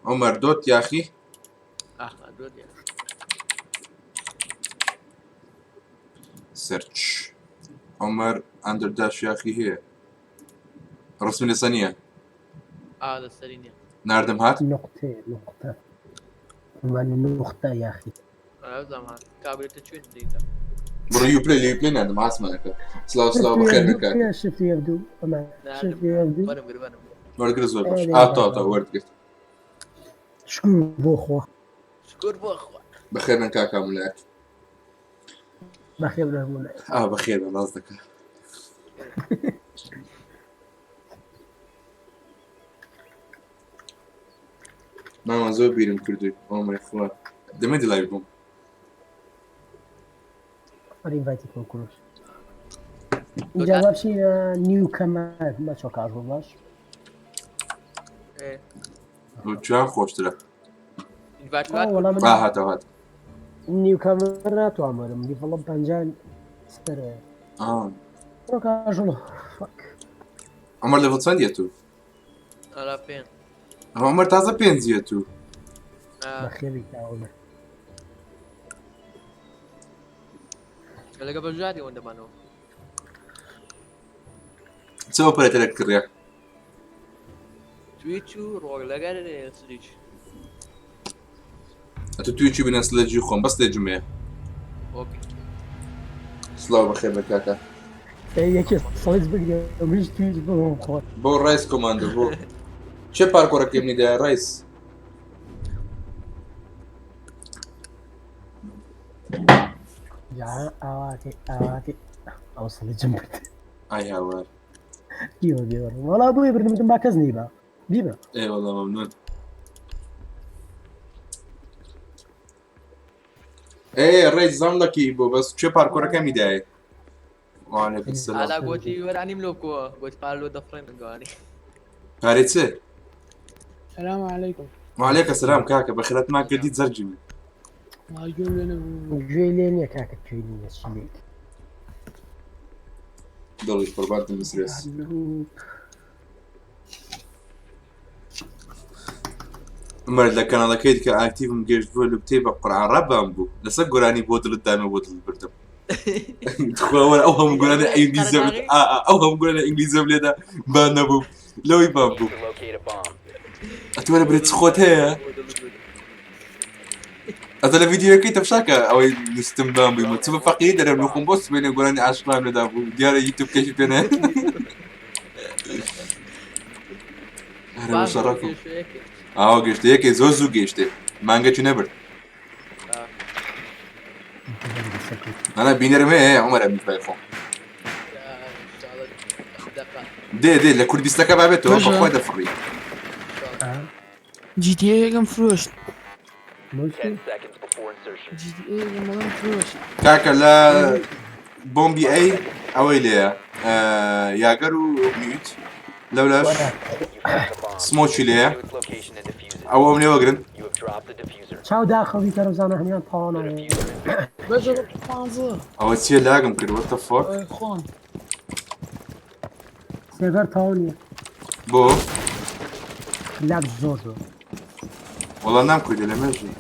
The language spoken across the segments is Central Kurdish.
عمر dot یاخی. ئاخ dot یاخی. search عمر under dash یاخی هەیە ڕسمی لەسە نییە. ئا لەسەری نییە. ناردم هات. نقطەیە نقطە من نقطە یاخی. ئا هات کابرێتە چوێن دیتە. بڕۆ Uplay لە Uplay ناردم ئاسمانەکە. سلاو سلاو بەخێر بێن کاکە. shift یەک دوو ئەمە shift یەک دوو. وەرم گر وەرم. وەرگر زۆر باش. ئا تا تا وەرگرت. شکر بۆ خوا. شکر بۆ خوا. بەخێر بێن کاکە مولایەک. بەخێر بێن مولایەک. ئا بەخێر بێن ڕاست دەکا. ماما زۆر بیرم کردووی oh my خوا دەمێ live بووم. ئەری invite ی کۆ کوروش. اینجا با بچینە newcomer مەچۆ کاژۆ باش. جوان خۆشترە. invite وەڵا من ئا هاتەوە هات. newcomer ناتوانم وەرم level م 50 سەرە. ئا بڕۆ کاژۆ fuck. عمر level چەندیە تو؟ ئەلا پێ. عمر تازە پێنجیە تو. بەخێری کاوە. لەگە بەژاری ئەوەندەمانەوە. چ operator ێک کڕیە؟ Twitch و ڕۆگ لەگەر Sledge. ئەتو Twitch ی بنە Sledge ی خۆم بەس Sledge م هەیە. okay. سلاو بەخێر بێن کاکە. یەکێ Sledge بگرێ منیش Twitch بڵۆم خۆ. بۆ ڕایس کۆماندۆ بۆ چێ parkour ەکەی منی دایە ڕایس؟ جا ئاواکەی ئاواکەی ئەو Sledge م برد. ئای هاوار. دیوە دیوە وەڵا بۆیە بردم وتم با کەس نیبا بیبە. ئێ وەڵا مەمنون. ئێ ڕێز زام لەکی بۆ بەس چێ parkour ەکەمی دایە. وعليكم السلام. ئالا گۆتی وەرانیم لۆ کۆ گۆتی پار لۆ دەفڕێن گوانی. پارەی چ؟ سلام علیکم. وعليك السلام کاکە بەخێراتمان کردی زەرجی من. وەڵا گوێم لێ نەبوو. گوێی لێ نییە کاکە گوێی نییە چی لێ. دڵیش قوربانتم مسرێس. عمر لە کەناڵەکەیت کە active م گەشت بۆ لوبتەی بە قورعان ڕابان بوو لەسەر گۆرانی بۆ دڵت دامێ بۆ دڵت بردم. تخوا ئەو هەموو گۆرانی ئینگلیزیە ئەو هەموو گۆرانی ئینگلیزیەم لێدا بان نەبوو لەوەی بان بوو. ئەتوانە برێت چ خۆت هەیە؟ ئەتە لە ڤیدیۆکەی تەمشاکە ئەوەی نووسم بان بوویمە چ بە فەقیری دەرم نخۆم بۆ سبێنێ گۆرانی عاشقان لێدا بوو دیارە یوتیوب کەشی پێ نایە. هەرە بە شەڕەفم. ئاوا گەشتێ یەکێ زۆر زوو گەیشتێ مانگەکی نەبرد. ئەنا بینەرم هەیە عمر ئەمنیش بای خۆم. دێ دێ لە کوردیستەکە بابێتەوە بەخوا دەفڕی. GTA یەکەم فرۆشت. GTA یەکەم بەڵام فرۆشت. کاکە لە بۆمبی ئەی ئەوەی لێیە Jäger و Mute لەولاش smoke ی لێیە ئەوەم لێ وەگرن. چاو داخڵی کەرەزانە هەمیان تاوانە. بەجە پانزە. ئەوە چییە lag م کرد what the fuck؟ خۆم. سێڤەر تاو نییە. بۆ؟ lag زۆر زۆر. وەڵا نام کوردی لە مێژی.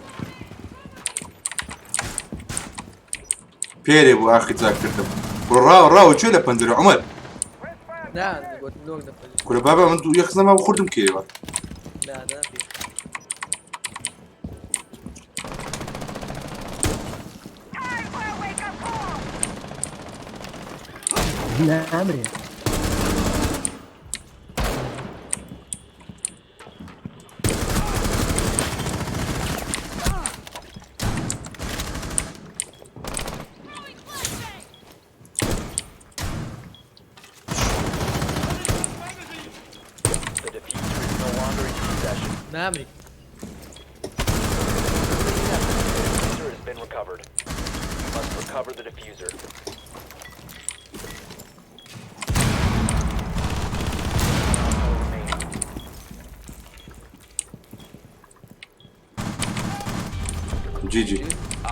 پێرێ بوو ئاخی جاک کردم. بڕۆ ڕاو ڕاو چێ لە پەنجەرە عمر؟ نا گۆتم نۆک دەفەلی. کورە بابا من دوو یەک زەما خوردم کێوە. نا نا پێ. نامرێ. نامری. GG.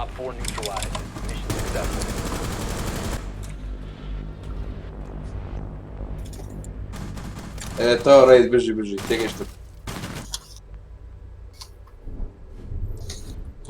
OpFor neutralized. Mission successful. تا ڕێز بژی بژی تێگەشتم.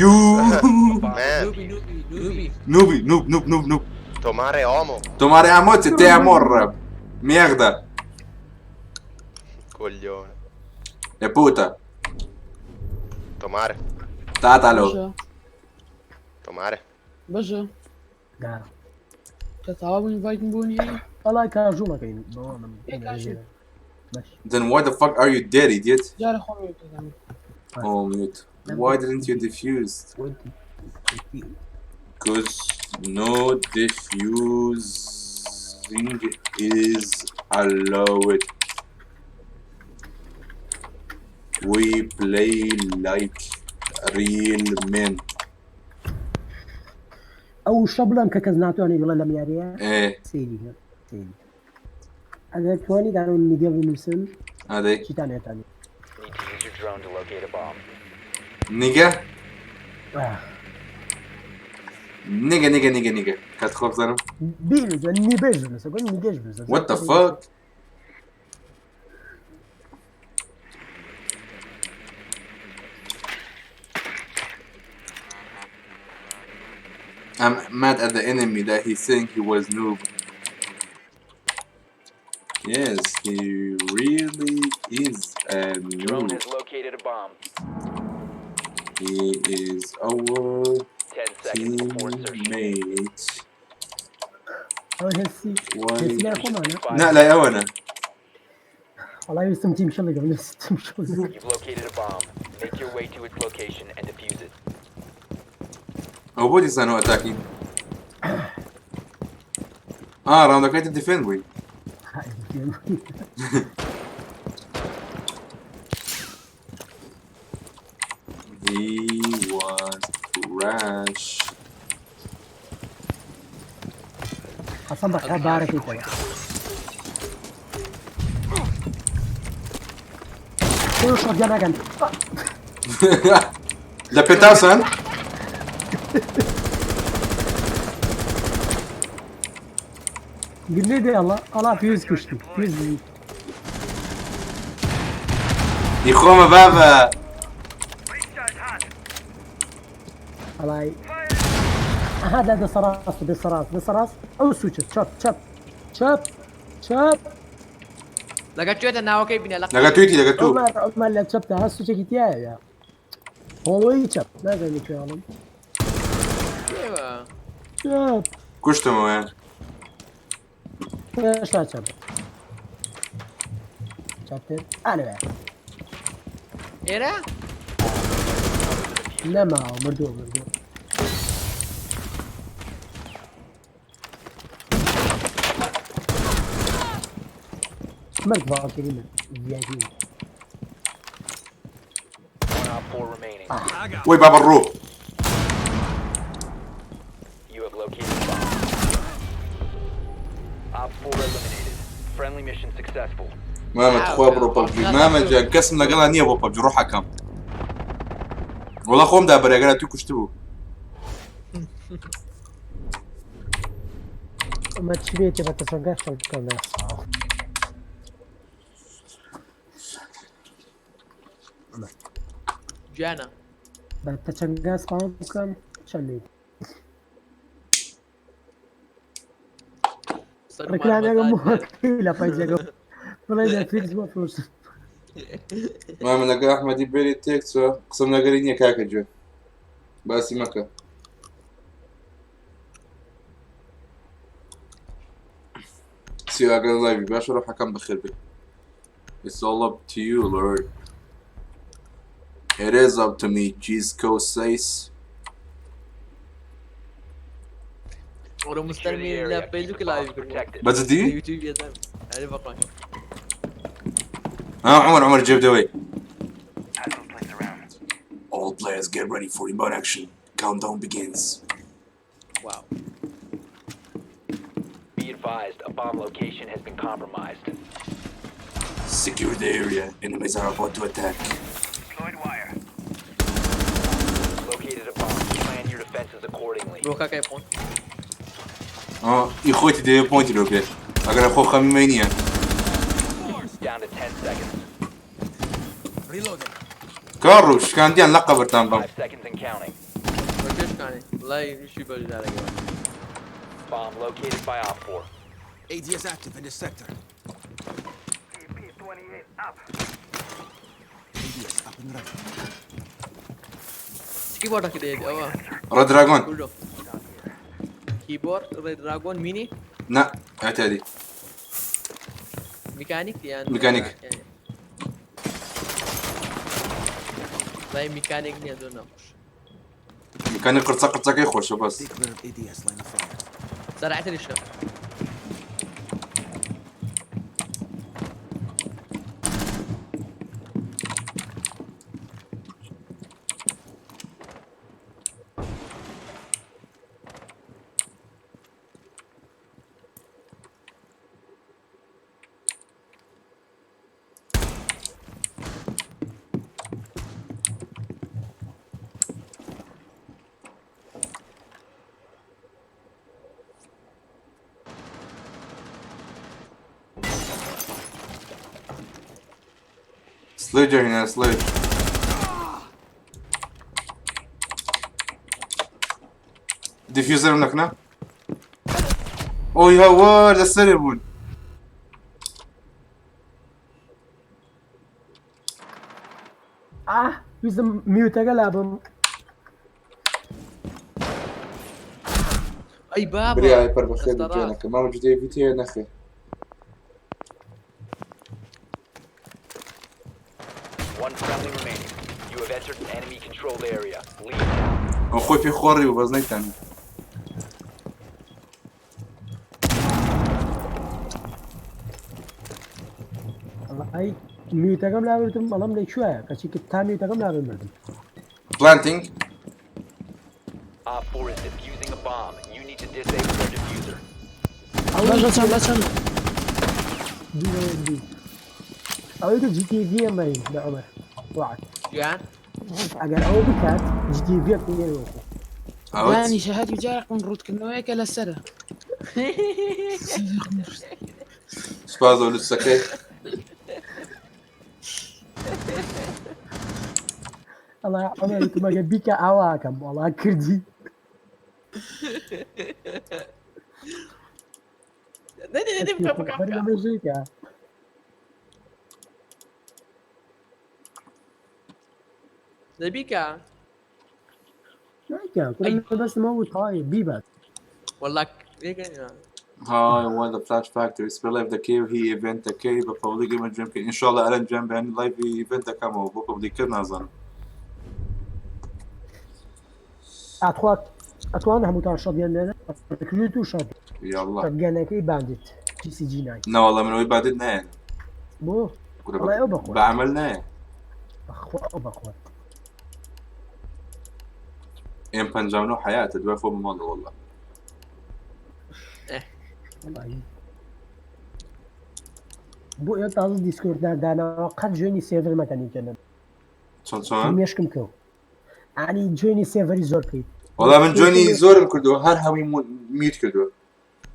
You Man, Noobی noobی noobی. Noobی noob noob noob noob. Tomare homo. Tomare amor te amor. Merda. Coglione. E puta. Tomare. Tatalo. باشە Tomare. باشە نا کە تەواو بووین ڤایتن بۆ نییە وەڵای کاژوڵەکەین بەوانم ئێ، کاژوڵ. باش Then why the fuck are you dead, idiot? جارە خۆم یەکەکەم Oh, mute. Why didn't you defuse? Because no defusing is allowed. We play like real men. ئەو شە بڵێم کە کەس ناتوانێت بڵێ لەم یاریە Eh, سەیری کە، سەیری ئەگەر توانی دانون نیگە بنووسن هذا چیتان هێتانی Need to use your drone to locate a bomb. Nigga, آه. nigga, nigga, nigga, nigga. كات خوف زلمة. بینوسە نیبێژ بنووسە گۆن نیگەش بنووسە What the fuck? I'm mad at the enemy that he's saying he was noob. Yes, he really is a Drone noob. has located a bomb. He is our 10 seconds before insertion. teammate. ئەوە هێسی Why? هێسی لای خۆمانە Five لا لا أنا. وەڵای ویستم تیم شەڵێکم تیم شەڵ You've located a bomb. Make your way to its location and defuse it. هو بودي سانو attacking. اه راوند كايت ديفند وي. He was trash. حەسەن بەخوا بارەکەی تەوە تۆ شۆتگە ناکەن لە پێتاسن؟ گرنێ دێ ئەڵا ئەڵا فیوز کوشتی فیوز بوو. يخومة بابا. ئەڵای ئەها لە دەسەڕاست دەسەڕاست دەسەڕاست ئەو سوچە چەپ چەپ چەپ چەپ لەگە کوێتە ناوەکەی بینە لە لەگە تویتی لەگە تو. عمر عمر لە چەپتا هەر سوچێکی تایە هۆڵۆی چەپ نازانم کوێ ئەڵم کوێوە؟ چەپ کوشتمەوە. هێشتا چەپ چەپتر ئالەوێ ئێرە نەماوە مردووە مردووە مرد ڤاڵکری مرد VIP. One OpFor remaining. وي بابا الروح. You have located a bomb. OpFor eliminated. Friendly mission successful. ماما تخوا بڕۆ پەبجی مامە جان کەسم لەگەڵا نییە بۆ پەبجی ڕۆحەکەم وەڵا خۆم دا بەرەگەرا تو کوشت بوو. ئەمە چی بێتێ بە تەسەنگا شەڵ بکەم ناساوە گیانە بە تەچەنگا spawn بکەم چەند لێ ڕێکلامێکم بۆ لە پەیجەکەم بڵێ نێتفلیکس بۆ فرۆشتن مامە لەگەڵ ئەحمەدی بێری تێکچوە قسەم لەگەری نییە کاکە گوێ باسی مەکە. See you ئاگەر live ی باشە ڕۆحەکەم بەخێر بێ. It's all up to you, Lord. It is up to me, Gisco says. وەرە Secure the مستەرمی لە area. Keep فەیسبوک the live bombs کردووە protected. بەجدی؟ یوتیوب یەدەم ئەرێ بەخوا ها عمر عمر جيب دوي. All players get ready for remote action. Countdown begins. واو Be advised, a bomb location has been compromised. Secure the area. Enemies are about to attack. Located a bomb. Plan your defenses accordingly. بۆ کاکای خۆن اه ئیخۆتی دەوێ point ی لۆ بێ ئەگەر خۆ خەمی نییە. Down to 10 seconds. کاڕ و شکاندیان لە قەبرتان بەم. 5 seconds and counting. شانێ وڵی وشی بەشدارەکە Bomb located by Op 4. ADS active in this sector. ADS up and running. کیبۆردەکە دێت ئەوە ڕێد دراگۆن کوردۆ کیبۆرد ڕێد دراگۆن مینی نا اعتادي میکانیک یان میکانیک. وڵی میکانیک نییە زۆر ناخۆش میکانیک قرچە قرچەکەی خۆشە بەس Stay clear of ADS line of fire. سەرعتریشە سلێجەر هێنا سلێج دیفیوزەرم نەکنا ئۆی هاوار لەسەرێ بوون ئاه ویستم میوتەکە لابم ئەی بابا بریای پەر بەخێر دەستە ڕاست. جوێنەکە مامە جودەی ڤیتیە نەخێر One friendly remaining. You have entered an enemy controlled area. Leave now. ئەو خۆی پێ خۆڕی و بەس نەیتانی وەڵای میوتەکەم لابردم بەڵام لەکوێیە کەچی کە تا میوتەکەم لابم بردم پلانتینگ Op 4 is defusing a bomb. You need to disable their diffuser. بەشە چەند بە چەند دوو دوو ئەوەی کە جیتیڤیە مەرین بە عومەر وعد گیان ئەگەر ئەوە بکات جیتیڤیە بینێرەوە خۆ ئەوە یانی شەهادی جارێک من ڕووتکردنەوەیەکە لەسەرە سوپاس بۆ لوتسەکەی ئەڵا عومەر وتم ئەگەر بیکە ئاواکەم وەڵا کردی نە نە نە بکە بکە بکە بەرنامەژێکە دەبیکە نایکە کوڕم بەسم ئەو تای بیبات وەڵا هاي وان ذا فلاش فاكتوري سبيل لايف ذا كي هي ايفنت كي بببليك ايفنت جيم ان شاء الله الان جيم بان لايف ايفنت كم بببليك كرنا ئەتخوا ئەتوان هەمووتان شەڕیان لێنە ڕکروت و شەڕ يلا شەڕگەنەکەی باندت GCG 9 نا والله من وين بعدين ناين بۆ والله ئەو بەخۆ بعمل ناين بەخوا ئەو بەخۆ ام پنجاونو حياة دوای خۆ ماڵە والله وەڵاهی. بۆ ئێ تازە دیسکۆرد داناوە قەت جوێنی سێڤەر مەکەنی کەنە چۆن چۆن مێشکم کەو عنی جوێنی سێڤەری زۆر بکەیت والله من جوێنی زۆرم کردووە هەر هەمووی میوت کردووە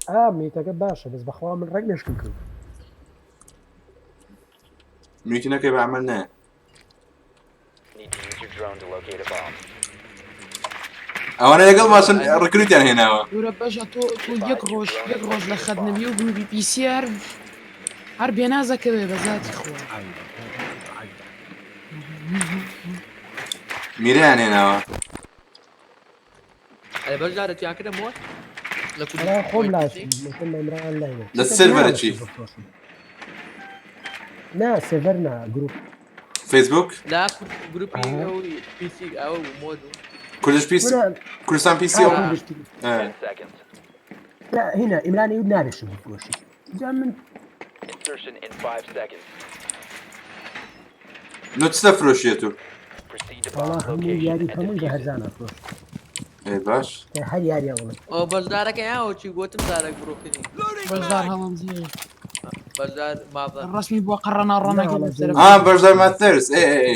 ئا میتەکە باشە بەس بەخوا من ڕێک مێشکم کەوت میوتی نەکەی بعمل نایە Need to use your drone to locate a bomb. ئەوانە لەگەڵ ماشن ڕکروتیان هێناوە دورە بەشە تۆ تۆ یەک ڕۆژ یەک ڕۆژ لە خەت نەبی و بووی PCR هەر بێنازەکەوێ بە زاتی خوا میریان هێناوە ئەرێ بەشدارە تیان کردە مۆر لە ئەڵا خۆم لاش مثل مەمران لاینە لە سێرڤەرە چی؟ نا سێرڤەر نا گروپ فەیسبوک لا گروپی آه. ئەو پیسی ئەو مۆد و کوردش پیسی ولا کوردستان پیسی آه، ئەو گشتی. ئێ. 10 seconds. لا هنا ئیمرانی وت نابێشم بفرۆشی جا من Insertion in 5 seconds. نۆ چ دەفرۆشیە تو Proceed to وەڵا bomb هەموو location یاری and هەمووی بە defuse it. هەرزانە فرۆش ئێ باش هەر یاریە وڵم ئەو بەشدارەکە یاوە چی گوتم دارێک بڕۆکنی بەشدار هەڵەمزی بەشدار ماڤە ڕسمی بۆ قەڕەنا ڕەنەکە لا، لەسەر ئا بەشدار ماتەرس ئێ ئێ ئێ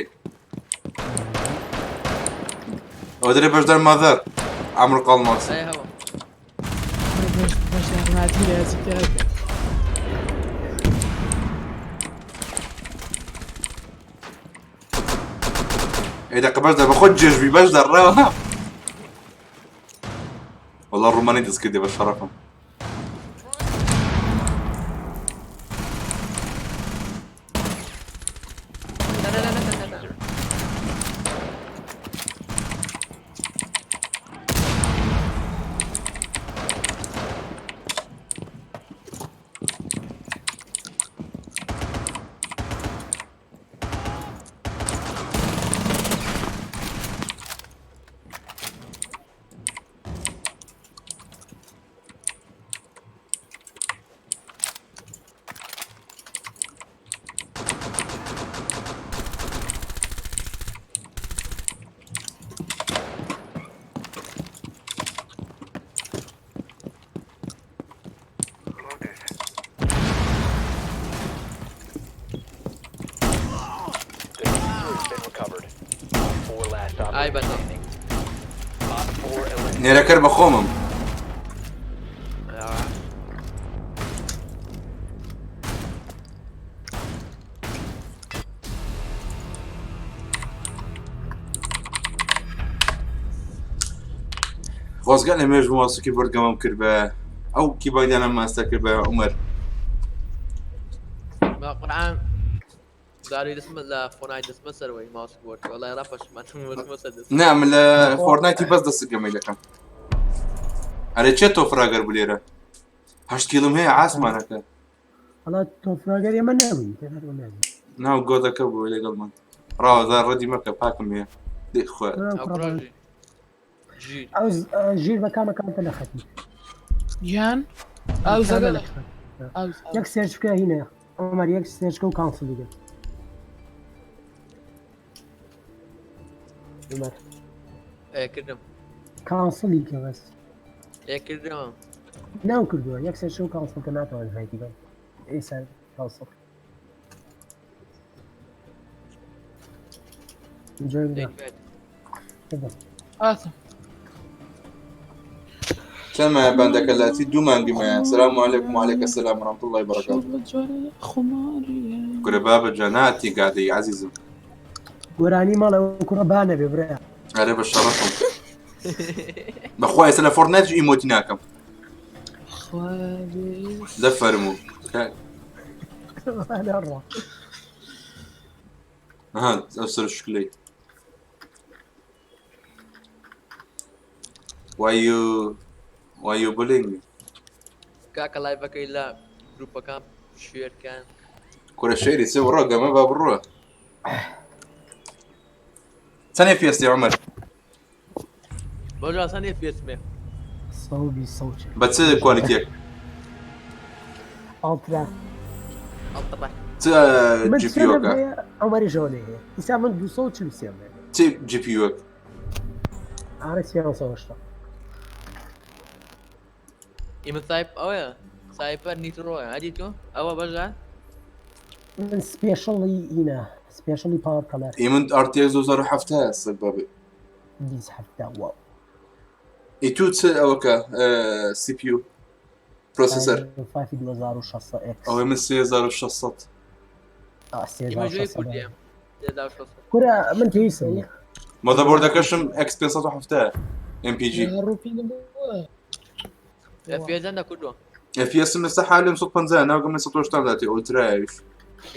ئەوە دەرێ بەشدار ماذەر عەمرو قەڵماس ئەی هەوە بەشدار ماتی لە ئێ دەقە بەشدار بە خۆت جێژبی بەشدار ڕەوە وەڵا ڕوومانی دەست کردێ بە شەڕەفم. نا نا نا نا نا. The diffuser has been recovered. Op 4 last ئای operator بەتەڵ. standing. Op 4 eliminated. نێرەکەر بە خۆمم. خۆزگە لە مێژ ماوس و کیبۆرد گەمەم کرد بە ئەو کیبۆردیانم ماستەر کرد بە عومەر. ما قورعان داری دەستمە لە فۆنای دەستمە سەرەوەی ماوس بۆرد وەڵای ڕاپەشمان دەستمە سەر دەست. نا من لە فۆرتنایتی بەس دەست گەمەی دەکەم. ئەرێ چێ تۆ فراگەر بلێرە؟ 8 کیلم هەیە عاسمانەکە. وەڵا تۆ فراگەر ئێمە نەبووین تێ هەر نەبووین. ناو گۆدەکە بوو لەگەڵمان. ڕاوە ڕەدی مەکە پاکم هەیە. دێ خۆ. ئەو ئەو کوڕە کوڕەژی. ژیر. ئەو ژیر بە کامەکانتە لە خەتی. گیان ئەو کامە زەگەلە لە خەت. ئەو یەک search بکە هینە عومەر یەک search بکە و cancel ی بکە. عومەر ئێ کردم. cancel ی کە بەس. ئێ کردم. ناو کردووە یەک search و cancel کە ناتوانن invite ی بکەم. ئێستا cancel. جوێ بدە. دەیکرد. بدە. هاتم چەند مایە بەندەکە لاتی دوو مانگی مایە. سلام علیکم و علیکم السلام و رحمة الله وبركاته. خماریە کورە بابە جاناتی گادەی عەزیزم. گۆرانی ماڵە ئەو کوڕە با نەبێ برا. ئەرێ بە شەڕەفم. بەخوا ئێستا لە فۆرتنایتش emote ی ناکەم. دە فەرموو. نەڕوا. ئەها ئەو سەر شکلەی. Why you why you bullying me? کاکە live ەکەی لە گروپەکان share کەن. کورە شێری چێ بڕۆ گەمە با بڕۆ. چەند FPS عومەر؟ بۆ ئاسان FPS مێ. سەو بیست سەو چل. بە چ quality یەک؟ ultra. ultra. چ من GPU سێرم ەکە؟ هەیە عومەریش ئەوەنەی هەیە. ئیسا من 243 هەیە. چ GPU ەک؟ ئارە 380. ئیمە سایپ ئەوەیە. سایپەر نیترۆیە. هەدی تۆ؟ ئەوە بەژە؟ من special ی ئینە special ی power کەلەر. ئێ من RTX 2070 سەگ بابێ. 27 واو. ئێ تو چ ئەوەکە CPU processor؟ 5 2600 X. ئەوەی من 3600. آه، ئیمە جوێی 3600. کوردیە. 3600. کورە من پێویستم نییە. motherboard ەکەشم X 570 MPG. ڕووپینم بووە FPS چەندە کوردووە؟ FPS لەسەر حالم 150 ناوگە من 180 داتێ ultra یش.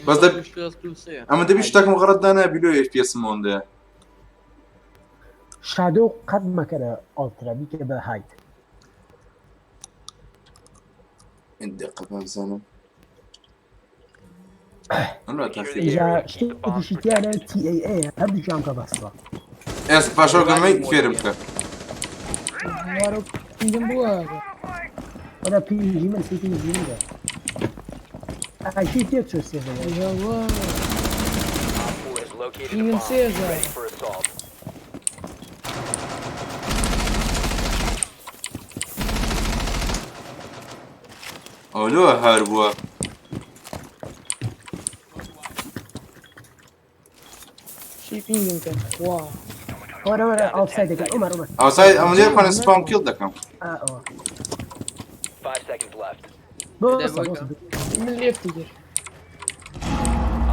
بەس دەب 63. ئەمە دەبی شتێکم غەڵەت دانا بیلۆ FPS مۆندەیە. shadow قەت مەکەرە ultra بیکە بە high. دقة بزانم. ئەم Secure تاخیر. the ئینجا area. Keep the bombs شتێکیشی protected. تیانە TAA هەردووکیان کە بەسڕە. ئێس پاشەوە گەمەی فێرم بکە. وارە پینگم بووە وەلا پینجی من سی پینجی منە. ئاشی تێ چۆ سێ هەیە. ئەوە Op 4 has located a پینگم bomb. سێ Be هەزار. ready for assault. ئەو لۆ هار بووە. چی پینگم کرد وا وەرە وەرە Down to 10 outside ەکەن seconds. عومەر عومەر. outside ئەمە لێ بخوانە spawn kill دەکەم. ئا ئەوە. 5 seconds left. بۆسە دەبووی بۆسە. من left ی کرد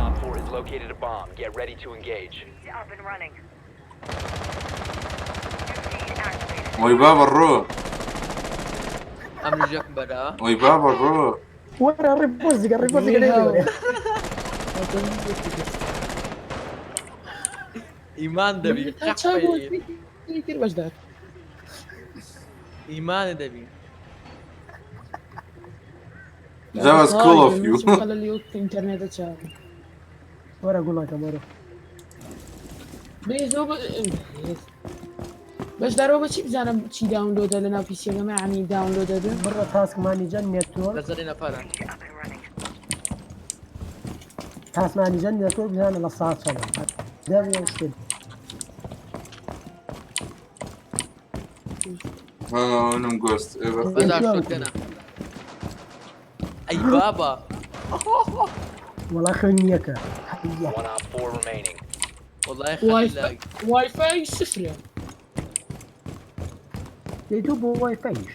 Op 4 has located a bomb. Get ready to engage. Up and running. New feed activated. وەی بابە ڕۆ. ئەم ژەکم بەراوە. ئەی بابا ڕۆ. وەرە ڕیپۆزیگە ڕیپۆزیگە لێ. ئیمان دەبی. کرد بەشدار. ئیمان دەبی. That was cool of you. ئینتەرنێتە چاو. وەرە گوڵەکەم وەرە. بێ زۆ بەشدارەوە بە چی بزانم چی داونلۆدە لە ناو پیسیەکەمە یعنی داونلۆدە بێ؟ بڕە تاسک مانیجەر نێتۆرک. لەسەری نەفەرە. تاسک مانیجەر نێتۆرک بزانە لە ساعت چەندە. دەبێ شتێ. منم گۆست. بەزار شۆتگەنە. ئەی بابا. وەڵا خوێنیەکە. هەیە. One op 4 remaining. والله واي خلي لاج. واي فاي سفرە. دەی تۆ بۆ وای فایش.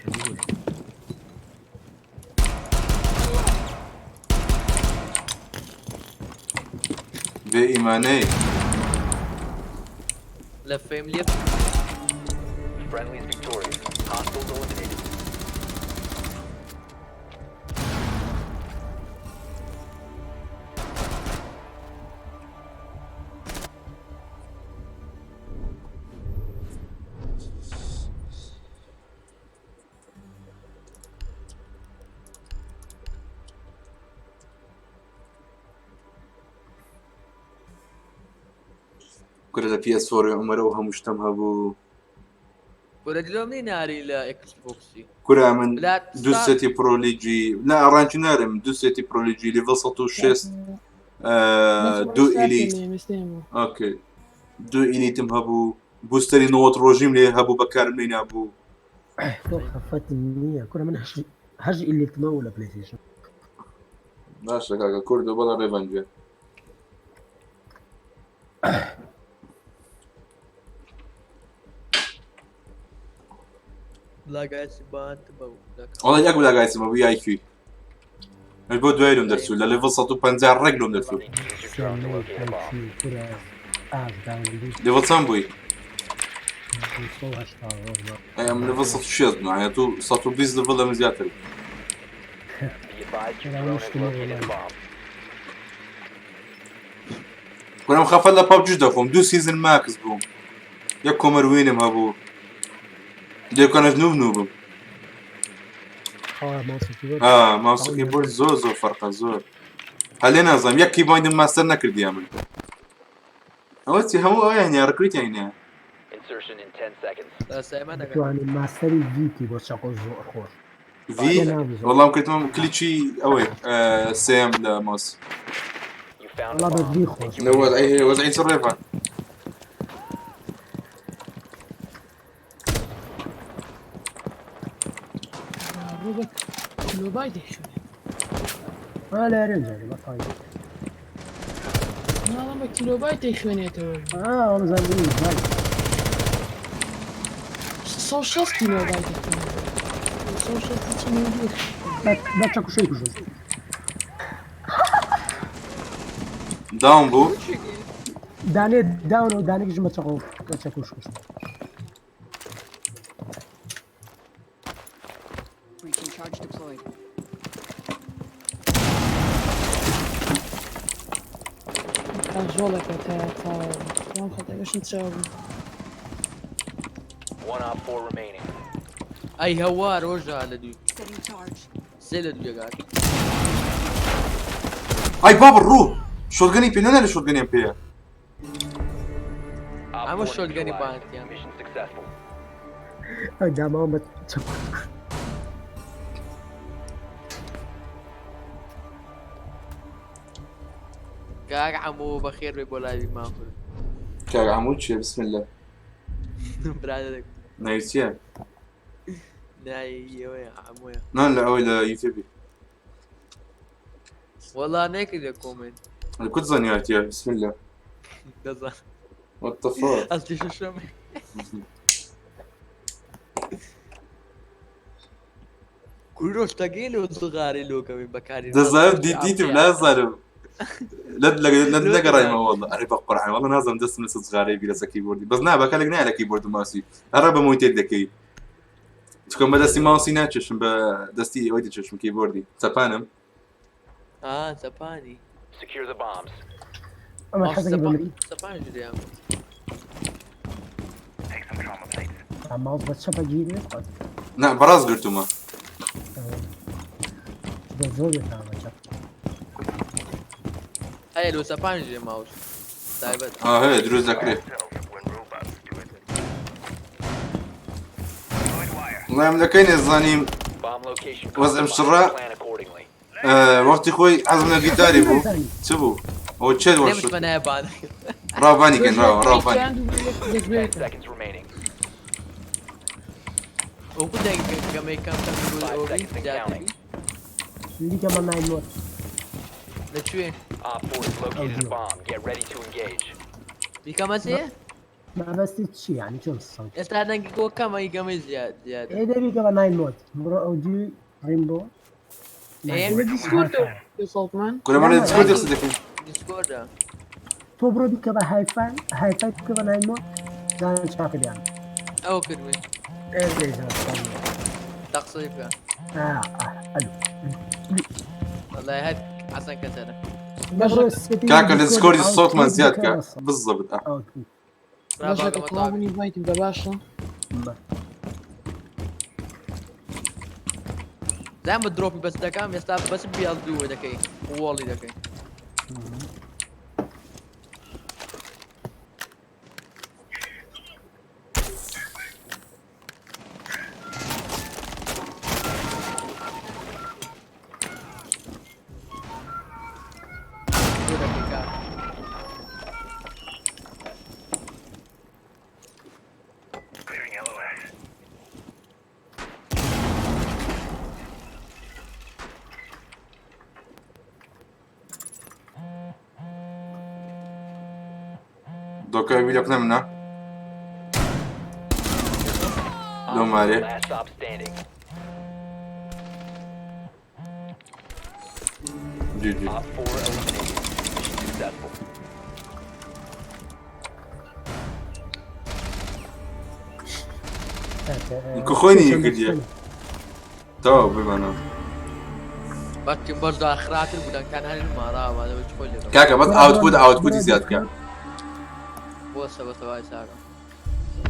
بێ ئیمانەی. لە فەیم لێ. Friendlies victorious. Hostiles eliminated. کورە لە PS4 عمەرەوە هەموو شتم هەبوو. کورە دلۆم نی ناری لە ئێکس بۆکسی. کورە من لا دوو سێتی پرۆلیجی نا ڕانکی نارم دوو سێتی پرۆلیجی لێڤڵ 106 دوو ئیلیت. ئۆکەی دوو ئیلیتم هەبوو بوستەری 90 ڕۆژیم لێ هەبوو بەکارم لێ نابوو. تۆ خەفەت نییە کورە من هەژ ئیلیتمەوە لە پلەیستەیشن. باشە کاکە کوردە بەڵە ڕێڤەنجێ. بلاگایسی بات بەو. وەڵا یەک بلاگایسم هەبوو یایکوی. ئەش بۆ دوای لۆم دەرچوو لە لێڤڵ 150 ڕێک لۆم دەرچوو. Need to use your drone to locate a bomb. کورە ئاش داونلۆد لێڤڵ چەند بووی؟ 280 ڕۆژ. ئەی ئەم لێڤڵ 106 بوو یعنی تو 120 لێڤڵ لە من زیاتر. Be advised your drone has located a bomb. کورم خەفەت لە پەبجیش دەخۆم دوو سیزن ماکس بووم. یەک کۆمەر وینم هەبوو. لێکانەش نوب نوبم. ماوس و کیبۆرد زۆر زۆر فەرقە زۆر. هەلێ نازانم یەک کیبۆردم ماستەر نەکردیان من. ئەوە چی هەموو ئەویان نییە ڕکریتیان نییە. Insertion in 10 seconds. سایمان دەکەن. دەتوانین ماستەری ڤیتی بۆ چەقۆ زۆر خۆش. ڤی وەڵام کردم کلیکی ئەوەی سێم لە ماوس. You found a وەڵا بە bomb. ڤی خۆش. لە وەزعی وەزعی چ ڕێڤە؟ ڕوو بە کیلۆبایت دەیخوێنێ. لە ئێرنجاری بەتای. ناڵم بە کیلۆبایت دەیخوێنێتەوە. وەڵا زانی 160 کیلۆبایت دەخوێنێتەوە. 160 چی نەبوو. بە چەکوشەی کوژم. داون بوو؟ دانێ داون و دانێکیش بە چەقۆ بە چەکوش کوشت. Breaching charge deployed. ژۆڵێکە تا تا وام خەتەکەشم چاو بوو. One op 4 remaining. ئەی هەوا ڕۆژە لە دوو. Setting charge. سێ لە دوێگات. ئای بابە ڕوو شۆتگەنی پێ نەنە لە شۆتگەنیان پێیە. Op I'm a 4 shotgun neutralized. بانتیان. Mission successful. ئەو داماوە بە چەکوش. کاک عەموو بەخێر بێ بۆ لاوی ماخور. کاک عەموو چییە؟ بسم الله. برادەرێک. ناوی چییە؟ ناوی ئەوەیە عەموویە. نا لە ئەوەی لە یوتیوبی. وەڵا نەکردە کۆمێنت. لە کوت زانیاتیە؟ بسم الله. دەزان. What the fuck? ئەستی شەشەم. کورۆش تەگەی لۆ زغاری لۆکەوی بەکاری. دەزانم دیتم نازانم. لەت نەگەڕایمەوە والله. ئەرێ بە قورعان والله نازانم دەستم لەسەر زغارەی بی لەسەر کیبۆردی. بەس نا بەکارێک نایە لە کیبۆرد و ماوسی. هەرە بە مۆنیتەر دەکەی. چکەم بەدەستی ماوسی ناچێشم بە دەستی ئەوەی دەچێشم کیبۆردی چەپانم. ئا چەپانی. Secure the bombs. ئەمە حەزەکەی بمری چەپانی جریان. ماوس بە چەپە گیرێ نا بەڕاست گرتومە. بە زۆر بێتامە چەپ. هەیە لۆ چەپانی جرێ ماوس تایبەت. ئا هەیە دروست دەکرێت. وڵام لەکەی نێزانیم Bomb location وەزعم compromised. شڕە. Plan accordingly. وەختی خۆی حەزم لە گیتاری بوو چ بوو ئەوە چێت لێ وەشت متمەنایە بان. ڕاوبانی کەن ڕاو ڕاوبانی 10 seconds remaining. وەکو دەنگ گەمەی کەم کەم Five seconds and counting. لیکە بە ناین مۆد. لەکوێ؟ Op 4 has located a bomb. Get ready to engage. بیکەمە چێ؟ مەبەستی چی یعنی چۆن سەوت؟ ئێستا دەنگی کۆ کەمە ئی گەمەی زیاد زیاد. ئێ دەبی کە بە ناین مۆد بڕۆ ئەو دوی ڕیمبۆ. ئێ؟ لە دیسکۆردەوە سەڵتمان. کورەمانە دیسکۆردی قسە دەکەین. دیسکۆردە. تۆ بڕۆ بیکە بە هایفای هایفای بکە بە ناین مۆد زانە چاکە دیان. ئەوە کردوێ. ئێ لێ تەقسەی بکە. ئەلو. والله هەر حەسەن کەسەرە. کاکە لە دیسکۆردی سەوتمان زیاد کە بالضبط. باشە کە تەواو ئینڤایتم بە باشە. دام بە درۆپی بەس دەکەم ئێستا بەس بیاڵ دووە دەکەی وۆڵی دەکەی. دوو دەکەی کاک. دۆکە ویلۆک نەمنا Op لۆ 4 مارێ. last stop standing. دوو دوو. Op 4 eliminated. Mission successful. کو خۆی نییە کردیە. تەواو بمانەوە. بەکیم بەس خراپتر بوو دەنگتان هەر ماڕاوە دەبێت خۆی لێ کاکە بەس ئاوتپوت ئاوتپوتی زیاد بکە. بۆسە بەسە وای سارە.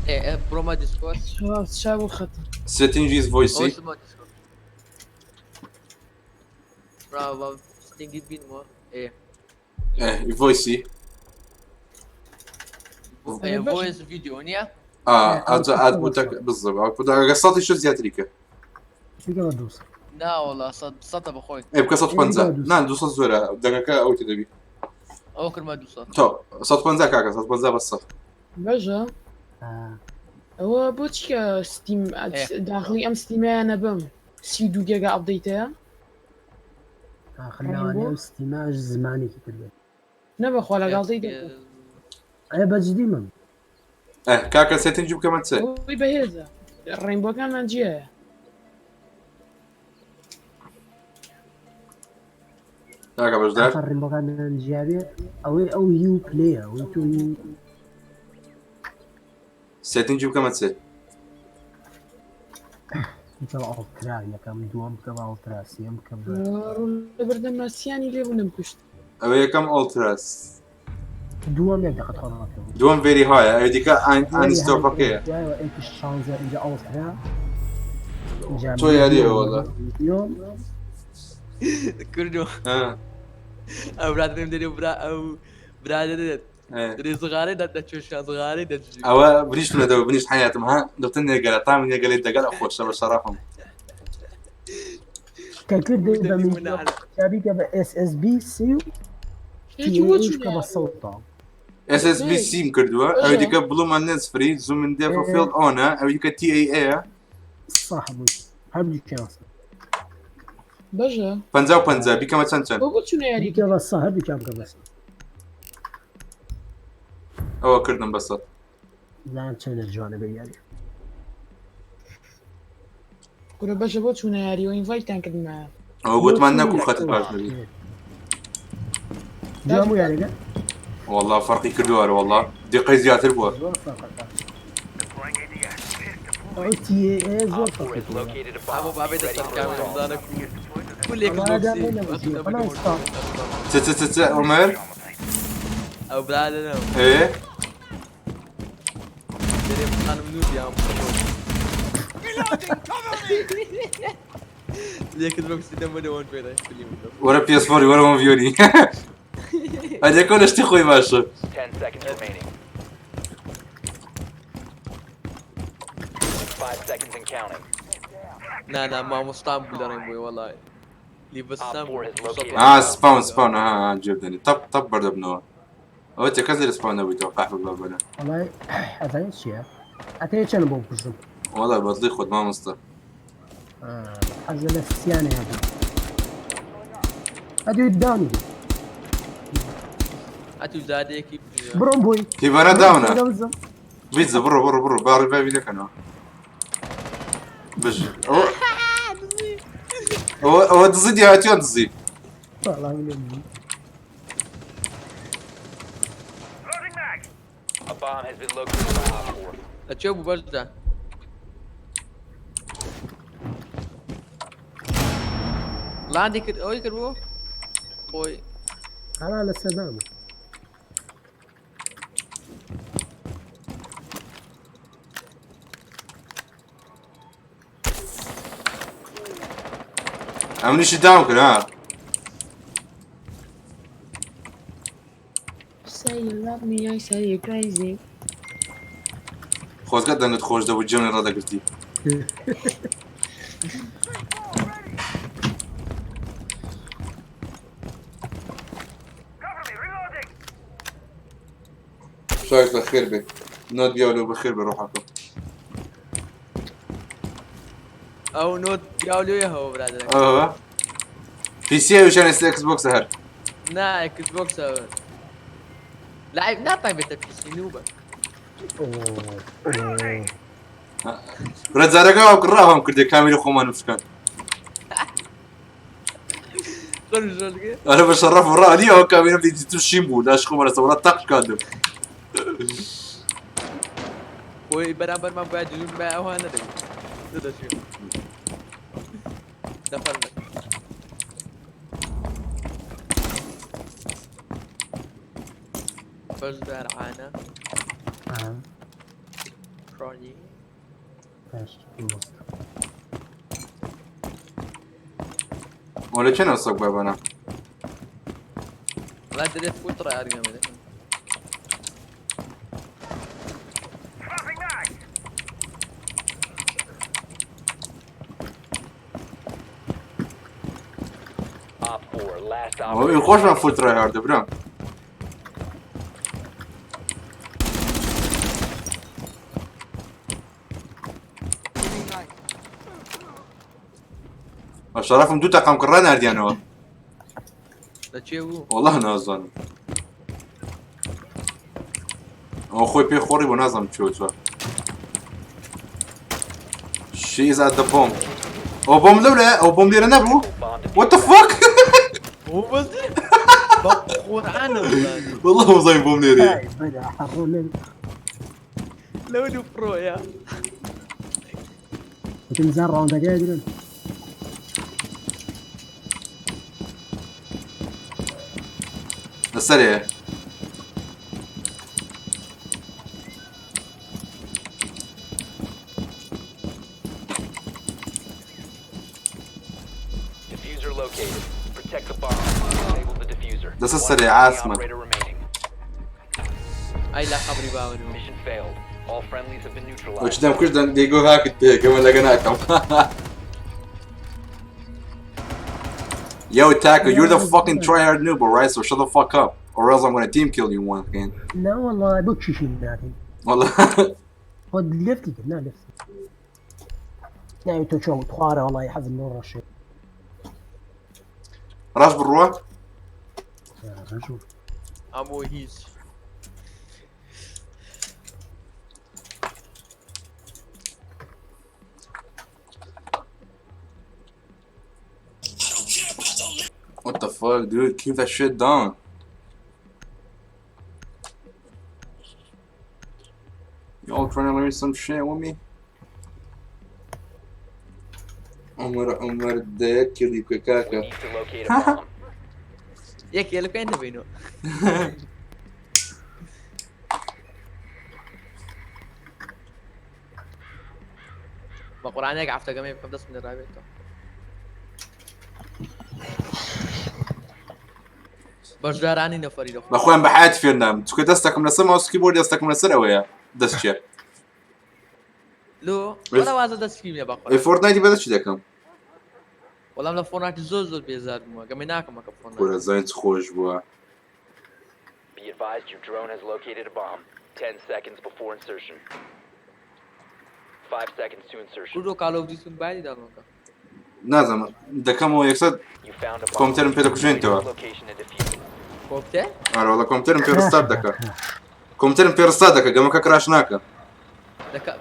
ئێ ئێ بڕۆمە دیسکۆرد. شباب شاب الخط. سێتینگیز ڤۆیسی. ئەوە دیسکۆرد. براوە ستینگی بینمەوە. ئێ ڤۆیسی. ئێ ڤۆیس ڤیدیۆ نییە؟ ئاوتپوتەکە بالضبط ئاوتپوتەکە سەتی شت زیاتری کە. بیکە بە دووسە. نا وەڵا سەتە بەخۆی. ئێ بکە 150. نا 200 زۆرە دەنگەکە ئەوی تێ دەبی. ئەوە کردمە 200. تۆ 150 کاکە 150 بەس سەد. بەژە ئەوە بۆچی کە ستیم داخلی ئەم ستیمەیە نەبم 32 گێگا ئەپدەیتەیە؟ ئاخر لەوانەیە ئەو ستیماش زمانێکی تر بێت. نەبەخوا لەگەڵ دەی. ئەی بەجدی من. ئێ کاکە سێتینگی بکەمە چێ؟ ئەوەی بەهێزە ڕێنبۆکانمان جیایە. کاکە بەشدار. ئاخر ڕێنبۆکانمان جیابێ ئەوەی ئەو یو پلەیە ئەوەی تۆ یو سێتینگی بکەمە چێ؟ بکە بە ئەڵترا یەکەم دووەم بکە بە ئەڵترا سێم بکە بە لەبەردەم ماسیانی لێ بوو نەمکوشت. ئەوە یەکەم ئۆڵتراس. دووەم یەک دەقە تۆڵەکەم. دووەم ڤێری هایە ئەوی دیکە ئانیستۆپەکەیە. دوایەوە ئێکس شانزە اینجا ئەڵترا. اینجا تۆ یارییە وەڵا. یۆم. کردو. ئەو برادەرم دەرێ برا ئەو برادەرە دێت. دەرێ زغارەی دەچێشان زغارەی دەچێ. ئەوە بنیشتم لەدەوە بنیشت حیاتم ها دەتن نێگەلە تامی نێگەلێ دەگەل خۆشە بە شەرافم. کە کردی بە بیکە بە SSB C و کە بە سەوتە. SSB C م کردووە ئەوی دیکە بڵومان لێنز فری زوومن دێف فیڵد ئۆنە ئەوی دیکە TAA صح بوو هەردوو کیان. بەژە 50 و 50 بیکەمە چەند چەند. بۆ بۆ چونە یاری بیکە بە سە هەردووکیان بکە بە سە. ئەوە کردم بە سەد. زان چەندە جوانە بە یاری. کورە بەژە بۆ چونە یاری و ئینڤایتان کردمە. ئەوە گوتمان نەکو خەتت باش نەبی. جوان بوو یاریەکە؟ والله فەرقی کردووە والله دیقەی زیاتر بووە. زۆر فەرقەکە. ئەو TA زۆر Op 4 has فەقیر. located a ئەمە bomb. Be بابێتە ready سەر for کامێرا assault. بزانە کو كل والله اكس هذا بوكسي وين أبو أنا أستاذ. چ چ چ چ عمر او برادەرم ئێ دەرێ بخانم نوب یان لێکت بۆکسی دەمە دەوەن پێ فلیم وەرە پێس فۆری وەرە وەم ڤیۆنی ئەدەکۆ لە شتی خۆی باشە 10 seconds remaining. 5 seconds and counting. نا مامۆستان بوو لە ڕێم بووی وەڵای لی بەسام Op 4 has located ئا سپاون سپاون ها جێبدەنی تەپ تەپ بەردەبنەوە ئەوە تێ کەس لێرە سپاون نەبوویتەوە قاحبە بابەنە وەڵای ئەزانی چییە؟ ئەتەوێ چەند بۆ بکوژم؟ وەڵا بەدڵی خۆت مامۆستا حەزە لە سیانە هەبوو. ئەدوی داونی بی. ئەتو زادەیەکی بڕۆم بۆی. هیبانە داونە دەوزم. بیتزە بڕۆ بڕۆ بڕۆ باڕی بابی دەکەنەوە بژ ئەوە ئەوە ئەوە دزی دیاتیان دزی وەڵا من نەبوو. A bomb has been located by Op 4. ئەچێ بوو بەرزدا لاندی کرد ئەوەی کرد بۆ خۆی ئەوا لە سەردان بوو. ئەمنیشی داون کرد ها Say you love me, I say you're crazy. خۆزگە دەنگت خۆش دەبوو جێم لێ ڕادەگرتی شايف بخير بك نوت بيا بخير بروحكم ئەو نۆت پیاولێ هەوە برادەرەکە اه بي سي وشان اكس بوكس هر نا ئەکس بۆکسەوە لعب ناتان بێتە پیسی نوبە ئۆ، ئۆ. رزارەکە کڕاهم کردێ کامیری خۆمان بشکان خۆ ئەرە بە شەڕەف ڕا نییە ئەو کامیرم دیتی تو شیم بوو لاش خۆمە لەسەر وڵات تەق شکاندم خۆی بەرامبەرمان باید جنون بە ئەوها نەدەبوو دەدەچێت دەفەرمە بەشدار عانە ئا، ڕۆنی باش، مامۆستا. وەلە چێنە سەگ بابانە وڵات دەرێت فوت ڕای ئەرگەمێ دەکەن Op 4, last ئەوە operator. خۆشمان فوت ڕای هاردە برام Green light. بە شەڕەفم دوو تەقام کڕا ناردیانەوە لە چێ بوو والله نازانم ئەوە خۆی پێ خۆڕی بۆ نازانم چێ چوە She is at the bomb. ئەو بۆم لەولایە ئەو بۆم لێرە نەبوو Bomb What the diffuser. fuck بۆ بەس بە قورعانە بزانێ. والله وزای بۆم لێرەیە ئای، بەدا، حەڕۆ لێ. لەو دوو پرۆیە وتم زار ڕاوندەکەی گرن. لەسەرێ Diffuser located. Protect the bomb. Disable the diffuser. This is One Sari friendly Asma. operator remaining. ئای لە قەبری باوەنەوە Mission failed. All friendlies have been neutralized. وەچ دەم کوش دەم دەیگۆ هاکت پێکەمە لەگە ناکەم Yo, Taco, you're the fucking tryhard noob, alright? So shut the fuck up, or else I'm gonna team kill you one again. نا والله بۆ کیشی ناکەین. والله خۆت لێفتی کرد، نا لێفتی. ناوی تۆ چۆن خوارە وەڵای حەزم لەو ڕەشێ. ڕاست بڕوە ڕەش و ئەمۆ هیچ What the fuck, dude? Keep that shit down. Y'all trying to learn some shit with me? عمر عمر دەیەک کردی بکە We کاکە need to locate a bomb. یەک لە پێ دەبینەوە. بە قورآانێک هەفتەکەمێ بکەم دەستم دەڕابێتەوە. بەشدارانی نەفەری لە بە خۆیان بە حیات فێر نام چونکە دەستەکەم لەسەر ماوس کیبۆرد دەستەکەم لەسەر ئەوەیە دەست چیە لۆ وەڵا وازە دەستکی نیە بە ئێ قورآن. فۆرتنایتی بەدەست چی دەکەم وەڵام لە فۆناتی زۆر زۆر بێزار بوومە گەمە ناکەم ئەکە فۆنات. کورە زانین چ خۆش بووە Be advised your drone has located a bomb. 10 seconds before insertion. 5 seconds to insertion. کوردۆ کاڵ ئۆف دیوتیم باری داڵۆکە. نازانم دەکەمەوە یەکسەر You found a bomb. کۆمپیوتەرم پێ دەکوژێنیتەوە Its location and defuse it. کۆپتێ؟ ئارە وەڵا کۆمپیوتەرم پێ ڕستارت دەکا کۆمپیوتەرم پێ ڕستارت دەکا گەمەکە crash ناکە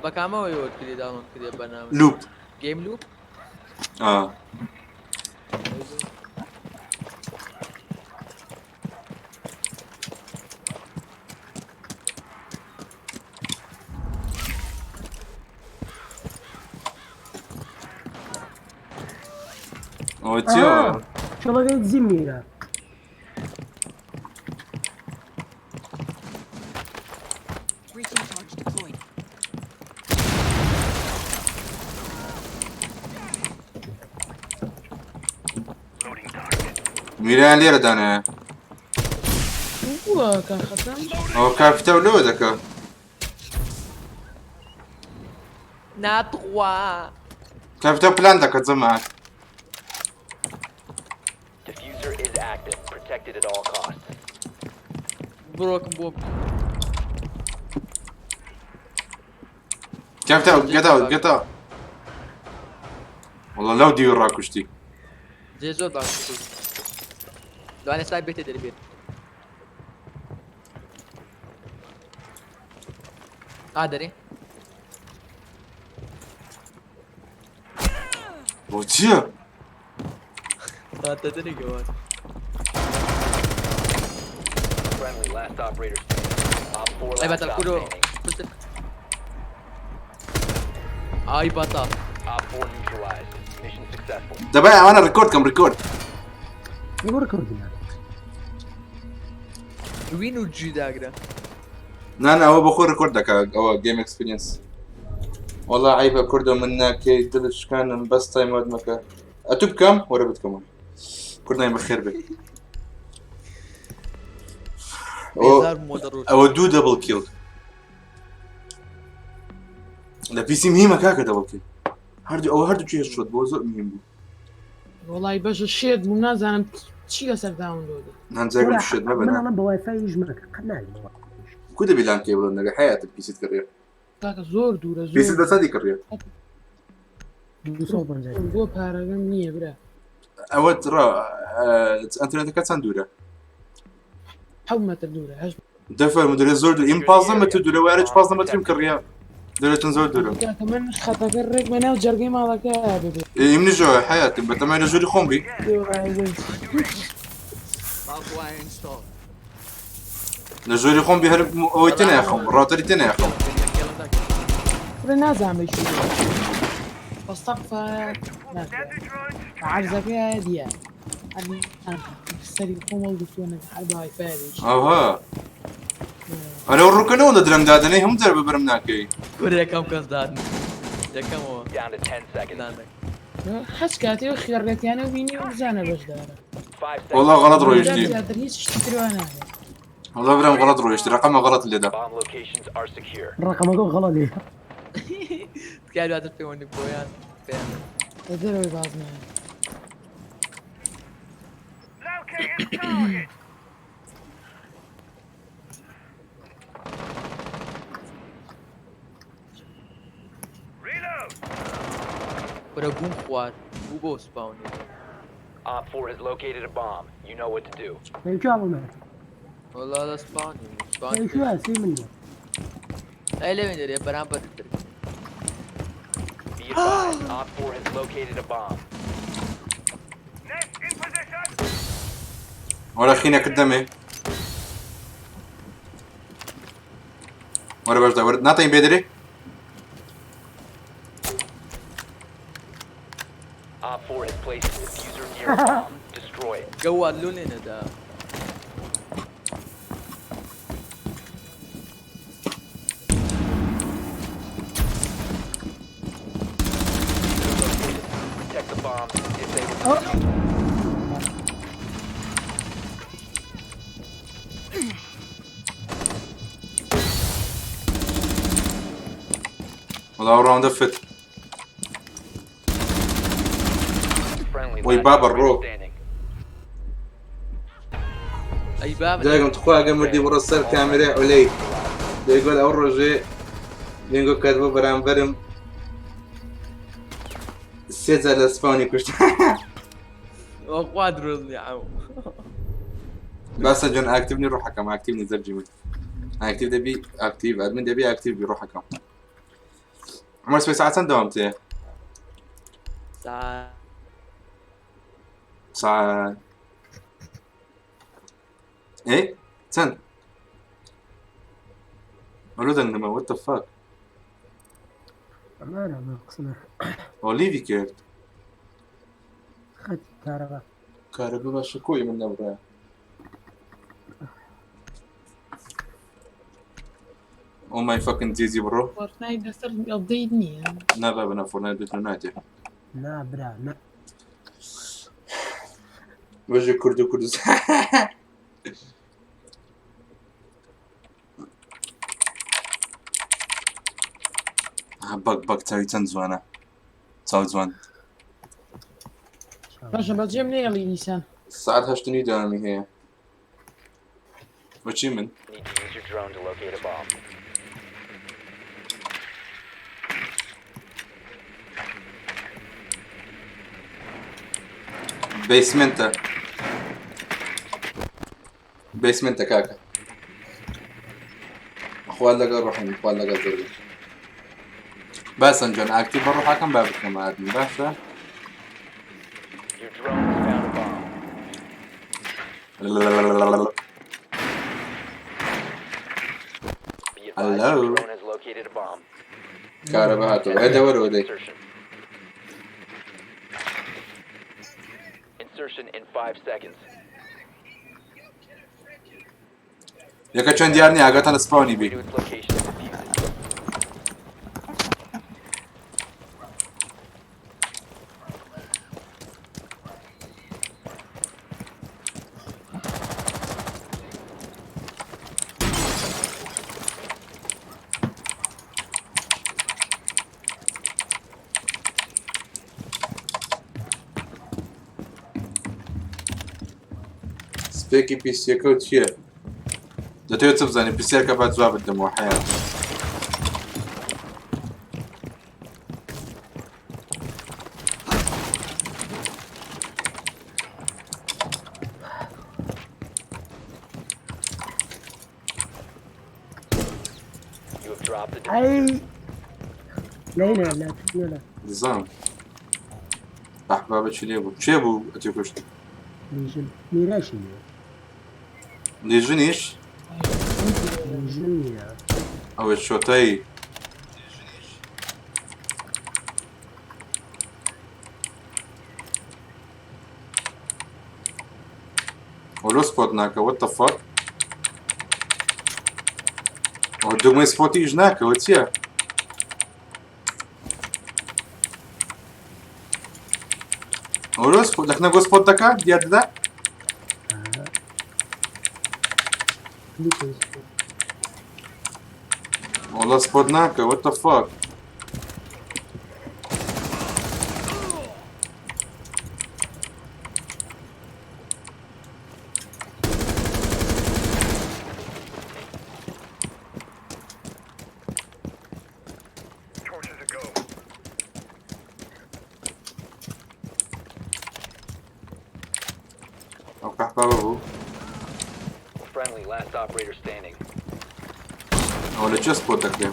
بە کامەوە یۆت کردی داڵۆن کردی بەنامە لوپ گەیم لوپ؟ ئا ئەوە چییە چۆڵەکەی دزیم میرە Breaching charge deployed. میران لێرە دانایە بووە کە خەتەم ئەوە کاپیتە و لەوە دەکا ناتخوا. کاپیتە پلان دەکە جەماعەت Diffuser is active. Protected at all costs. بڕۆکم بۆ کاپیتە get out get out والله لەو دیوی ڕاکوشتی جێ زۆر باش بوو. دوانێ سای بێتە دەربێت. ئا دەرێ بۆ چییە هاتە دەرێ گەوان. Friendly last operator standing. Op 4 ئەی last بەتەڵ stop کوردۆ. standing. ئای بەتاڵ. Op 4 neutralized. Mission successful. دەبای ئەوانە ڕیکۆرد کەم ڕیکۆرد بۆ ڕکۆردیان وین و جی داگرە. نا نا ئەوە بۆ خۆی ڕیکۆرد دەکا ئەوە گەیم ئێکسپیرینس وەڵا عیبە کوردۆ من ناکەی دڵ شکانم بەس تایمەوت مەکە ئەتوو بکەم وەرە بتکەمەوە کوردانی بەخێر بێ بێزار بوومەوە دەڕۆژ. ئەوە دوو دەبڵ کیل لە پیسی مهمە کاکە دەبڵ کیل هەردوو ئەوە هەردوو چێ شۆت بۆ زۆر مهم بوو وەڵای بەشە شێت بووم نازانم چی لەسەر داونلۆدە نانجاگم شت من مەبەنە ئەڵێم بە وایفای ئیش مەکە قەت نابی بە وایفای ئیش. کو دەبی لان کێبڵ نەگە حیاتت پیسیت کڕیە کاکە زۆر دوورە پیست زۆر بە چەندی کڕیە 250 بۆ پارەکەم نییە برا ئەوە ڕا ئەنتەرنێتەکە چەند دوورە حەوت مەتر دوورە هەشت دەفەرموو دەرێ زۆر دوور ئیم 15 متر دوورە وارە 15 مترم کڕیە دەرێتن زۆر دوورە کاکە من خەتەکە ڕێک بە ناو جەرگەی ماڵەکە ببێ ئیم نژۆ حیاتم بەتەمای لە ژووری خۆم بی Barbed wire installed. لە ژووری خۆم بی هەر ئەوەی تێ ناخۆم ڕاوتەری تێ ناخۆم کوڕە نازانم بە کوێ بە سەقفە ناکرێت. عەرزەکە دیارە هەر سەری خۆم هەڵگرتووە نەک هەر بە وایفای بێ. ئەوها ئەرە ڕووکەنەوە لە درەنگ دادەنەی هەموو جار بەبەرم ناکەی کورە یەکەم کەس دان. یەکەمەوە. Down to 10 seconds. دانێک. هەچ کاتێ و خێڕێتیانە بینی و بزانە بەشدارە 5 seconds. والله غلط ڕۆیشتی زیاتر هیچ شتی تر وا نابێت. والله برام غلط ڕۆیشتی ڕقەمە غلط لێدا Bomb locations are secure. ڕقەمەکە غەڵەت لێ تکایە دواتر پەیوەندی بۆیان پێیان. لە دەرەوەی بازنەیە. کورە گوم خوارد. بوو بۆ سپاونی. Op 4 has located a bomb. You know what to do. لەکوێ بوومە وەڵا لە سپاونی. سپاونی. لەکوێ سی من بوو ئەی لەوێ دەرێ بەرامبەر تر. Be advised, Op 4 has located a bomb. وەرە خینەکرد دەمێ وەرە بەشدا وەرە ناتەین بێدرێ 4 has placed a diffuser near a bomb. Destroy it. گەواد لۆ لێ نەدا. Located. Protect the bombs and disable the diffuser. وەڵا ئەو ڕاوندە فت. Friendly Wait, last Baba, operator bro. standing. ئەی بابە دایکم تخوا ئەگەر مردی بڕۆ سەر کامێرای عولەی دەیگوت ئەو ڕۆژێ دێنگۆ کات بۆ بەرامبەرم سێ جار لە سپاونی کوشت. خوا درۆزنی عەو. باسە جۆن ئاکتیڤ نی ڕۆحەکەم ئاکتیڤ نی زەرجی من ئاکتیڤ دەبی ئاکتیڤ ئەدمن دەبی ئاکتیڤ بی ڕۆحەکەم. عمر سبەی ساعت چەند دەوام تێ؟ ساعت ساعت ئێ چەند؟ ئەلۆ دەنگ نەما what the fuck ئەمانە بە قسە ئۆلیڤی کرد. خەتی کارەبا. کارەبا باشە کۆی من نەبڕایە. Oh my fucking جیجی بڕۆ. فۆرتنایت لەسەر ئەپدەیت نییە. نا بابە نا فۆرتنایت بێت ناتێ. نا برا نا. بژی کورد و کوردستان. بەک بەک چاوی چەند جوانە چاو جوان. باشە بەجێم نێڵی دیسان. ساعت هەشت و نیو دەوامی هەیە. بۆچی من؟ Need to use your drone to locate a bomb. بەیسمنتە بەیسمنتە کاکە خوا لەگەڵ ڕۆحم خوا لەگەڵ زەرگە باسن جۆن ئاکتیڤ بە ڕۆحەکەم با بکەم ئادمی باشە. Your drone has found a bomb. Be advised Hello? your drone has located a bomb. کارەبا هاتەوە ئێ دەوەرەوە دەی. Insertion. Insertion in 5 seconds. یەکە چۆن دیار نییە ئاگاتان لە سپاونی بی. To its location and defuse it. سپێکی پیسیەکە و چییە؟ دەتەوێت چ بزانی؟ پرسیارکە با جوابت دەمەوە حەیات. You have dropped the diffuser. ئەی لەینە لە لە دەزانم ئەحبابە چی لێ بوو؟ کێ بوو ئەتی کوشت؟ لیژن میرەشی نییە. لیژنیش؟ لیژن نییە. ئەوە شۆتەی ئەو لۆ سپۆت ناکە what the fuck ئەو دوگمەی سپۆتی ئیش ناکە ئەوە چییە؟ ئەو لۆ سپۆت لەکنە گۆ سپۆت دەکا دیار دەدا؟ وەڵا سپۆت ناکە what the fuck ئەو قەحپابە بوو. Friendly, last operator standing. ئەوە لە چێ سپۆت دەکرێ؟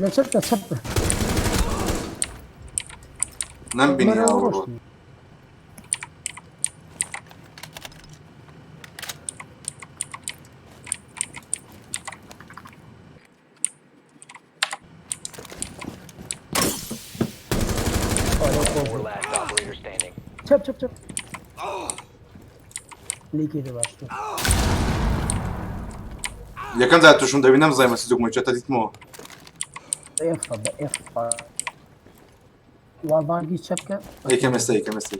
لە چەپە چەپە. نەمبینی مەرەوە ئاوڕۆ. ڕۆشتی. Four last operator standing. چەپ چەپ چەپ. لێکی دە باشتر. یەکەم جار تووشم دەبی نەمزای مەسی دوگمەی چێتە دیتمەوە. ئێفە بە ئێفە. وا بانگی چەپ کە. یەکەم ئێستا یەکەم ئێستا.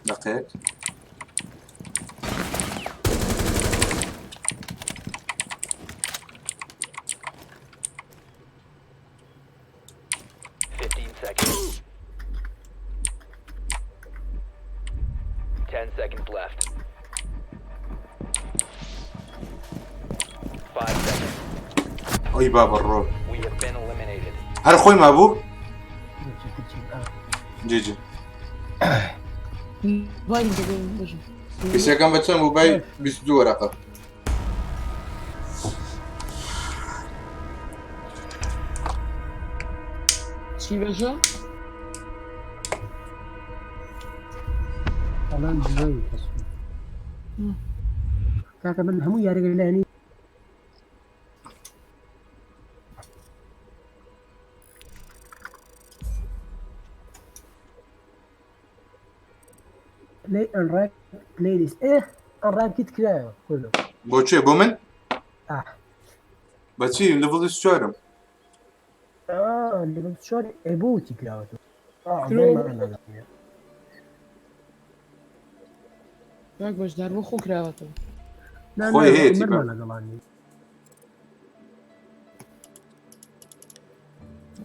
دقەیەک. 15 seconds. 10 seconds left. 5 seconds. ئەی بابە ڕۆ. We have been eliminated. هەر خۆی مابوو؟ ئا. جێجێ. موبایلم دەبێ بژم. پیسەکەم بە چەند بوو بای 22 وەرەقە. چی بێژە؟ ئەڵام جوێی کەس. کاکە من هەموو یاریگە لایەنی پلی ئەنڕاک پلیلیست ئێ ئەنڕاکیت کرایەوە کوردۆ. بۆ چێ بۆ من؟ ئاه. بەچی لەڤڵی چوارم. ئا لەگەڵ چوار ئێ بۆ وتی کراوەتەوە. ئا کرۆ. عمرمان کاک بەشدار بۆ خۆ کراوەتەوە. نا خۆی نا هەیەتی بە. عمرمان لەگەڵانی.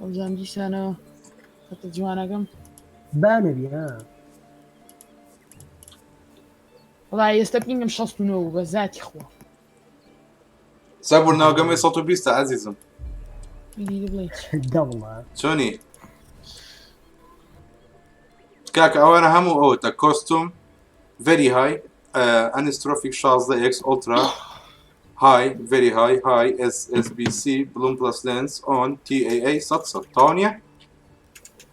وەبزانم دیسانەوە خەتە جوانەکەم. با نەبی ها. وەڵا ئێستا پینگم 69 بوو بە زاتی خوا. سەبور ناوگەمەی 120 عەزیزم. ئیدی بڵێ چی. دەوڵە. چۆنی؟ کاکە ئەوانە هەموو ئەوەتە کۆستوم very high ئەنسترۆفیک 16 x ultra high very high high S S B C bloom plus lens on T A A سەد سەد تەواو نییە؟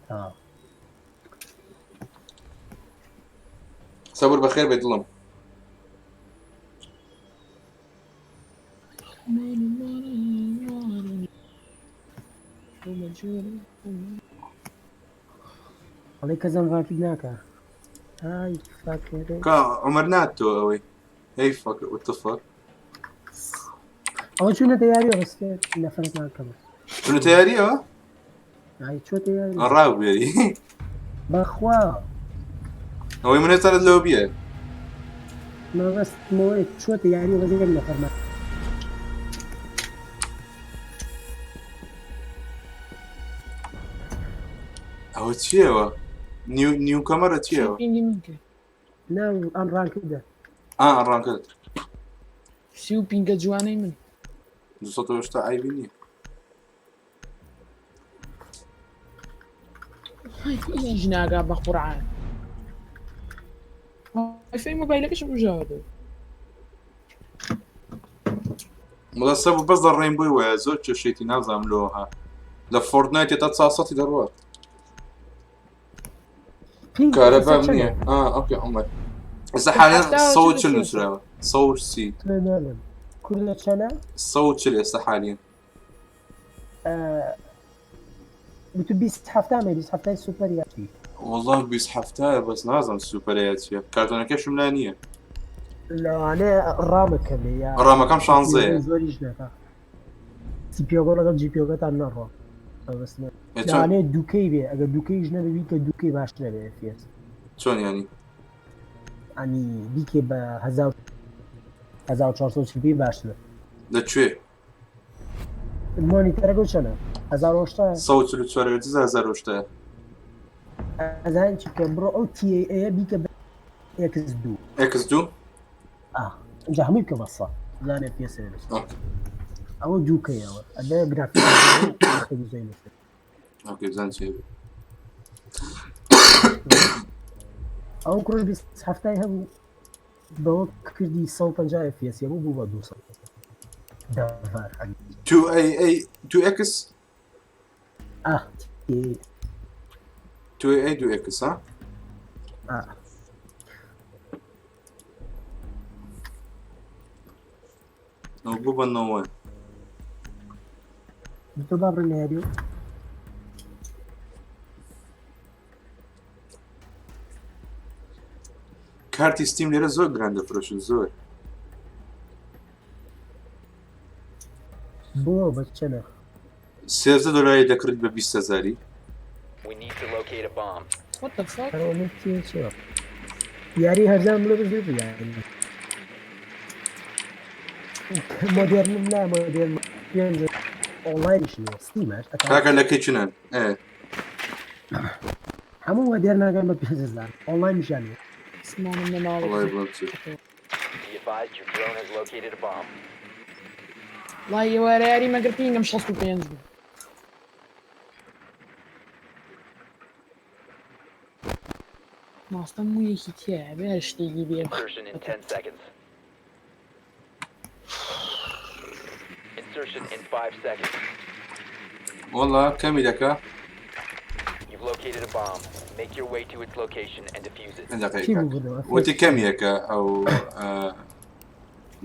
تەواو. سەبور بەخێر بێ دڵم. ئەڵێ کەس ئەنڕاکیت ناکا. ئای فاکەرە. کا عمر نات تۆ ئەوەی هەی fuck what the fuck. ئەوە چوونەتە یاریەوە بەستێ نەفرەت ناکەم. چونەتە یاریەوە؟ ئای چۆتە یاری. ڕاو بێری. بەخوا. ئەوەی من هێستا لەوە بیە. مەبەستمەوەی چۆتە یاریەوە بەس یەک نەفەرمان. ئەوە چییەوە؟ نیو نیو کەمەرە چییەوە؟ پینگی من کرد. نا ئەنڕاکیت ئا ئەڕان کرد. سی و پینگە جوانەی من. 280 عیبی نییە. هیچ ناگا بە قورعان. وای مۆبایلەکەشم بژاوەتەوە. وەڵا سەبور بەس لە ڕێنبۆی وایە زۆر کێشەیەتی نازانم لۆها. لە فۆرتنایت تا 400 دەڕوات. پینگ کارەبام ئێستا نییە. چەندە؟ ئا ئۆکەی عمر. ئێستا حالیان حەفتا و 140 چل و سێ. نووسراوە. 130. تۆ ناڵێم. کوردە چەنە؟ 140 ئێستا حالیان. وتو بیست هەفتامێ بیست هەفتای سوپەر یاتی. وەڵا 20 هەفتایە بەس نازانم سوپەرەیە چییە. کارتۆنەکەشم لا نییە. لەوانەیە ڕامت کەبێ یا ڕامەکەم شانزەیە. زۆریش نەکا. سیپیۆگە لەگەڵ جیپیۆگەتان نەڕۆ. مەبەستمە. ئێ چۆن لەوانەیە دووکەی بێ ئەگەر دووکەیش نەبێ بیکە دووکەی باش نەبێ FPS. چۆن ینی؟ ینی بیکێ بە هەزار 1440 پی باشترە. لەکوێ؟ مۆنیتەرەکە چەنە؟ 1080. 144 هزار ئەزان چی بکە بڕۆ ئەو TAA بیکە بە X2. X2؟ ئا اینجا هەمووی بکە بە سەد. زانێ FPS لەسەر. ئۆکەی. ئەوە دووکەیەوە ئەبێ گرافیک زۆری لەسەر. ئۆکەی بزان چیە. ئەو کوڕش بیست هەفتای هەبوو بەوە کردی 150 FPS بوو بوو بە 200. دەڤار. 2 A A 2 X ئاه تی 2 A 2 X ها ئاه ئەو بوو بە نەوە تۆ با بڕۆین لە یاریەوە کارتی ستیم لێرە زۆر گران دەفرۆشن زۆر. بۆ بە چەنە؟ 13 دۆلاری دەکڕیت بە 20 هەزاری. We need to locate a bomb. What the fuck? ئەوە من چیە چیە؟ یاری هەرزان بڵێ بزێ بوو یاری مۆدێرنم لا مۆدێرن پێنج ئۆنلاینیش نییە ستیمەش کاکە لە کیچنن ئێ هەموو مۆدێرنەکان بە 5000 ئۆنلاینیشیان نییە. سمانم لە ماڵێک وەڵای بڵێم چی. Be advised your drone has located a bomb. وەڵای ئێوارە یاری مەگەر پینگم 65 بوو. ماستە موویەکی تیایە بێ هەر شتێکی بێ. Insertion in 10 seconds. Insertion in 5 seconds. وەڵا کەمی دەکا. You've located a bomb. Make your way to its location and defuse it. دقیقە چی کاک. بوو بردەوە؟ وتی کەمیەکە ئەو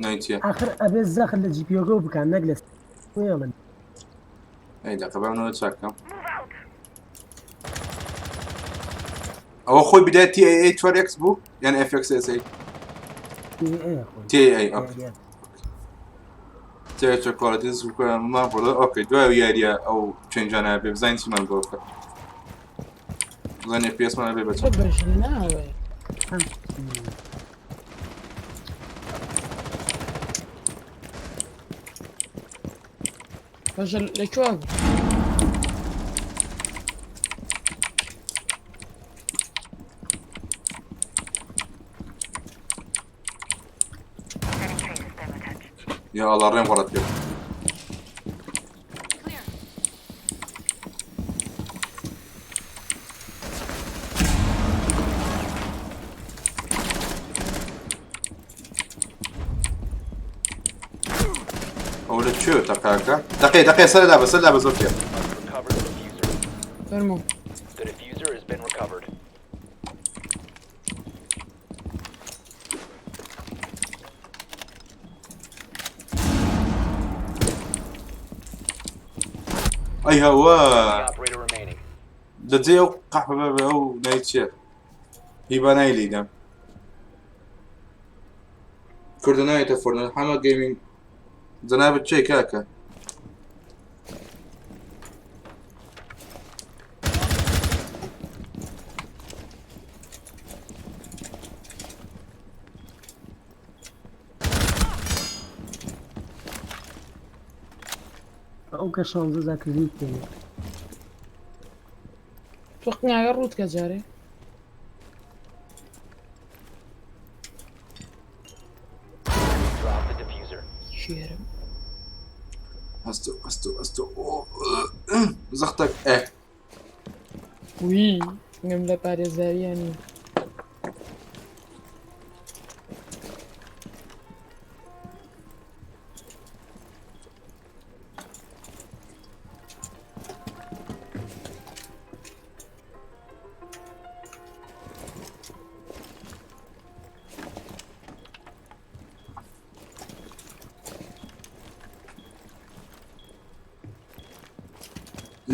نایتیە. ئاخر ئەبێ زەخت لە جی پیۆگە بکان نەک لە وێڵن. ئەی دەقە با منەوە چاکەم. ئەوە خۆی بدایە TAA 4X بوو یان FXSA؟ خۆی TAA ئۆکەی. تێچە کوالێتی زووکەمان بۆ ئۆکەی دوای یاریە ئەو چێنجانە بێ بزانین چیمان بۆ بکە. بزانین FPS مان بێ بە تۆ چەند. بەژنە ناوێ. بەژە لە کوێ بوو؟ یا ئەڵا ڕێم غەڵەت کرد. Clear. ئەو لە کوێ تەقاکە؟ دقەی دقەی سەر لابە سەر لابە زۆفیا. Must recover the diffuser. فەرموو. The diffuser has been recovered. ئەی هەوە The operator remaining. لە جێ ئەو قەحپە بە ئەو ناوی چییە؟ هیبا ناوی لێیدام. کوردە ناوێتە فۆرنە حەمە گەیمینگ جەنابت چێ کاکە؟ ئەو کە شانزە زاکردنی پێنێ. تۆ قناگە ڕووت کە جارێ. Drop the diffuser. شێرم. هەستۆ هەستۆ هەستۆ زەختەک ئێ وی گەم لە پارێزاریان نییە.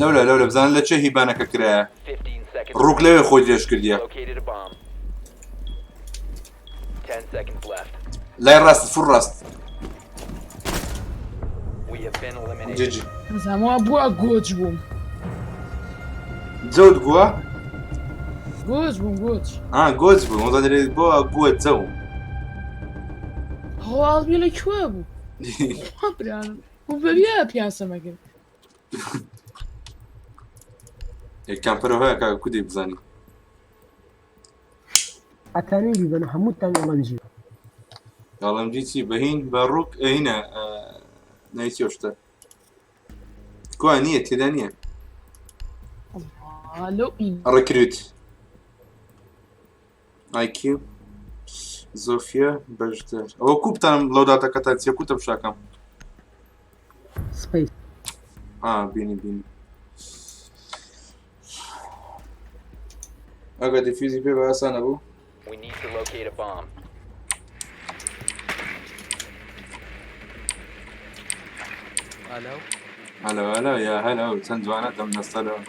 لەولا لەولا بزانن لە چێ هیبانەکە کرایە. 15 seconds. ڕووک لەوێ خۆی درێژ کردیە. Located a bomb. 10 seconds left. لای ڕاست فور ڕاست. We have been eliminated. جیجی. نازانم وا بووە گۆج بووم. جەوت گووە؟ گۆج بووم گۆج. ئا گۆج بوو وەزا دەرێ بۆ گووە جەو. هەواڵ بێ لە کوێ بوو؟ خوا برانم. بوو بەبێ پیاسەمە کرد. کامپەرەوە هەیە کاکە کودی بزانی. ئەتانەی بیبەن هەمووتان ئەڵەنجی. ئەڵەمجی چی بەهین بە ڕووک ئەینە ناوی چی ئەو شتە؟ کوا نییە تێدا نییە. ئەڵڵا لەو ئین. ڕکروت ئایکیو زۆفیا بەشدار ئەوە کو بتانم لەو داتەکەتان چیە کو تەمشاکەم. سپەیس. ئا بینی بینی. ئەگەر دیفیوزی پێ بە ئاسانە بوو. We need to locate a bomb. ئەلو. هەلو هەلو یا هەلو چەند جوانە دەم دەستەلەوە.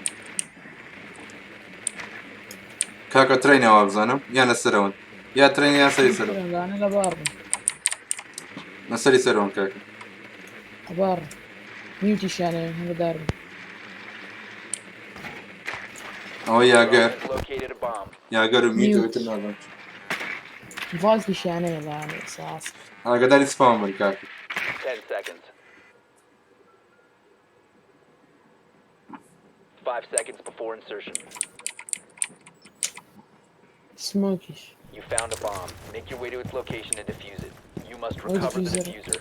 کاکە ترینە وابزانم یان لەسەرەوەن یا ترین یا سەری سەرەوە. لەوانە لە باڕ بن. لەسەری سەرەوەن کاکە. لە باڕ میوتیشیانە هەنگدار بن. ئەوە Drone یاگەر has located a bomb. یاگەر و میوت میوت. ئەوتر نازانم. ڤاڵتیشیانەیە لەوانەیە ساس. ئاگاداری سپاوم بن کاکە. 10 seconds. 5 seconds before insertion. سمۆکیش. You found a bomb. Make your way to its location and defuse it. You must Oh, recover the diffuser. diffuser.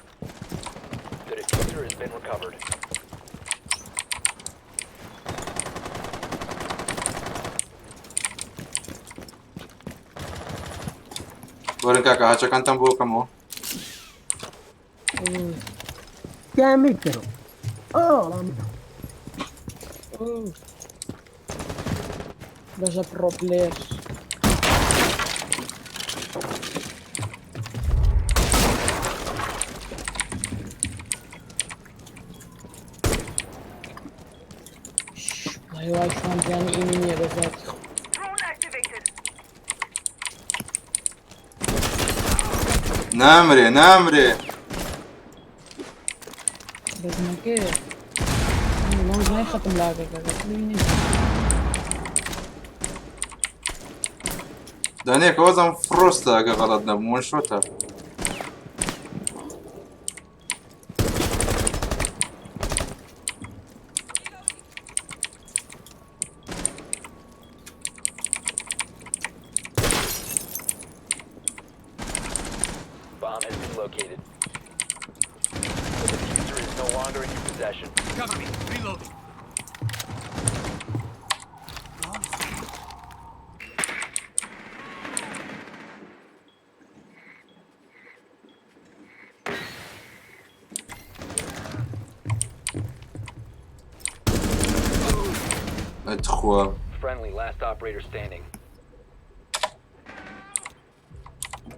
The diffuser has been recovered. وەرن کاکە هاچەکانتان بۆ کەمەوە. تیان بکەرەوە. ئۆ وەڵام. بەژە پڕۆ پلێر. وای شوان زیانی ئیمی نییە بە زاتی خۆ. نامرێ نامرێ. بەزمەکەیە. ماوس ختم لاگەکە ببینی. دانەیەکە وەزم فرۆستە ئەگە غەڵەت نەبووم وەن شۆتە. Bomb has been located. The diffuser is no longer in your possession. Cover me. Reloading. تخوا. Friendly, last operator standing.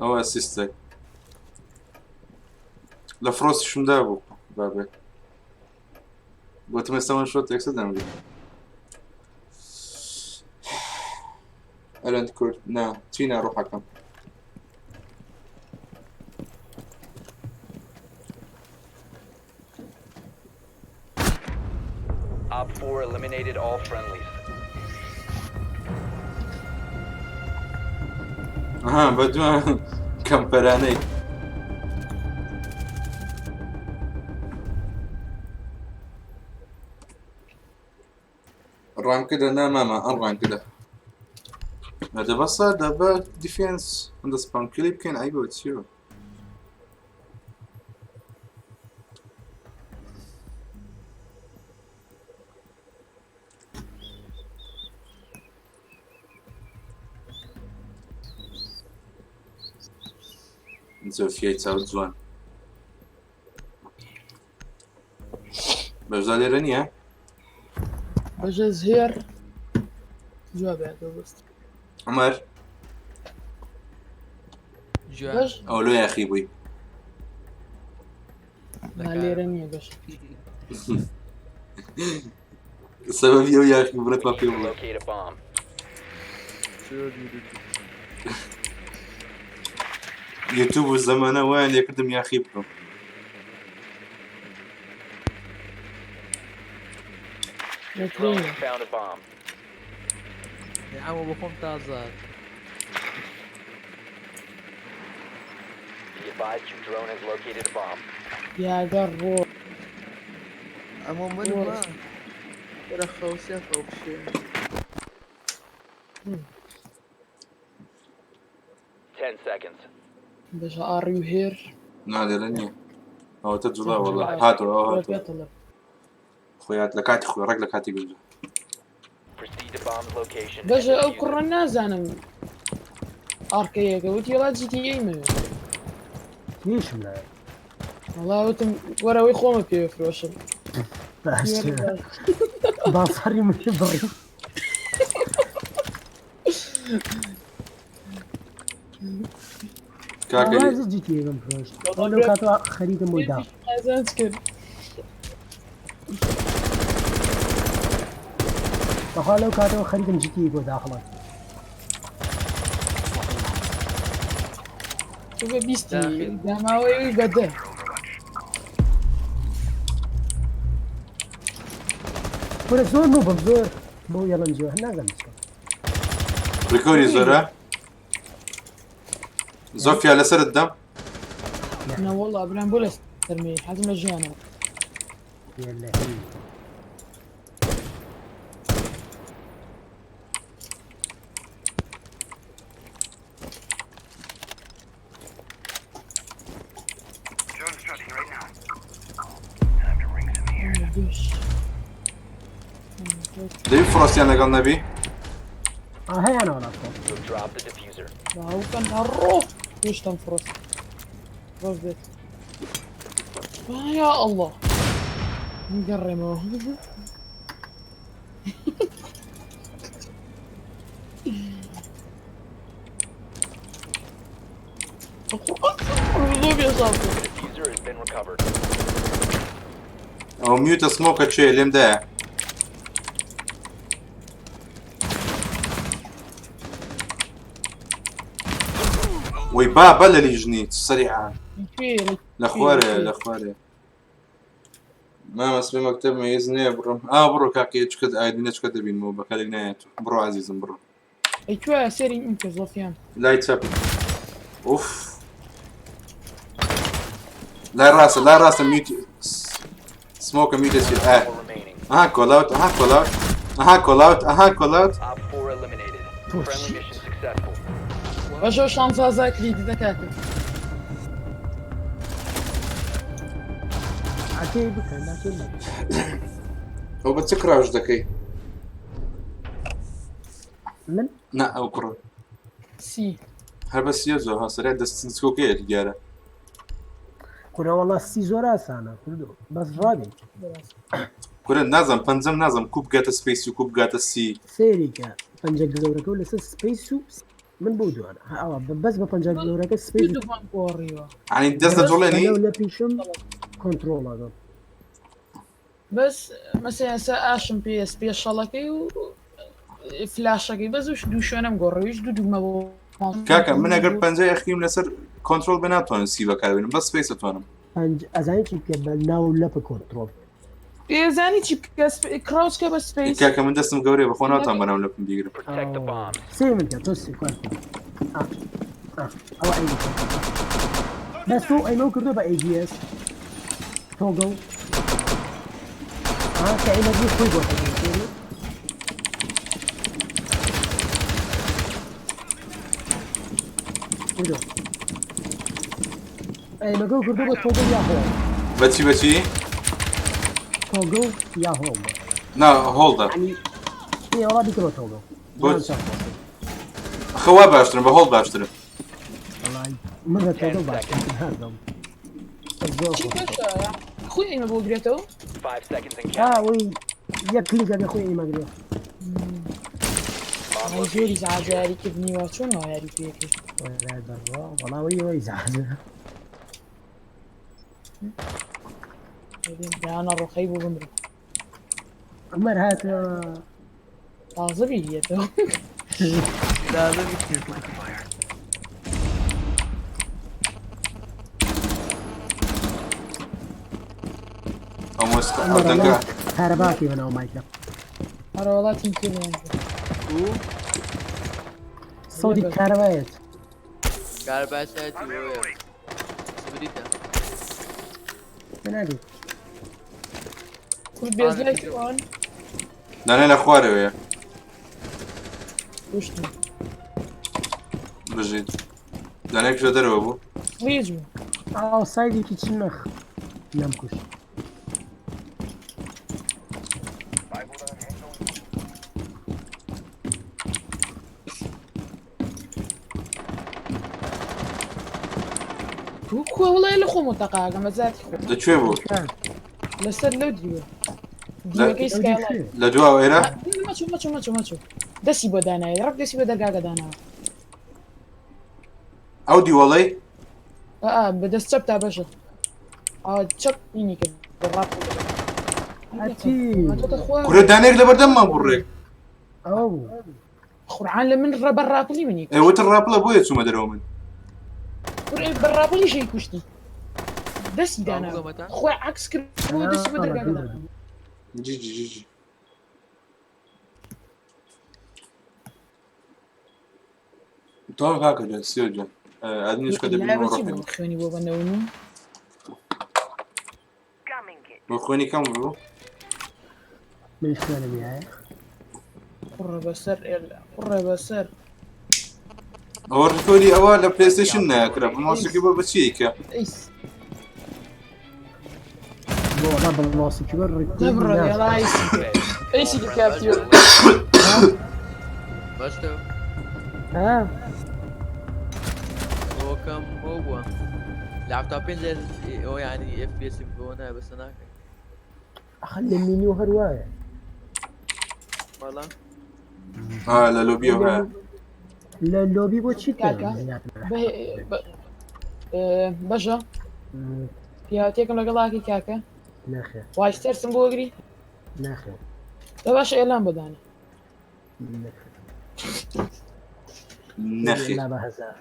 ئەوە ئەسیستێک لە فرۆستیشم دابوو بابێ. گوتم ئێستا وەن شۆت یەکسەر دەمرێ. ئەلەند کورد نا چینا ڕۆحەکەم. Op 4 eliminated all friendlies. ئەها بەدوا کەمپەرانەی. ڕانکدە نا ماما ئەم ڕانکدە. دە بەسە دەبە دیفێنس هەندە سپام کلی بکەین عیبەوە چیەوە. زۆفیای چاو جوان. بەشدا لێرە نییە؟ بەژە زهێر جوابێتەوە بەست. عمر جوان. بەش ئەوە لۆ یاخی بووی. نا لێرە نییە بەش. سەبەبی ئەو یاخی بڕێت We با need پێ to بڵێ. locate a bomb. یوتیوب و زەمانە وایان لێکردم یاخی بکەم. Your drone لە has found a bomb. عەمە بۆ خۆم تازە. Be advised your drone has located a bomb. یاگەڕ ڕۆ. ئەمە من ما. وەرە خەوسێ خەوشێ. 10 seconds. بەژە ئاڕی و هێر. نا لێرە نییە. ئەوە تە جوڵا وەڵا هاتەوە ئەوە هاتەوە. پێتەڵە. خۆیات لە کاتی خۆی ڕێک لە کاتی گونجا. Proceed to bomb's location. and بەژە ئەو defuse it. کوڕە نازانم ئارکەیەکە وتی وڵا جی تی ئەی مەوێ. نیشم لایە. وەڵا وتم وەرەوەی خۆمە پێ فرۆشم. باشە بازاڕی من بڕی. کاکە وازە جیتی بم فرۆشت. ئەو لەو کاتەوە خەریکم بۆی دا. قازانج کرد. بەخوا لەو کاتەوە خەریکم جیتی بۆ داخڵە. تۆ بە بیستی داماوەی بە دە. کورە زۆر نوبم زۆر بۆ یەڵم زۆر نازانم چیکەم. ڕیکۆری زۆرە زۆفیا لەسەرت دەم. نەوەڵا برام بۆ لەسەرمی حەزم لە ژیانە. يلا. دەبی فرۆستیان لەگەڵ نەبی؟ هەیانە وەڵا خۆ. You have dropped the diffuser. باوکم هەڕۆ هێشتم فرۆست ڕۆست بێت. یا الله نگەڕێمەوە. زۆر بێزار بوو. The diffuser has been recovered. ئەو میوتە سمۆکە چێ لێم دایە. وەی بابە لە لیژنی سەریعە. کوێ لە خوارێ لە خوارێ. مامە سبەی مەکتەبمە هیچ نییە بڕۆم. ئا بڕۆ کاکە چکت ئایدی نەچکە دەبینمەوە بەکارێک نایەت. بڕۆ عەزیزم بڕۆ. ئەی کوێ سێری ئینکە زۆفیان. لای چەپ. ئوف. لای ڕاستە لای ڕاستە میوت سمۆکە میوتە چی ئا. Four remaining. ئەها کۆلاوت ئەها کۆلاوت ئەها کۆلاوت ئەها کۆلاوت. Op 4 eliminated. Friendly mission successful. بەشەو شانسازا کلیدی دەکاتن. ئەکەی بکە ناکەی نەکە. ئەو بە چ کراوش دەکەی؟ من نا ئەو کوڕە. سی. هەر بە سیە زۆر ها سەریا دەستنسکۆکەیەتی دیارە. کورە وەڵا سی زۆر ئاسانە کوردۆ بەس ڕابی. کورە نازم پەنجەم نازم کو بگاتە سپەیس و کو بگاتە سی. سەیریکە پەنجە گەورەکە و لەسەر سپەیس و من بۆ دوانە ئەوە بەس بە پەنجە گەورەکە سپەیس و دوومان گۆڕیوە. یعنی دەست دەجوڵێنی؟ لەو لە پیشم کۆنترۆڵ ئەکەم. بەس مەسەلەن ئێستا ئاشم پێ سپێشەڵەکەی و فلاشەکەی بەس وش دوو شوێنم گۆڕیویش دوو دوگمە بۆ کاکە من ئەگەر پەنجەی ئەخریم لەسەر کۆنترۆڵ بێ ناتوانم سی بەکاربێنم بەس سپەیس ئەتوانم. پەنج ئەزانی چی بکە بە ناو لەپە کۆنترۆڵ. ئێزانی چی بکە کراوچکە بە سپەیس. کاکە من دەستم گەورەیە بەخۆ ناتوانم بەناو لەپم بیگرم. Protect the bombs. سێ من کە تۆ سێ کۆن. ئەوە ئەی بەس تۆ ئەیمەو کردو بە ADS تۆگڵ کە ئەیمە بوو خۆی بۆ تەگەی. کردو ئەیمەگەو کردو بە تۆگڵ یا هۆڵ. بەچی بەچی؟ تۆگڵ یا هۆڵ. نا هۆڵدە. یعنی ئێ وەڵا بیکڕۆ تۆگڵ. بۆ خوا باشترم بە هۆڵ باشترم. وەڵای من بە تۆگڵ باشترم هەردەم. زۆر چی خۆش. پێشە خۆی ئێمە بۆ گرێتەوە؟ 5 seconds and ئا counting. وەی یەک کلیک ئەبێ خۆی ئێمە گرێ. Bomb ئەی زۆری location زعاجە secured. یاریکردنی وا چۆن وا یاری پێکرد؟ وەڵا بەڕوا وەڵا وەی وەی زعاجە. دانا ڕۆخەی بۆ بمرم. عومەر هاتە تازە بیریەتەوە. تازە بیریەتەوە. ئەو مۆسیقا ئەو دەنگە. کارەباکی بەناو مایکە. ئەرە وەڵا تیم کردیان. سەوتی کارەبایەت. کارەبای سایتی وەیە. سبریتە. بنادی. کورد بێزلای ئەوان؟ دانێ لە خوارەوەیە. کوشتم. بژیت. دانێک لە دەرەوە بوو. فلیج بوو. ئاو سایدێکی چ نەخ نەمکوشت. کووە وڵای لە خۆم تەقاگەم بە زاتی خۆم. لە کوێ بوو؟ لەسەر لەو دیوە. دیوەکەی سکایڵای. لە دواوە ئێرە؟ مەچۆ مەچۆ مەچۆ مەچۆ. دەستی بۆ دانایە ڕەک دەستی بۆ دەرگاکە داناوە. ئەو دیوەڵەی؟ ئا بە دەست چەپ تا بەشە. ئا چەپ ئینی کرد ڕاپ. هەرچی کورە دانێک لەبەردەممان بوو ڕێک. ئەوە بوو. قورعان لە من ڕە بە ڕاپڵی منی ئێ وتر ڕاپڵە بۆیە چوومە دەرەوە من. کورە بە ڕاپڵی شەی کوشتی. دەستی دانا. خۆی عەکس کرد بۆ دەستی بۆ دەرگاکە دانا. جی جی جی جی. تەواو کاکە جان سیۆ جان ئەدنیش کە دەبینەوە ڕۆحی خوێنی بۆ بەنەون بۆ خوێنی کەم بوو من خوێنم یایە قڕە بەسەر ئێلا قڕە بەسەر ئەوە ڕیکۆری ئەوە لە پلەیستەیشن ناکرا بە ماوسەکەی بۆ بەچیەکە ئەیس بۆ وەڵا بە ماوسێکی بەر ڕیکۆری دەبڕە ناکرا. ئێلا ئەیسی ئەیسی کاپتیۆ بەشتە ها هو كم هو لعبت 5 هو يعني اف بي اس بونا بس هناك ئەخە لە مینیو هەر وایە. والله ها لە لۆبیەوە هەیە لە لۆبی بۆ چی کاکە بەشە پیاوەتێکم لەگەڵاکی کاکە ناخێر وایستەرسم بۆ گری ناخێر دە باشە ئێلان بۆدانە نەخێر لا بە هەزار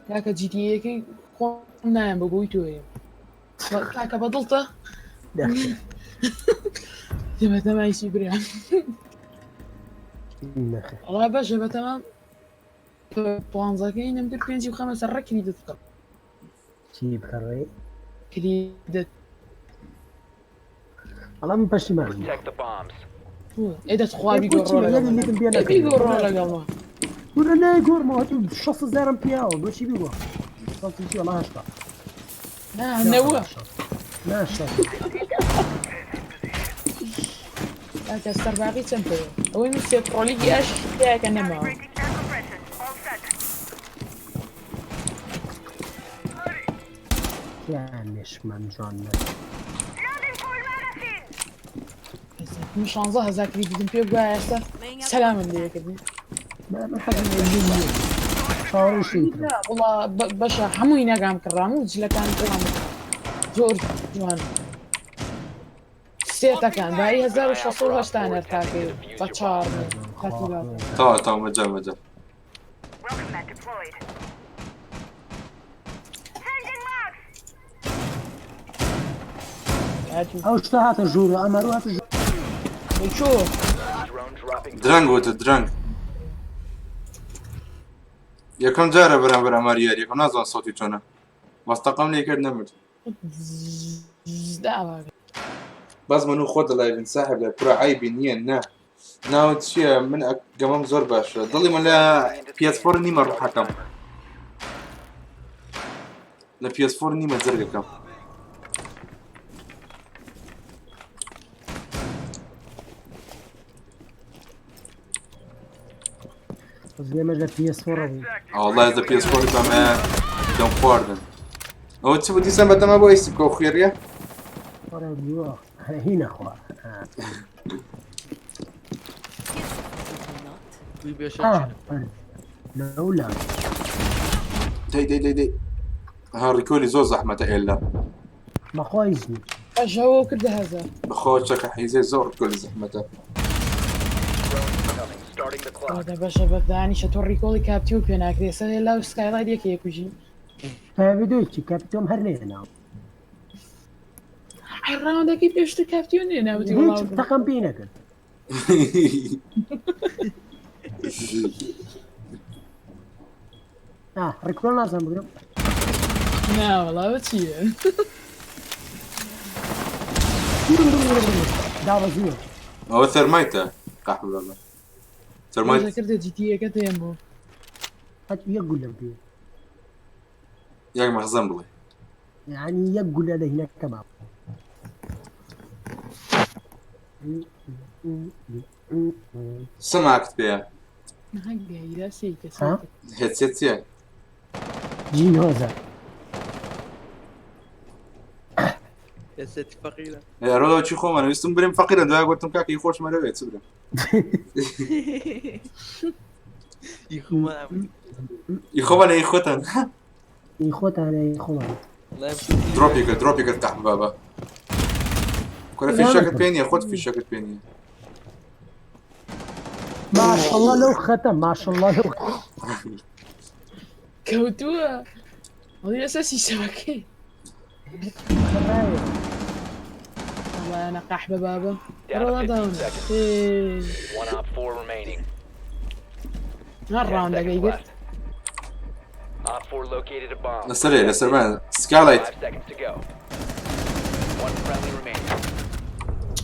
کاکە جیتیەکەی خۆم نایەم بە گۆی تۆیە کاکە بەدڵتە ناخێر بەتەمایسی برا ناخێر وەڵا بەشە بەتەمام پانزەکەی نەمتر پێنجی بخەمە سەر ڕە کلیدت بکەم چی بکەڕێ کلیدت وەڵا من پەشیمان Protect the bombs. ئێ دەست خوا بیگۆڕۆ یەک لیتم پێ نەکردی. بیگۆڕۆ لەگەڵما کورە نایگۆڕمەوە تو شەست هەزارم پیاوە بۆچی بیگۆڕ سەد و چی وەڵا هەشتا نا نەوە نا شەست کاکە سەرباقی چەند پێ ئەوەی من سێ پرۆلیگی ئەش تایەکە نەماوە کیان مێشکمان جوان نە من شانزە هەزار کریدیتم پێ بووە ئێستا سەلامم لێ کردی ما من حەزم لە ئینگلیز نییە چاوەڕێی شتێکی ترم نا وەڵا بەشە هەمووی نەگام کڕام و جلەکان کڕام زۆر جوان سێتەکان بایی 1680 نەرتاکەی بە چاڕ تەرتیبات تەواو تەواو مەجال مەجال ئەو شتە هاتە ژوورە ئەمەرو هاتە ژوور چۆ Drone dropping. درەنگ وتە درەنگ یەکەم جارە بەرامبەر ئەمار یاریەکەم نازانم سەوتی چۆنە مەستەقەم لێ کرد نەمرد داوا بەس من و خۆت دەڵای ساحب لە کورە عەیبی نییە نا ناوت چییە من گەمەم زۆر باشە دڵی من لە PS four نیمە ڕوحەکەم لە PS four نیمە جەرگەکەم ئێمەش لە PS four ە بووین والله لە PS four بەمە دەم خواردن ئەوە چ بوو دیسان بەتەما بۆ ئەیسی بکەو خوێڕیە وەرە دیوە هی نەخوا وی بێشە آه، لەولا دەی دەی دەی دەی ها ڕیکۆلی زۆر زەحمەتە ئێلا بەخوا هیچ نییە ئەژەوە کردە هەزار بەخوا چەکە حیزەی زۆر ڕیکۆلی زەحمەتە Drone incoming. Starting the clock. ئەوە بەشە بەدانیشە تۆ ڕیکۆڵی کاپتی و پێ ناکرێ سەر لاو سکایڵایت یەکێ یەکوژی تایبەتۆی چی کاپیتۆم هەر نەهێناوە هەر ڕاوندەکەی پێشتر کاپتیۆ نییە ناوتی هیچ وەڵا تەقەم پێی نەکرد آه ڕیکۆل نازانم بگرم نا وەڵا ئەوە چییە دابەزیوە ئەوە تەرمایتە قەحبە بابە تەرمایت بەشە کردە جیتیەکە تێم بوو هەت یەک گولەم پێ یەک مەخزەن بڵێ یعنی یەک گولە لە هینەکە ماوە سماکت پێیە گەیرە سێیکە ها؟ هێدسێت چییە؟ جین هۆزە. ئێسێتی فەقیرە. ئەرۆ چی خۆمان ویستم برێم فەقیرە دوای گوتم کاکە ئی خۆشمە لەوێ چ برێم. ئی خۆمان. ئی خۆمان ئی خۆتان. ئی خۆتانە ئی خۆمان. درۆپی کرد درۆپی کرد قەحبە بابا. کورە فیشەکت پێ نییە خۆت فیشەکت پێ نییە. ماشەڵڵا لەو خەتە ماشەڵڵا لەو کەوتووە ئەڵێ لەسەر سیستەمەکەی. والله انا قحبه بابا. Down to والله 15 داون. seconds. One op 4 remaining. هەر 10 ڕاوندەکەی seconds گرت. left. Op 4 located a bomb. لەسەرێ لەسەرمان سکایلایت. 5 seconds to go. One friendly remaining.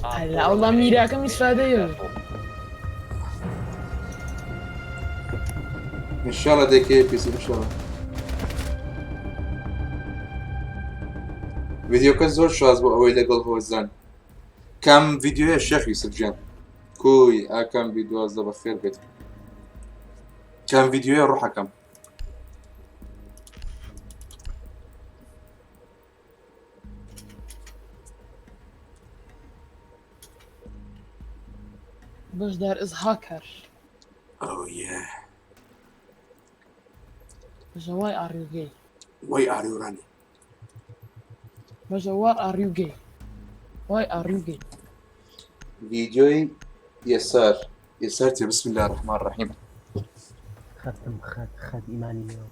Op هەلا 4 والله eliminated. میراکەم Mission ئیسفادەیە. successful. ان شاء الله دێکێ پیسی ان شاء الله. ڤیدیۆکە زۆر شاز بۆ ئەوەی لەگەڵ هۆزان. کام ڤیدیۆیە شێخ یوسف گیان؟ کوی ئاکام بی 12 بەخێر بێت. کام ڤیدیۆیە ڕۆحەکەم؟ بەشدار is hacker. Oh yeah. بەشە why are you gay? Why are you running? بەشە why are you gay? Why are you gay? ڤیدیۆی یەسار یەسار چیە بسم الله الرحمن الرحیم. خەتم خەت خەت ئیمانی نێوە.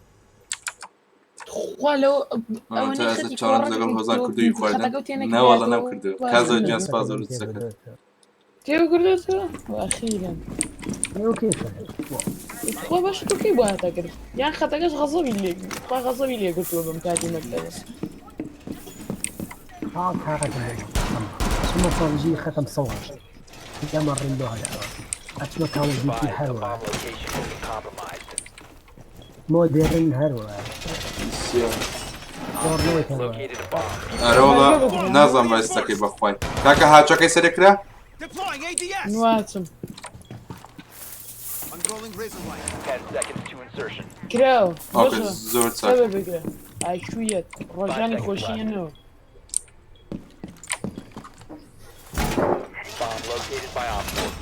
خوا لەو تا ئەوەنەی ئێستا خەتی چاڵنج کۆڕەکە لەگەڵ هۆزان کردووە کردووی خواردن خەتەکەو نەوەڵە تێنەکرایەتەوە نەمکردووە واز کازۆ لێ گیان سپاس زۆر دەکەت. تێوە کردوێتەوە وأخيرا. ئێوە کەیفە؟ خوا باش تۆ کەی بۆ هاتە کرد یان خەتەکەش غەزەبی لێ خوا غەزەبی لێ گرتووە بەم کاتی مەکتەبە. ها تاقەتم بێ ئەچمە پەبجی خەتم سەوەش یامە ڕیندۆ هەرەوە ئەچمە کاڵ دیتی Advised, a هەروە bomb location has been compromised. مۆدێرن هەروە فۆرنایت هەروە. Located a bomb. ئەرەوەڵا نازانم بایستەکەی بەخوای کاکە هاچەکەی سەرێ کرا؟ Deploying ADS. نواچم. Unrolling razor wire. 10 seconds to insertion. کراوە ئۆکە بەشە زۆر چاک. سەبە بگرە ئایکویەت ڕۆژانی خۆشیە نەوە. Bomb located by Op 4.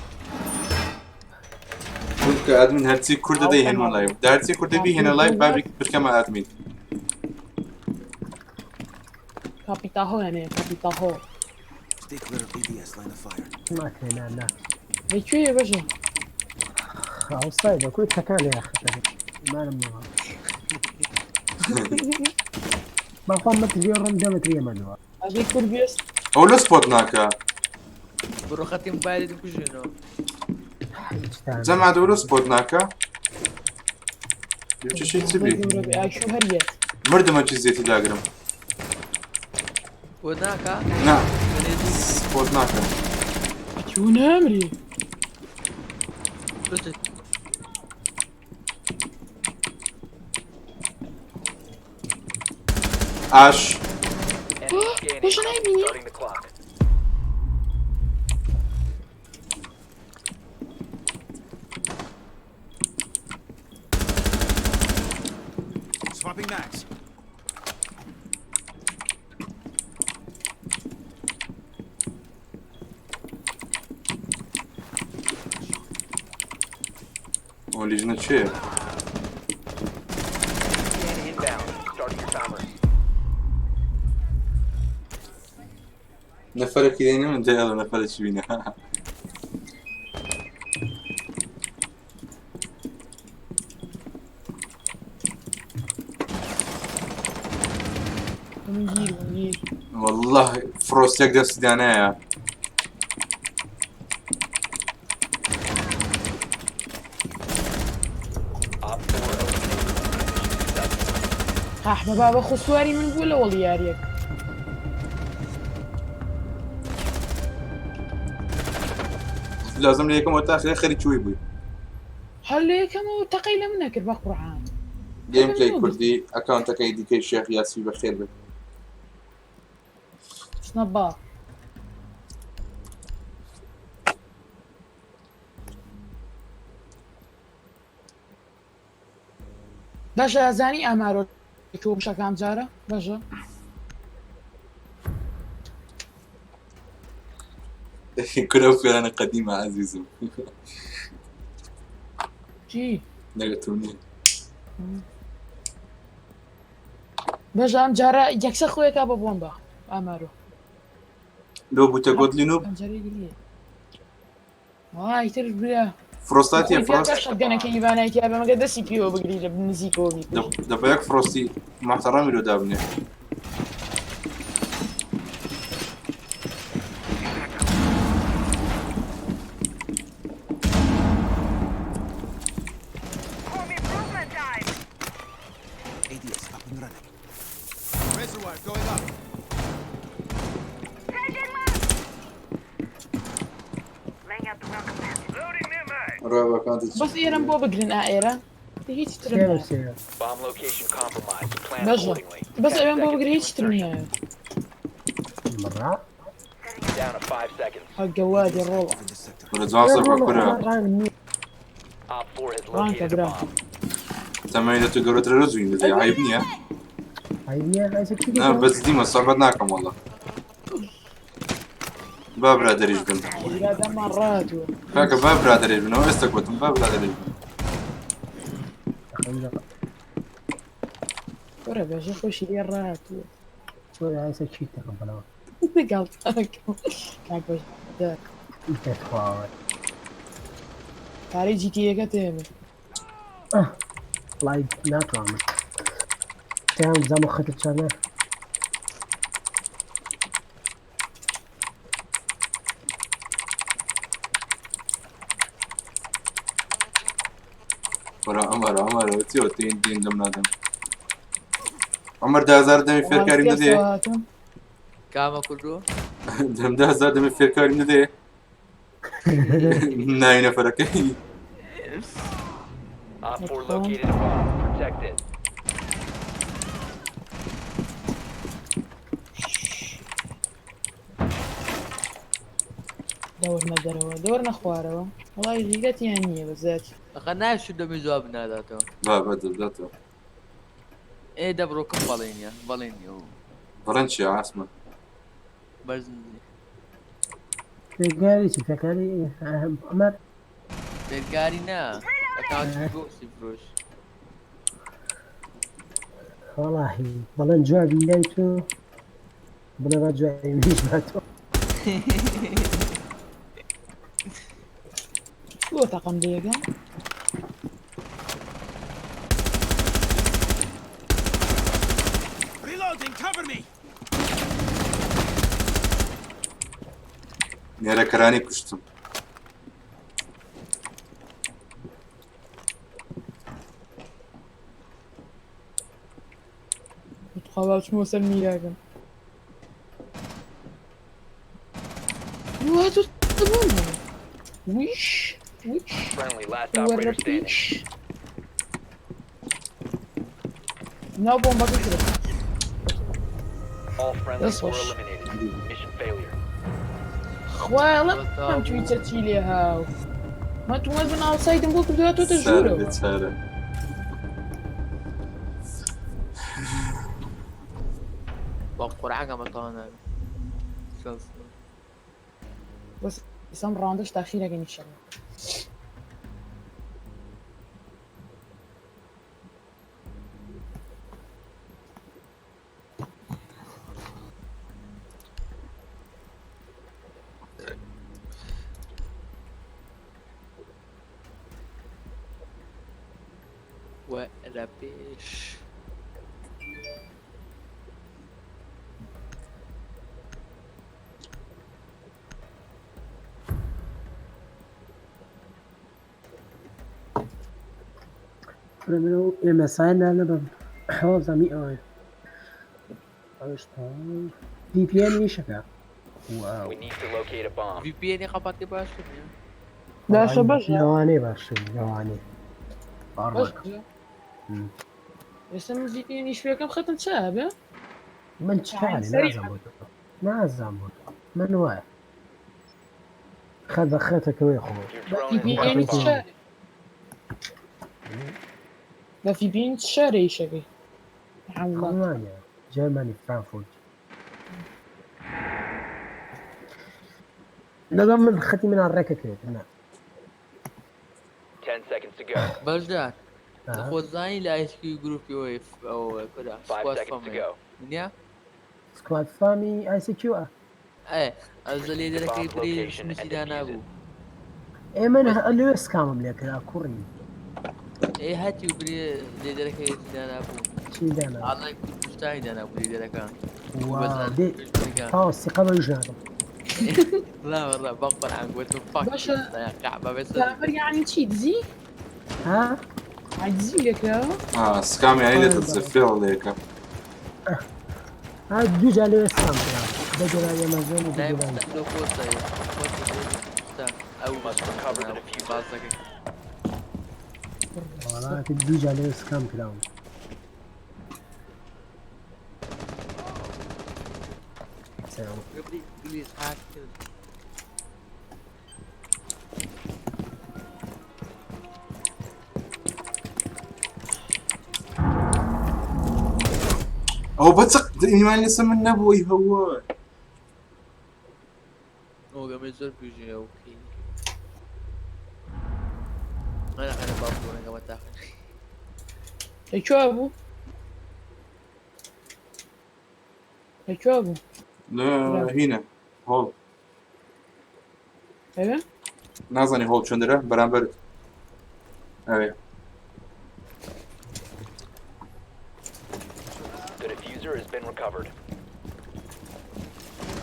چونکە ئەدمین هەرچی کوردە دەیهێنمە لایڤ هەرچی کوردە بیهێنە لایڤ بابی بکەمە ئەدمین. کاپیتاهۆ هەنێ کاپیتاهۆ. Stay clear of ADS line of fire. ناکرێ نا نا. لەکوێیە بەشە؟ ئەوسای بە کۆی تەکانێ خەتەکە ئیمانم نەوە. باخوا مەتری ڕم دە مەتری ئەمەنەوە. ئەبێ کورد بێست. ئەو لە سپۆت ناکە. بڕۆ خەتی موبایلی بکوژێنەوە. جەماعەت ئەو لە سپۆت ناکە. چ چی بی؟ ئایکیو هەریەت. مردمە چی زێتی داگرم. بۆ ناکا؟ نا سپۆت ناکە. ئایکیو نامری. ئاش. Enemy scanning. بەشە نایبینی؟ Starting the clock. Swapping mags. ئەو لیژنە چێ؟ Scan inbound. Starting your timer. نەفەرێکی دێنێ من جای ئەڵێ نەفەرێکی بینە. من گیر بووم گیر. والله فرۆستێک دەستی دانایە. Op 4 eliminated. Mission successful. قاحبە بابە خۆ سواری من بوو لە وەڵی یاریەک. لازم لە یەکەمەوە تا ئاخرێ خەریکی وی بووی. هەر لە یەکەمەوە تەقەی لە من نەکرد بە قورعان. گەیم پلەی کوردی ئەکاونتەکەی دیکەی شێخ یاسی بەخێر بێت. سنەبا. باشە ئەزانی ئامارۆ تۆ بشەکە ئەم جارە بەژە. کورە ئەو فێرانە قەدیمە عەزیزم. چی؟ نەگە تۆ نییە. بەژە ئەم جارە یەکسەر خۆیەکا بە بۆمبا ئامارۆ. لۆ بوتە گۆدلی نوب؟ ئەم جارەی گریە. وای تر برا. فرۆستاتیە خۆی پیا فرۆست؟ کە شەتگەنەکەی ئیڤانای تیا بێ مەگەر دەستی پێوە بگری لە نزیکەوە بیکوژی. دەبا یەک فرۆستی محتەڕەمی لۆ دابنێ. ADS up and running. Razor wire going up. بەس ئێرەم بۆ بگرن ئا ئێرە هیچ ترم سێرە نایە. سێرە. Bomb location compromised. Plan بەژە accordingly. بەس 10 ئەوێم بۆ seconds بگرن to هیچ ترم insertion. نایە. مڕا. Down to 5 seconds. ها گەوادی ڕۆڵە. In this sector. کورە جوان سەر بە کورە. ڕانگ نییە. Op 4 has ڕانکە located a برا. bomb. تەمەنی لە تۆ گەورەترە لۆ جوین دەدەی عەیب نییە؟ عەیب نییە ئایسە چی نا دەکەم؟ بەس دیمە سەعبەت ناکەم وەڵا. با برادەریش بن. برا دەمان ڕاتوە. کاکە با برادەریش بن ئەوە ئێستا گوتم با برادەریش بن. کورە بەژە خۆشی لێ ڕاتوە. چۆن ئایسە چی دەکەم بەڵام؟ گاڵتەکەم. کاک بەژە. دەتخواوە. پارەی جیتیەکە تێمێ. وڵای ناتوانم. تیان بزانم خەتە چانە. وەرە عومەر عومەر چیەوە تین تین دەم نادەم. عومەر 10,000 دەمی فێرکاریم دەدێ؟ کامە کوردووە؟ دەم 10,000 دەمی فێرکاریم دەدێ؟ ناوی نەفەرەکەی. Op 4 located a bomb. Protect it. دەورنە دەرەوە دەورنە خوارەوە وڵی غیرەتیان نییە بەزات. ئەخە ناشو دەمی جواب ناداتەوە. با بەدەداتەوە. ئێ دەبڕۆکم بەڵێنیە بەڵێنیە و بەڵێن چیە عاسمە؟ بەرزن فێرکاری چی؟ فێرکاری عومەر؟ فێرکاری نا ئەکاونتی گۆسی فرۆش. وەڵاهی بەڵێن جوابی لای تۆ بڵێ با جوابی منیش باتەوە. بۆ تەقەم لێگە؟ Reloading, cover me. نێرەکەرانی کوشتم. بتخوا با بچمەوە سەر میراکەم. وا تۆ بوون. ویش ویش. Friendly, last operator standing. وەرە پیش. ناو بۆمبەکە کرد. All friendlies This were was- eliminated. Mission failure. خوایە ئەم تویتە چی لێ هاو. من تومەز بن ئاوسایدم بۆ کردووە تۆتە سارە ژوورەوە. بێچارە. بە قورعان ئەمە تەواو نابێ. بەس ئێستا ئەم ڕاوندەش تاخیرەکەین ئینشەڵڵا. وەرە پێش. کورە من ئەو MSI نانە بە حەوازەمی ئەوەیە. ئەوش تەواو. VPN ئیشەکە. واو. We need to locate a bomb. VPN قەپاتی باشتر نییە؟ باشە بەشە. لەوانەیە باشتر لەوانەیە. باڕ بەشە. مەکە. ئێستا من VPN ئیش پێکەم خەتم چا بێ؟ من چارێ سەریع. نازانم بۆ تۆ. نازانم بۆ تۆ. من وایە. خەت بە خەتەکەوەی خۆ. Your بە drone has VPN found a bomb. چارێ. بە VPN چارێ ئیشەکەی. الله. ئەڵمانیا، جەرمەنی، فرانکفۆرت. لەگەڵ من خەتی منان ڕێکەکەوێت نا. 10 seconds to go. بەشدار. آه. خۆزانی لە ئایسکی گروپی ئەوەی ئەوە کورە 5 سکواد seconds to فەمێ go. نییە؟ سکواد فامی ئای سی کیو. ئێ ئەزە لێدەرەکەی Bomb بری location and سمیسی defuse دانابوو. it. ئێمە لەوێ سکامم لێکرا کوڕی. ئێ هەتی و بری لێدەرەکەی دانابوو. چی دانا؟ ئاڵای کوردستانی دانابوو لێدەرەکە. وا دێ تاو سیقە بەویش ناکەم. لا والله بقر عن قلت فاك باشا. قعبة بس. بەرامبەر یعنی چی دزی؟ ها؟ عجزی لێکراوە؟ آه سکام یعنی لێ دەتزە فێڵ لێکە. ها دوو جار لەوێ سکام کرا، دە دۆلار ئەمازۆن و لا دو دۆلار. لو بوستا او Must recover the diffuser. بازەکەی. وەڵا دوو جار لەوێ سکام کراوم. سلام. قبل انجليز هاك. ئەو بەچ ئیمان لەسەر من نەبووی هەوە. هو قبل زور بيجي اوكي انا بابو انا قبل تاخذ. لەکوێ بوو؟ لەکوێ بوو؟ لە هینە هۆڵ. ئەوێ؟ نازانی هۆڵ چۆن دەرە بەرامبەرت ئەوێ. The diffuser has been recovered.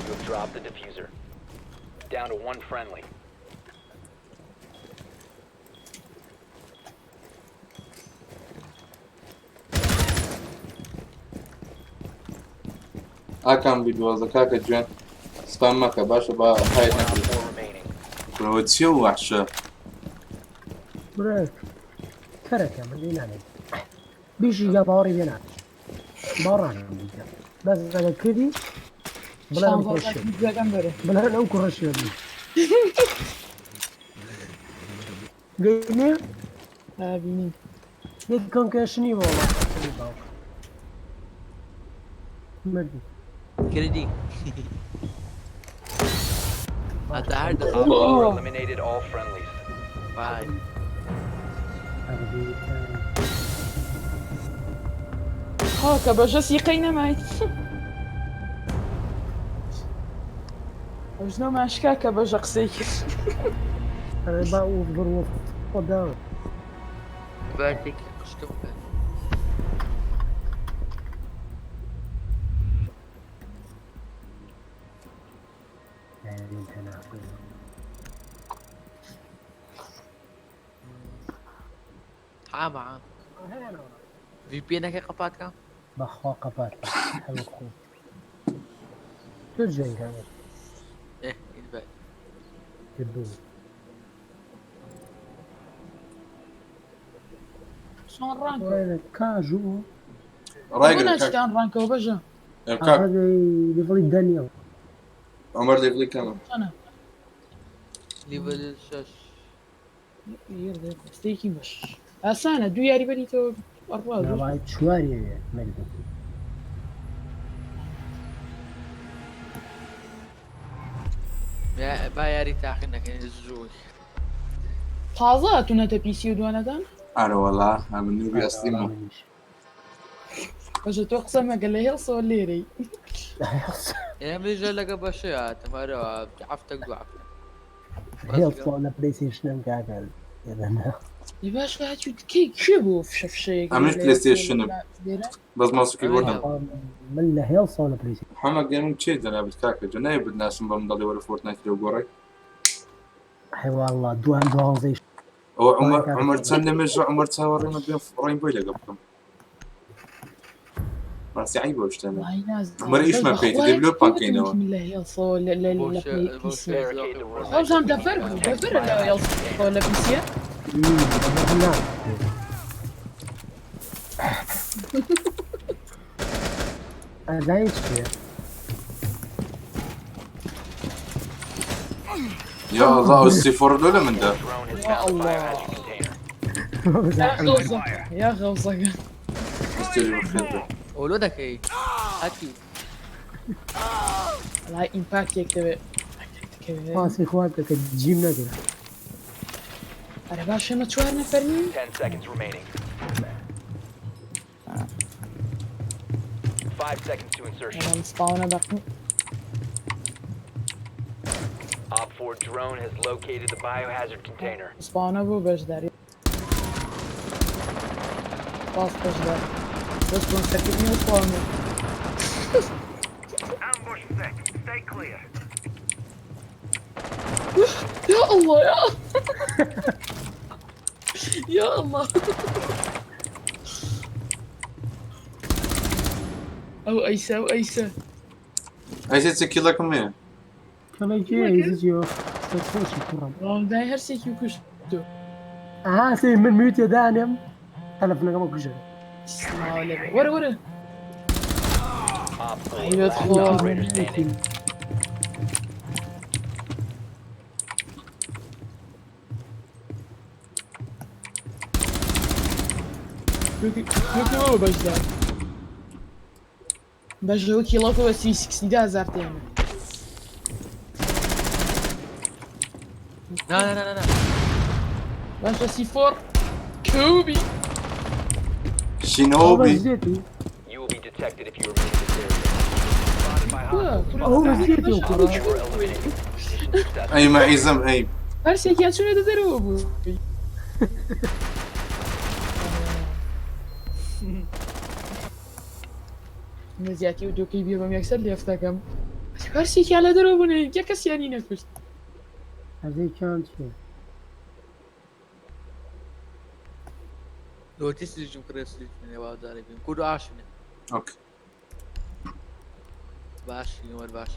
You have dropped the diffuser. Down to one friendly. ئاکام بیدوازە کاکە گوێن سپام مەکە باشە با های One op نەکرد. 4 remaining. کورەوە چییە و وەحشە؟ برا کەرەکە من لێ نانێت بیژی یا باوەڕی پێ ناکەم، باوەڕانم بیکە بەس ئەگەر کردی بڵێ ئەم کوڕە شێت. شانزەکەم بەرێ. بڵێ ئەو کوڕە شێت بوو. گەی لێ؟ بینیم. یەک کۆنکەشنی بۆ وەڵا. باوک مردی. كريدي حتى عاد. Op 4 eliminated all friendlies. باي. خاکە بەژە سیقەی نەمایت. ئەوژنە ماشکا کە بەژە قسەی کرد. با بڕۆ خۆدا. باتك قشتم. عام عام في بي انك قفاتك. بەخوا قەپات هەموو خۆ تۆ جوێن کامێت. ايه ينبع. کردوون. چۆن ڕانکەوە؟ وڕێنە کاژوو. ڕایگرە. ناچیتان ڕانکەوە بەژە؟ کاک. لێڤڵی دانیەوە. عمر لێڤڵی کەمە. چۆنە؟ ليفل 6. دەستێکی بەش ئاسانە دوو یاری بەریتەوە ئەڕوا. ناوای چواریە مردی. يا با ياري تاخذنا كان الزوج. تازە هاتوونەتە پیسی و دوانەکان؟ ئارە وەڵا ئەمن نوبی ئەسلیمە. بەژە تۆ قسە مەگە لە هێڵسەوە لێرەی. يعني من جا لقى بشيات مرة عفتك دو عفتك. هێڵ لە پلەیستەیشنم کاکە. باش هاتوو کەی کوێ بوو فشە فشەیەک؟ ئەمنیش پلەیستەیشنم. بەس ماوسکی بردم. من لە هێڵسەوە لە پلەیستەیشن. محەممەد گەرم چێ جەنابت کاکە جە نایە بدناسم بە منداڵی وەرە فۆرتنایت لەو گۆڕی. حیواڵڵا دوان دوانزەی. ئەوە عمر عمر چەند لەمێژە عمر چاوەڕێمە بێم ڕێم بۆی لەگەڵ بکەم. ڕاستی عیبە ئەو شتانە. عمر ئیشمان پێیتی دەبی لۆ پاکەینەوە. لە هێڵسەوە لە پیسی. Barricade the room. خۆزان دەفەر بوو دەفەرە لە هێڵسەوە لە پیسیە. نا ئەزانی چیە؟ یا الله ئەو سیفۆر لۆ لە مندا. Drone has يا found the الله. biohazard container. يا غوصك يا غوصك. دەستێ بەخێر بێ. ئۆلۆ دەکەی هەتی. وەڵای ئیمپاکتێک دەوێ دەکەوێ. پاسی خوارد کە جیم نەکرد. ئەرە باش ئێمە چوار نەفەر نین؟ 10 seconds remaining. 5 seconds to insertion. ئەرە سپاونە بەقم. Op 4 drone has located the biohazard container. سپاونە بوو بەشداری. باس بەشدار. بەس کۆنسەرکردنی و سپاونە. يا الله يا يا الله ئەو ئەیسا ئەو ئەیسا. ئەیسە چ کیڵەکم هەیە؟ کەڵێ کێ ئەیزی سەرخۆشی کوڕم. بەڵام دای هەرسێکی کوشت. ئەها سەی من میوتێ دانێم تەلەفۆنەکەمە کوژێ. سڵاو لێ بێ. وەرە وەرە. Op 4 أيوة، last ادخل. operator standing. دووکی بۆ بەشدار. بەشەوە کیڵەکە بە 360 هەزار تێنە. نا نا نا نا باشە سی فۆر کوبی. شینۆبی. بەزێتی You will be detected if you remain in this area. Spotted by hostiles. ئەو بەزێتی و Op کوڕە. 4 eliminated. Mission successful. ئەی مەعیزم ئەی. هەرسێکیان چونێتە دەرەوە بوو. نزیاتی و دووکەی بێ بەم یەکسەر لێفتەکەم. هەرسێکیان لە دەرەوە بوون یەک کەسیانی نەکوشت. هەزەی کام چیە؟ لۆتی سریجم کڕێ سریجم وازارێ بیم کورد ئاشنە. ئۆکەی. باشی وەر باش.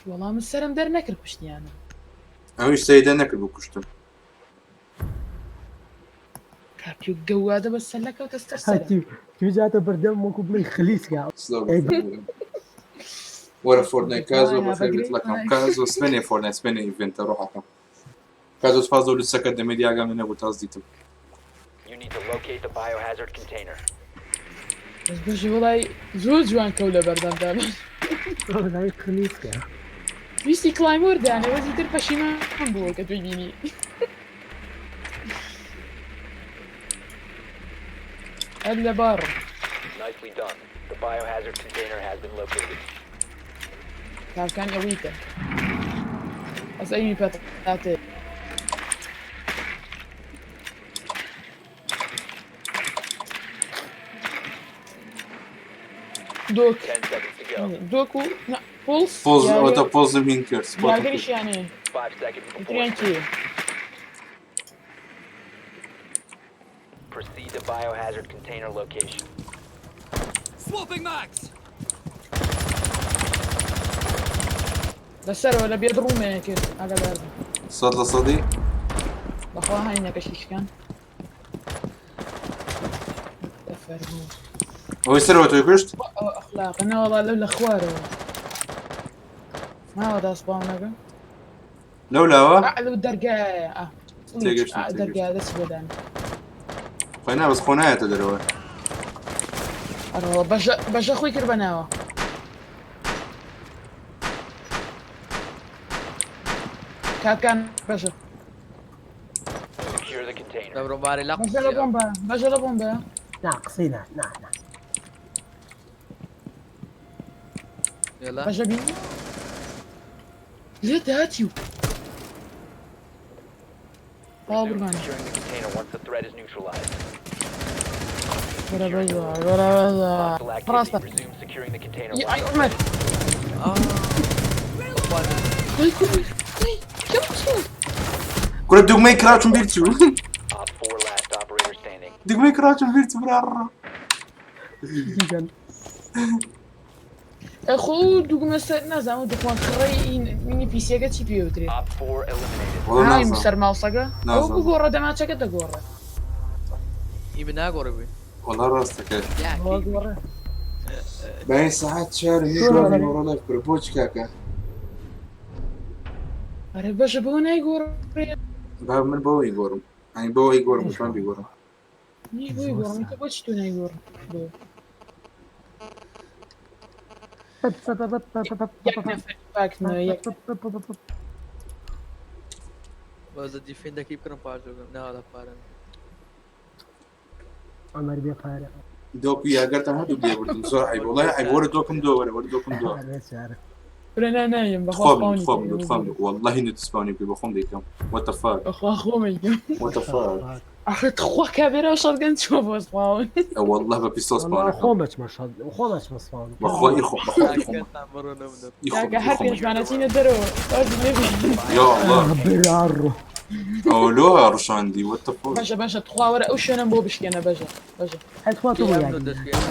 وەڵام من سەرم دەرنەکرد کوشتیانە. ئەویش سەیدە نەکرد بۆ کوشتن. کاپی و گەوادە بە سەلەکەوتە سەر سەرم. هەتی توجاتە بەردەم وەکو بڵێ خلیسکا. سڵاو وەرە فۆرتنایت کازۆ بەخێر بێت لەکەم کازۆ سپێنێ فۆرتنایت سپێنێ ئیڤنتە ڕۆحەکەم کازۆ سپاس زۆر لوسەکە دەمێ دیاگام لێ نەبوو تاز دیتم. You need to locate the biohazard container. بەس بەژی وەڵای زۆر جوان کەو لە بەردەمدا. وەڵای خلیسکا. ویستی کلایمۆر دانێ وەزی تر پەشیمان بووە کە تۆی بینی. هەر لە باڕ. Nicely done. The biohazard container has been located. کارکان ئەویتە. ئەس ئەیمی پەتاتێ. دۆک 10 seconds to go. دۆک و نا پۆڵس پۆز ئەوەتە پۆزم هین کرد سپۆتم کرد. یاگەریشیانێ. 5 seconds before ئیتریان کێ؟ Proceed to biohazard container location. Swapping max. لەسەرەوە لە بێد ڕوومەیە کرد ئاگادار بن. سەد لە سەدی؟ بەخوا هاینەکەشی شکان. دەفەرموو. ئەوەی سەرەوە تۆی کوشت؟ ئەوە ئەخلاقە نەوەڵا لەو لە خوارەوە. ماوە داسپاونەکە؟ لەو لاوە؟ ئا لەو دەرگایە. ئا تێگەشتم، ئا تێگەشتم. دەرگایە دەستی بۆدان. خۆی نا بەس خۆ نایەتە دەرەوە. ئەرەوە بەژە بەژە خۆی کرد بە ناوە. کاکان بەژە. Secure the container. دەبڕۆم بارێ لە بەژە لە بۆمبا بەژە لە بۆمبا. نا قسەی نا نا نا. يلا بەژە بینی؟ لێ داتی و. تەواو Resume بڕمانە. securing the container once the threat is neutralized. وەرە بەژە وەرە بەژە. Hostile activity. ڕاستە. Resume securing the container ئەی once the عومەر. ئەی کوڕی ئەی کەم چوو. کورە دوگمەی کراچم بیر چوو. Op 4 last operator standing. دوگمەی کراچم بیر چوو برا. دیگەن. خۆ دوگمە سەر نازانم دوگمە خڕەی مینی پیسیەکە چی پێ وترێ. Op 4 eliminated. وەڵا هایم نازانم. سەر ماوسەکە ئەو نازانم. بگۆڕە دەماچەکە دەگۆڕە. ئیمە ناگۆڕێ بێ. وەڵا ڕاستەکەی. یا ئەوە گۆڕە. بەین سەعات 4 نیوەڕۆ لایف کورە بۆچ کاکە؟ ئەرێ بەشە بۆ نایگۆڕێ. با من بۆ ئەوەی گۆڕم. یعنی بۆ ئەوەی گۆڕم چۆن بیگۆڕم؟ منیش بۆی گۆڕم تۆ بۆچی تۆ نایگۆڕ بۆ یەک نەفەر پاکنە یەک بەس دیفێندەکەی بکڕم پاژۆگەم ناوە پارە. عمر بێ پارە. دۆک و یاگەرتان هەردوو لێبوردن زۆر عیب وڵای عیب وەرە دۆکم دۆ وەرە وەرە دۆکم دۆ. ئەرێ چارە. برا نا نایم بەخوا خۆم سپاونی خۆم کەی خۆم والله نت سپاونی بکەی بەخۆم دەیکەم. What the fuck. بەخوا خۆمەیکەم. What the fuck. ئەخر تخوا کابێرا شەڕگەن چووە بۆ سپاون. والله بە پیستۆل والله سپاونەکەم. خۆم بەچمە شەڕ خۆم بەچمە سپاون. بەخوا ئی خۆم بەخوا ئی خۆم. کاکەتان بڕۆ نەمدە. ئی خۆم کاکە ئی هەر خۆم. پێشمانەچینە دەرەوە باش لێ یا الله. برا ئەو لۆ ڕشاندی what the fuck. باشە باشە تخوا وەرە ئەو شوێنم بۆ بشکێنە بەژە بەژە. هەر تخوا تۆ بۆ ئەمنۆ یاری. دەشکێنم.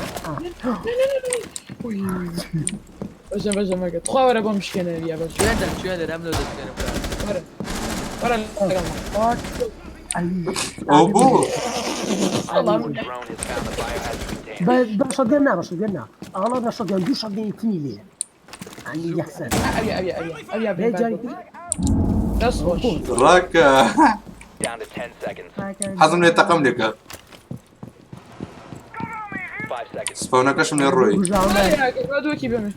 بەژە بەژە مەگە تخوا وەرە بۆم بشکێنە یا بەژە. شوێنە شوێنە ئەمنۆ دەشکێنم برا. وەرە وەرە لەگەڵما. ئەو بۆ. وەڵام Drone has found the biohazard container. بە شەڕگەن نا بە شەڕگەن نا. ئاڵا بە شەڕگەن دوو شەڕگەنی تنی لێیە. یعنی یەکسەر. ئەویا ئەویا ئەویا ئەویا لێ جاری تر دەست خۆش. ڕاکە. Down to 10 seconds. حەزم لێ تەقەم لێکە. 5 seconds. سپاونەکەشم لێ ڕۆی. گوژاومە. با دووەکی بمێ.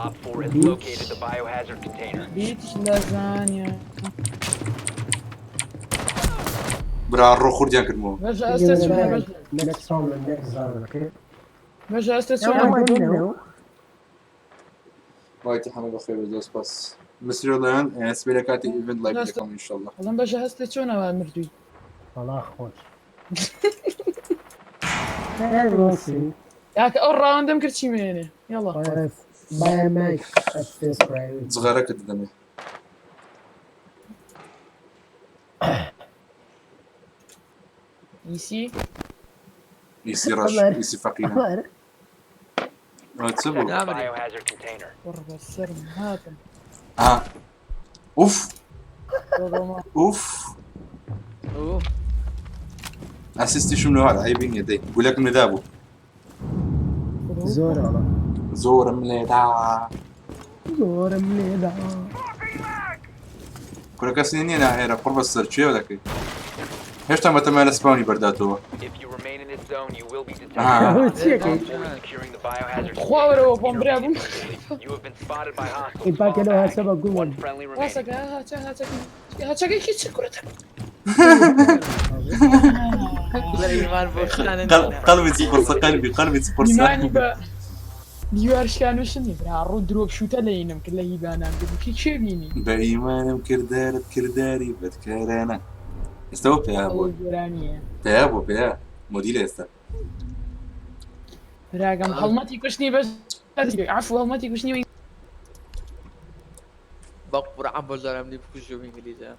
Op 4 has located the biohazard container. بیت لەزانیا. برا ڕۆ خوردیان کردمەوە. بەژە ئەستە چۆنە بەژە. Next song, next song, okay? بەژە ئەستە چۆنە. وایتی حەمە بەخێر بێت زۆر سپاس. مسری ڵێن سبێ لە کاتی ئیڤنت لایڤ دەکەم ئینشەڵڵا. بەڵام بەژە هەستە چۆنەوە مردووی. وەڵا خۆش. Hey, یاکە ئەو ڕاوەندەم کرد چی مێنێ. یاڵا. Buy a mic at this price. جغارەکەت دەدەمێ. ئیسی ئیسی ڕەش ئیسی فەقیرە. ئەوە چ بوو؟ Protect the نامرێ. biohazard container. وەڕ بە سەرم هاتم. ئا ئوف بۆ ئوف. ئەوه. ئەسیستیشم لەوە هات عیبی نییە دەی گولەکم لێدا بوو. زۆر وەڵا. زۆرم لێدا. زۆرم لێدا. کورە کەس نییە ناهێرە قوڕ بە سەر کوێ دەکەی. هێشتا بەتەمای لە سپاونی بەرداتەوە. If you remain in this zone, you will be detected. آه. چیەکەی؟ Op 4 is securing the biohazard خوا container. وەرەوە بۆم برا بووم. Intermediately. You have been spotted by hostiles. ئیمپاکە Fall لەو back. هەسە بە گوڵ. One friendly remaining. ڕاستەکە هاچە هاچەکە هاچەکەی چ کورەتە. لە ئیمان بۆ خانە قەلبی چ قورسە قەلبی قەلبی چ قورسە. ئیمانی بە دیوار شکانوشنی برا ڕوو درۆب شوتە لەینم کرد لە هیبانان کرد کی کێ بینی. بە ئیمانم کردارت کرداری بەدکارانە. ئێستا بۆ پێیا ئەو بووە. گۆرانییە. پێیا بووە پێیا. مۆدیلە ئێستا. براگەم هەڵمەتی کوشتنی بەس عفو هەڵمەتی کوشتنی بە قورعان بۆ جارم لێ بکوژم ئینگلیزە.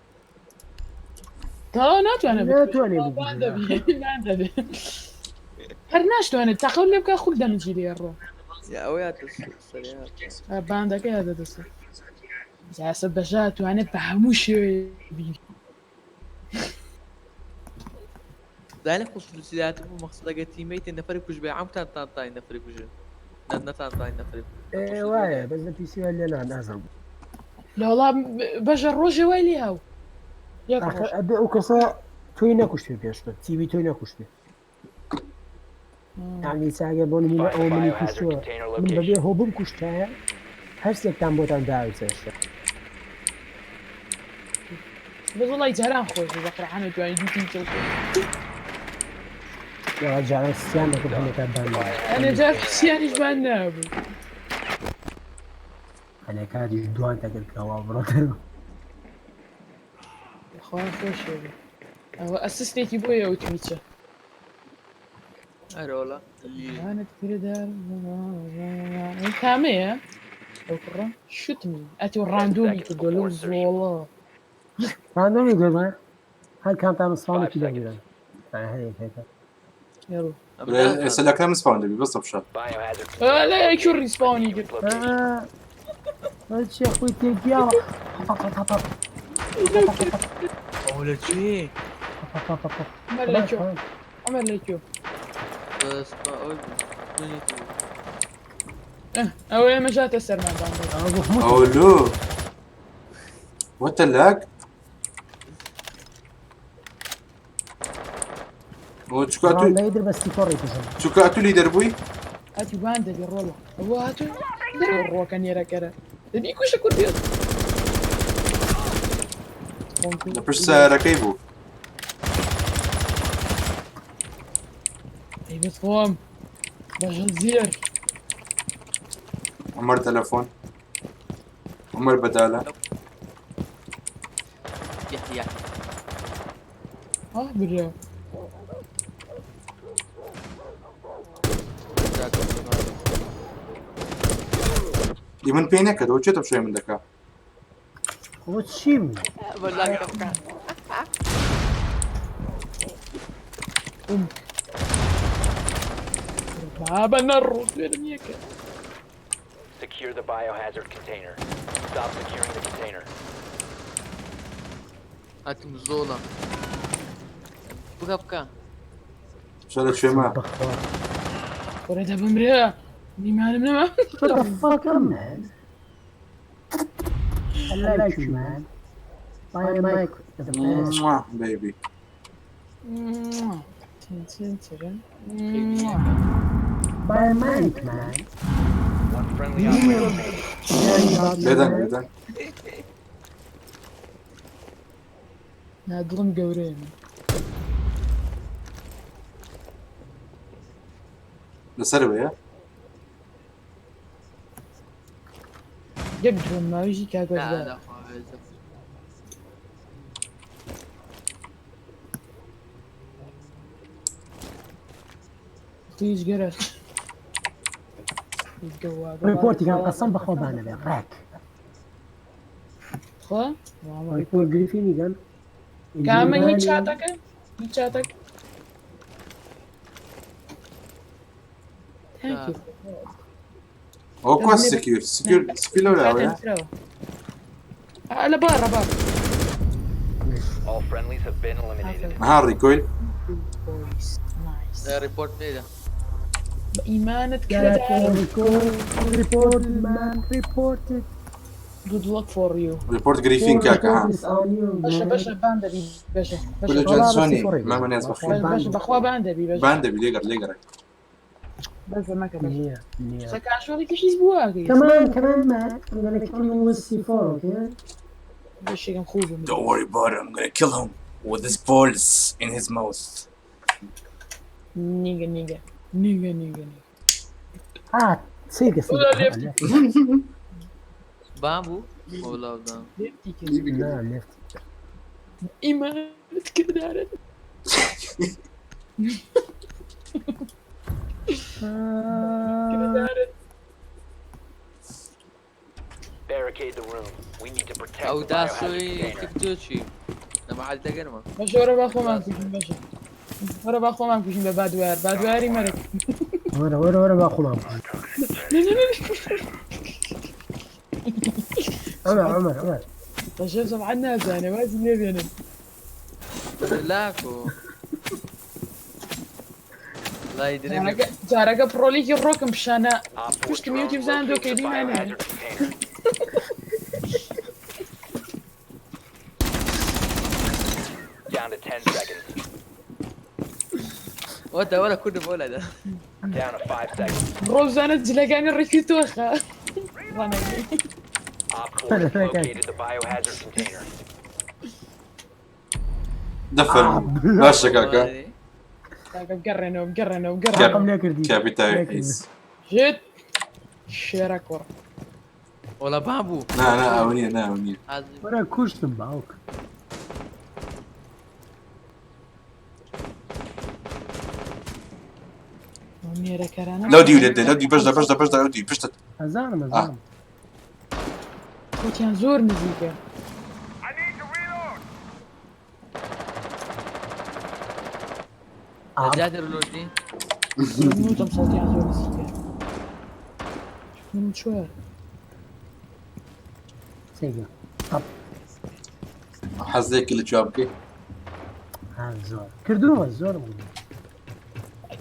تا ناتوانێت ناتوانێت بان بکوژێ. دەبێ بان دەبێ. هەر ناشتوانێت تەقەو لێ بکە خول دەمجی لێ ڕۆ. یا ئەوە یاتە سەریع. باندەکە یادە دەست. جاسە بەژا توانێت بە هەموو شێوەیە بی. دایلە خصوصیات بوو مەخصدەگە تیمەیت نەفەری کوژ بێ عەمتان تان تاین نەفەری کوژن. نەتان تاین نەفەری. ئێ وایە بەس لە پیسی وای لێ نازم. لە وەڵا بەژە ڕۆژێ وای لێ هاو. یەک ئاخر ڕۆژ. ئەبێ ئەو کەسە تۆی نەکوشتێ پێشتر تیوی تۆی نەکوشتێ. یعنی چاگە بۆ نمونە Find the ئەوە منی biohazard کوشتووە container من location. بەبێ هۆ بم کوشتایە هەر سێکتان بۆتان داوی سەرشتە. بەس وەڵای جاران خۆش بوو بە قورعانە توانی دوو تیم کڵ کرد. یا جاران سیان دەکرد هەنێکات بان نابوو. ئەنێ جار سیانیش بان نابوو. هەنێکاتیش دوان دەکرد کەوا بڕۆ دەرەوە. خوا خۆشێ بوو. ئەوە ئەسیستێکی بۆیە ئەو تویچە. ئەرۆڵە. ئەوانت کردار کامەیە؟ ئەو کوڕە شوتمی ئەتۆ ڕاندۆمی کردووە لەو زۆڵە. ڕاندۆمی کردووە؟ هەر کامتان سپاونێکی دەگیرن. هەرێک هەیە. یاڵا. ئێستا لە کام سپاون دەبی بەس بشە. Biohazard لا container کێ located. ڕیسپاونی کرد؟ Its location. چێ خۆی تێگیاوە. ئەو لە چێ؟ عمر لە کوێ؟ عمر لە کوێ؟ بەس با ئەوەی بوو. ئەوە ئێمە ژاتە سەرمان باندەکە. ئەو لۆ. What the lag? چکا تو لە در بە سیفۆڕی کوژم. چکا تو لیدەر بووی؟ هاتوو بان دەبی ڕۆڵە ئەوە هاتوو ڕۆکە نێرەکەرە دەبی کوشە کوردی. لە پشت سەیارەکەی بوو. ئەی بەخۆم بەژە زێر. عمر تەلەفۆن، عمر بەدالە. یحيى ها برا. ئی من پێی نەکردەوە چێتە پشوی من دەکا. ئەوە چیم؟ بابە نەڕۆ دوێرم یەکە. Secure the biohazard container. Stop securing the container. هاتم زۆڵە بکە بکە. شە لە کوێ ما؟ بەخوا. وەرە دەبمرێ نیمانم نەما. What the fuck up, man? I like you, man. Buy a mic. The best. بەیبی. Buy a mic, man. One friendly operator remaining. بێدەنگ بێدەنگ. نا دڵم گەورەیە من. لەسەرەوەیە؟ یەک درۆم ماویژی کاک وەجبە. لا تیج گەرە. ريبورتي كان قسم بخوا بانا بێ ڕێک. خوا؟ ڕیپۆرت گریفینی گەن. کامە هیچ چاتەکە؟ هیچ چاتەکە؟ Thank you. ئەوە کوا سکیور سکیور سکیور لەولاوەیە؟ لە بارە بار. All friendlies have been eliminated. ها ڕیکۆیل. Boys. Nice. ڕیپۆرت پێدا. بە ئیمانت Yeah, کردار. report, man, report it. Good luck for you. ڕیپۆرت گریفین کاکە ها. Report is on you, بەشە man. بەشە بان دەبی بەشە کولە بەشە جان سۆنی مامە نێز بەخێر. بەشە بەخوا بان دەبی بەشە. بان دەبی لێگەڕ لێگەڕێ. بەس مەکە بەشە. Yeah, yeah. قسە کاشۆڵێکی حیز بووە ئەگەی. Come on, come on, man. I'm gonna kill you with C4, okay? بەشێکم خوب بوو. Don't worry about it, I'm gonna kill him with his balls in his mouth. نیگە نیگە نیگە نیگە نیگە. Ah, سيرك ولا سيرك. ليفت. بام بوو وەڵا دام. لێفتی کرد. لا ليفت. ئیمانت کردارت. کردارت. Barricade the room. We need to protect ئەو the biohazard داسۆی container. تکتۆچی لە محل دەگەرمە. بەشە وەرە با خۆمان کوژین بەشە. وەرە با خۆمان کوژین بە بادوار بادواری مەرگ. ورا ورا ورا باخو نە نە نە. عمر عمر عمر. بەشە سەبعە نازانێ وازی لێ بێنن. لاکۆ لای درێ. جارەکە پرۆلێکی ڕۆکم پیشانە Op 4 پشتم drone یوتیوب زان located دۆکەی the دیمانێ. biohazard container. Down to 10 seconds. وەتە وەرە کوردم بۆ لەدا. Down to 5 seconds. ڕۆژانە جلەکانی ڕێکی تۆخە. ڕانەکەی. Op 4 has located the biohazard container. دەفەرموو. باشە کاکە. کاکە بگەڕێنەوە بگەڕێنەوە بگەڕێنەوە. رقم ليكردي. کاپیتاوی حیز. شت شێرە کوڕ. وەڵا بام بوو. نا نا ئەوە نییە نا ئەوە نییە. ورا كوشتم باوك. نێرەکەرانە. لەو دیو لێت دێ لەو دیو بەشدە بەشدە بەشدە لەو دیو پشتت. ازانم ازانم. خۆتیان زۆر نزیکە. زیاتر لۆدی. نوتم سەڵتیان زۆر نزیکە. من چوار. سيجا. طب حەز لێکی لە جواب بکەی؟ ها زور. كردومه زور.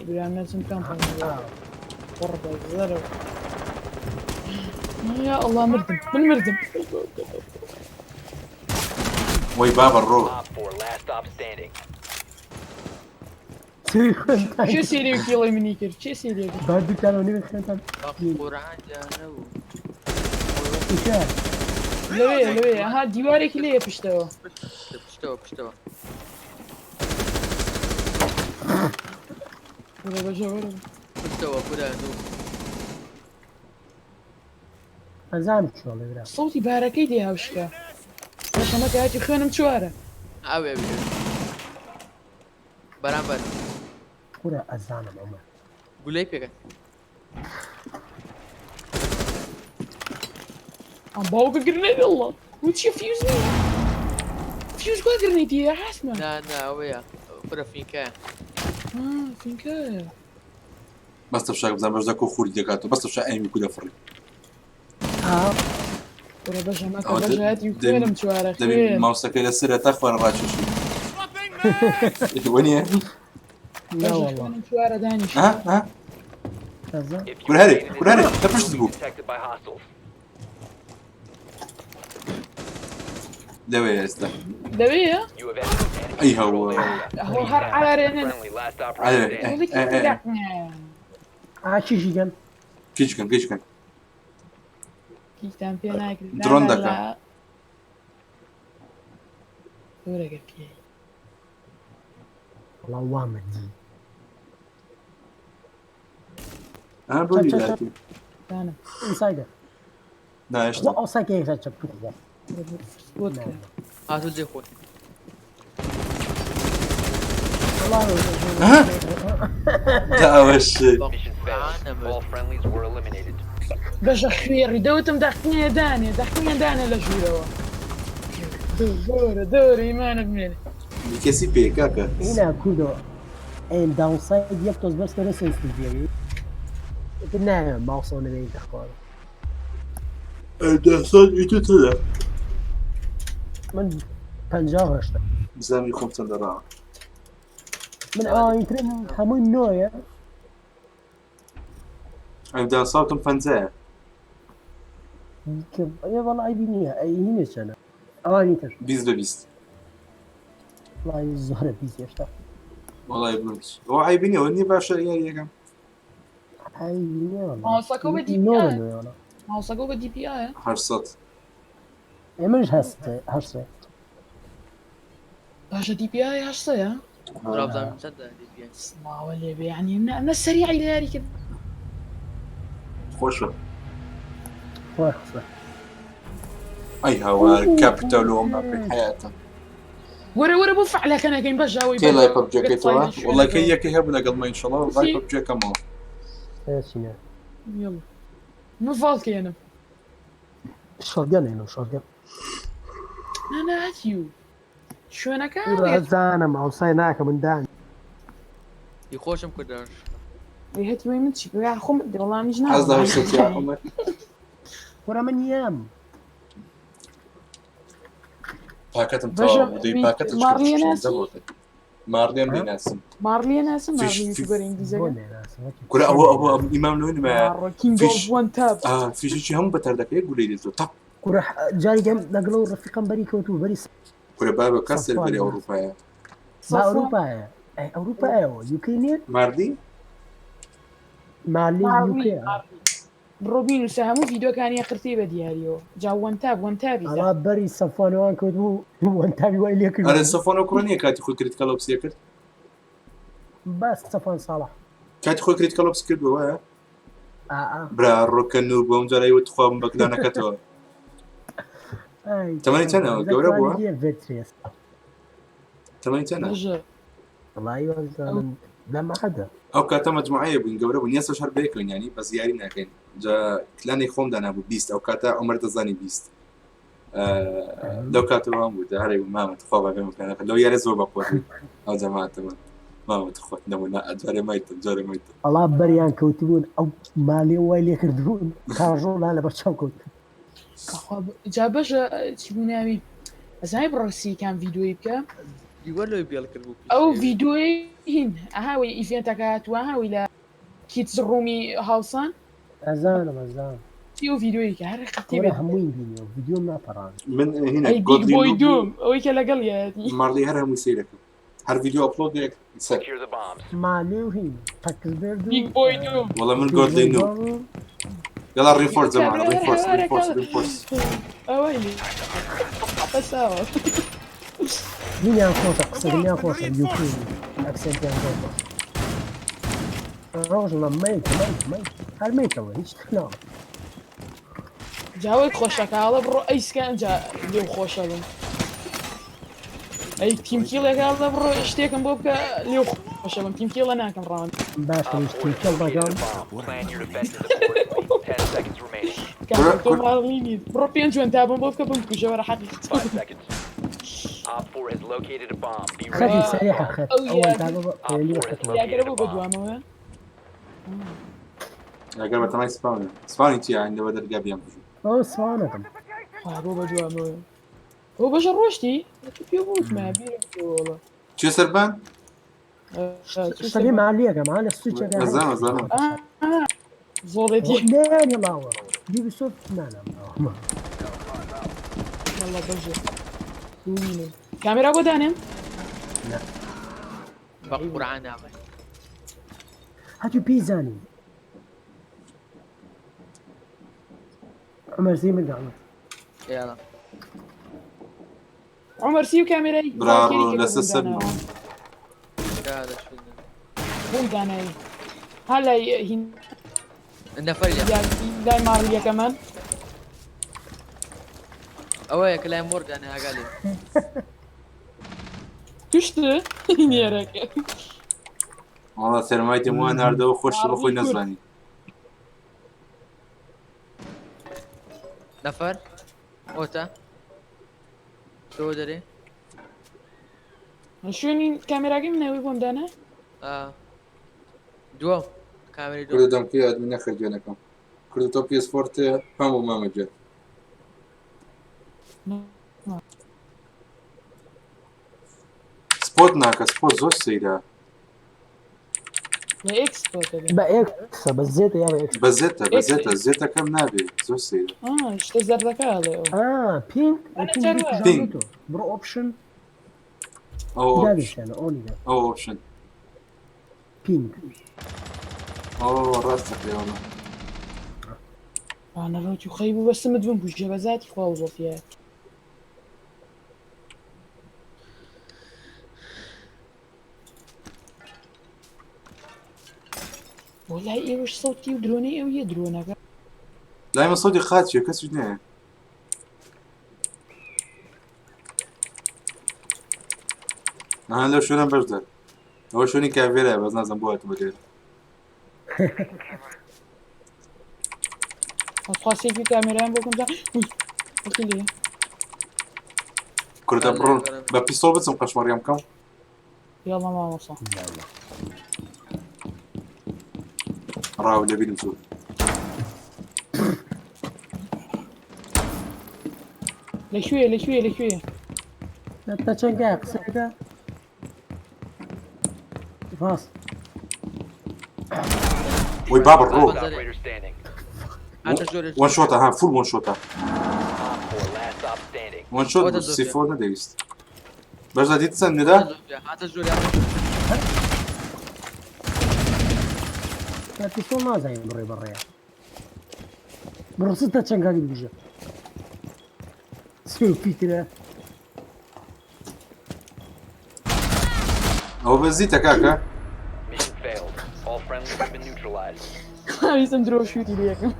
برام ناچم کام قڕ بە زەرەوە. یا الله مردم من مردم. وەی بابە ڕۆ. Op 4 last stop standing. سری خوێنتان کێ سێری کیڵی منی کرد؟ کێ سێری کرد؟ با دوکانەوە نوێ خوێنتان قورعان جانە بوو. ئیشە لەوێ لەوێ ها دیوارێکی لێیە پشتەوە. پشتەوە پشتەوە. وەرە بەژە وەرە. پشتەوە کورە دوو. ئەزانم چۆڵێ برا. سەوتی بارەکەی دێ هاوشکە. بەشەمە کاتی خوێنم چوارە. ئەوێ ئەوێ. بەرامبەر. کورە ئەزانم عومەر. گولەی پێکە. ئەم باوکە گرنێت الله. وچیە فیوز نییە؟ فیوز کوا گرنێتی حاسمە؟ نا نا ئەوەیە. کورە فینکایە. فینکایە. بەستە فشاک بزان بەش دەکۆ خوری دەکاتەوە بەستە فشا ئەیمی کو دەفڕی. کورە بەژە مەکە بەژایەتی خوێنم چوارە دەبی خوێن. ماوسەکەی لەسەرە تا خوارە ڕاکێشی. وەنیە؟ نا بەژە والله. خوێنم چوارە دانیش. ها ها ئەزان If you کورە هەرێ remain in this کورە هەرێ zone, لە you پشتت will be بوو. detected by hostiles. لەوێ ئێستا. لەوێیە؟ You have entered an enemy ئەی controlled هەوە. area. هۆ هەر عارێنن. Friendly last operator عارێ. standing. وڵی ئێ، ئێ، ئێ. ئاچیشی گەن کیچکەن کیچکەن. کیتان پێ ناکرێت. درۆن دەکا. زۆرەگە پێی. وەڵا وامە دی. ها بۆ چەپ، چەپ، ویلاتی. دانم. ئینسایدە. نا هێشتا. خوا ئەو سایکە یەکسەر چەپ تو خوا. بۆت کرا. هاتوو جێ خۆی. وەڵا ها؟ داوەش. Mission failed. All friendlies were eliminated. بەژە خوێڕی دەوتم دەخنیە دانێ دەخنیە دانێ لە ژوورەوە. دۆرە دۆرە ئیمانە بمێنێ. کەسی پێ کاکە. هینا کوردۆ ئەیم داونساید یەک تۆز بەس کەرە سنسیتیڤ ئیتر نایەوێ ماوسەوە نەبێت دەخوارە. دەسان ئیتو تەدە. من 58. بزانم خۆم چەندە ڕاوە. من ئەوانی ترم هەمووی نۆیە. ئەم داساوتم پەنجایە. ئێ وەڵا عەیبی نییە ئەی هینێ چەنە ئەوانی تر 20 بە 20. وەڵای زۆرە 20 هێشتا. وەڵای بنووس. ئەوە عەیبی نییە ئەوە نییە باشە یاریەکەم. عەیبی نییە وەڵا. ماوسەکە بە دی پی نۆ ئایە. نۆیە وەڵا. ماوسەکە بە دی پی ئایە. 800. ئێمەش هەست هەشت. باشە دی پی ئای هەشتەیە؟ برا بزانم چەندە DPI. سڵاوە لێ بێ یعنی نە سەریعی لە یاری کرد. خۆشە. خۆشە. ئەی هاوار کاپیتال و ئەم حیاتە. وەرە وەرە بۆ فعلەکە نەکەین بەژ ئەوەی کێ لای بەژ. پەبجەکەیتەوە؟ وەڵای کە یەکەی هەبوو لەگەڵ مە ئینشەڵا لای پەبجەکەمەوە. چینە؟ یەڵا. من ڤاڵکێنم. شۆتگەن هێنم شۆتگەن. نا نا هەتیو. شوێنەکە کورە ئەزانم ئەوسای ناکە من دان. ی خۆشم کردەوە. ئەی هەتیوەی من چی بکەم؟ خۆم وەڵامیش حەز لە ناڵێم. هەشت یا عومەر. کورە من یام. پاکەتم بەژە تەواو بوو دەی پاکەتم مارلیە ناسی؟ مارلیەم دەیناسم. مارلیە ناسم فیش- مارلی فیش- یوتیوبەر بۆ ئینگلیزەکە. نێناسم. کورە ئەوە ئەوە ئیمام لەوێ نمایە. کینگ فیش. ئۆف وەن تاپ. فیشێکی هەموو بەتەر دەکەی گولەی دێتەوە تەق. کورە جارێکم لەگەڵ ئەو ڕەفیقەم بەری کەوت و بەری کورە بابە کەس سەفوان سەربەری بوو. ئەوروپایە. با ئەوروپایە. ئەی ئەوروپایەوە یوکەی نییە؟ مارلی؟ مالی یوکەیە. بڕۆ بینووسە هەموو ڤیدیۆکانی قرتی بە دیاریەوە. جا وەن تاپ وەن تاپی ئەڵا بەری سەفوانەوان کەوت بوو وەنتابی وای لێ کرد. ئەرێ سەفوان ئەو کوڕە نییە کاتی خۆی کریتیکال ئۆپسی کرد؟ بەس سەفوان ساڵح. کاتی خۆی کریتیکال ئۆپسی کرد وایە؟ ئا. برا ڕۆکە نوو بۆم جارەی وت خوا بەکلانەکەتەوە. ئەی تەمەنی چەنە؟ گەورە بووە؟ ڤێترێس. تەمەنی چەنە؟ بەژە. وەڵای وازانم لە مەعەدە. ئەو کاتە مەجموعەیە بووین گەورە بووین ئێستاش هەر بەیەکەوین یانی بەس یاری ناکەین. جا کلانی خۆم دانابوو 20 ئەو کاتە عومەر دەزانی 20. لەو کاتەوە هەم بوو هەرێ مامە تخوا بە بێم کلانەکە لەو یارە زۆر بەقوەت بوو. ئەو جەماعەتەمان مامە تخوا نەبوو نا جارێ مایتم جارێ مایتم. ئەڵا بەریان کەوتبوون ئەو مالێ وای لێ کردبوون کاژۆڵان لەبەر چاو کەوت. جا بەژە چی بوو ناوی؟ ئەزای بڕۆسی کام ڤیدیۆی بکە؟ دیوار لەوێ بێڵ کرد بوو. ئەو ڤیدیۆی هین ئەهاوی ئیڤێنتەکە هاتووە هاوی لە کیدز ڕوومی هاوسان. ئەزانم ئەزانم. چی ئەو ڤیدیۆیی کە هەر قەتی کورە بێت. هەمووی بینیەوە ڤیدیۆم ناپەڕاند. من هینە ئەی بیگ گۆدلی بۆی نوو دوم ئەوەی کە لەگەڵ یەتی. مارلی هەر هەمووی سەیرەکەم. هەر ڤیدیۆ ئەپلۆدێک سەر. Secure the bombs. مالی و هین تەکس بێرد و بیگ بۆی دوو. وەڵا من گۆدلی نوب. يلا رينفورس جماعة، رينفورس رينفورس رينفورس. ئەوەی بەساوە. هینیان خۆشە، قسەکردنیان خۆشە، یوکرین ئەکسێنتیان زۆر خۆشە. ڕۆژ لە مەیت مەیت مەیت هەر مەیتەوە هیچ ناڵێ. جاوەی خۆشەکە ئەڵێ بڕۆ ئەیسکە ئەنجا لێو خۆشە بم. ئەی تیم کیڵێکە ئەڵێ بڕۆ شتێکم بۆ بکە لێو خۆشە بم، تیم کیڵە ناکەم ڕاوند. باشە Op هیچ 4 تیم has کێڵ located دەکەم. a bomb. Plan your defenses accordingly. 10 seconds remaining. کاکە تۆ ماڵی نیت، بڕۆ پێنج وێن تا بم بۆ بکە بمکوژە وەرە حەقیقەت. 5 seconds. Op 4 has located a bomb. Be خەتی ready. سەریحە خەت ئەو ئەوەن یاگە تا بە Op پەیوەندی 4 has خەت. یاگەرە located بۆ a bomb. بەدوامەوە. ئەگەر بەتەمای سپاونە سپاونی چییە ئایندە بە دەرگا بیان بژی. ئەو سوانەکەم. خوا بۆ بەدوامەوە. ئەو بەژە ڕۆشتی؟ تو پێ بوتمە بیرم کردەوە. چێ سەربان؟ شتەکەی مالیەکە ما لە سوچەکە. ئەزانم ئەزانم. زۆڵێتی. لێیان هێڵاوە بیبسۆف نانام. والله بەژێ. دووینم. کامێرا بۆ دانێم؟ بە قورعان ناڵێ. هەتوو پێی زانی. عمر زی من داڵێت. يلا. عمر سی و کامێرای برا زاکێری کە لەسەر بۆم سەرمەوە. داناوە. لا لا شو بۆم دانایی. ها لای هین النفر يا لای ماڕیەکەمان. ئەوەیە کە لای مۆر دانێ ئاگا لێ. توشت نێرەکە. وەڵا سەرمایتم وا ناردەوە خۆشی بە خۆی ماڕی کورد. نەزانی. نەفەر ئۆتە تۆ دەرێ. شوێنی کامێراکەی منەوەی بۆم دانا؟ دووەم کامێری کوردە دووەم. دەمکەی ئەدمی نەخێر گوێنەکەم. کوردە تۆ پێس فۆرتێ پەم بۆ مامە گوێ. سپۆت ناکە، سپۆت زۆر سەیرە. لە ئێکس پۆتە بێ. بە ئێکسە بە زێتە یا بە ئێکس؟ بە زێتە بە زێتە زێتەکەم نابێ زۆر سەیرە. شتە زەردەکە ئەڵێ ئەو. پینگ ئەنا پینگ جار وایە. پینگ. تۆ بڕۆ ئۆپشن ئەو ئۆپشن دابیشتانە ئۆنی دا. ئەو ئۆپشن. پینگ. ئەو ڕاستە پێوەمە. ئانا ڕۆتی خەی بوو بەسمت بم کوژە بە ذاتی خوا و زۆڵتیە. بۆ لای ئێوەش سەوتی و درۆنەی ئەو یە درۆنەکە. لای من سەوتی خاچیە کەسیش نییە. ئەها لەو شوێنم بەشدار. ئەوە شوێنی کاڤێرایە بەس نازانم بۆ هاتوومە لێرە. خوا سێکی کامێرایان بۆ کەم جا. وی، وەکی لێیە. کوردە بڕۆن بە پیستۆڵ بچم قەشمەڕیان بکەم. یاڵا مامۆستا. ڕاو لەبیرم چوو. لەکوێ لەکوێ لەکوێ؟ لە چەنگایە قسەکە ڕاست. وی بابە ڕۆ. Last operator standing. هاتە ژۆرێ. وەن شۆتە ها فول وەن شۆتە. Op 4 last stop standing. وەن شۆت ئەوەتە بوو زۆر سی فۆر نەدەویست. بەشدا دیت چەند ندا؟ هاتە ژۆرێ. بە پیستۆڵ نازانین بڕێ بەڕێیە. بڕۆ تا چەنگاکی بگوژە. سێ و پیترە. ئەوە بەزیتە کاکە. Mission failed. All friendlies have been neutralized. ویستم درۆ شووتی لێکەم.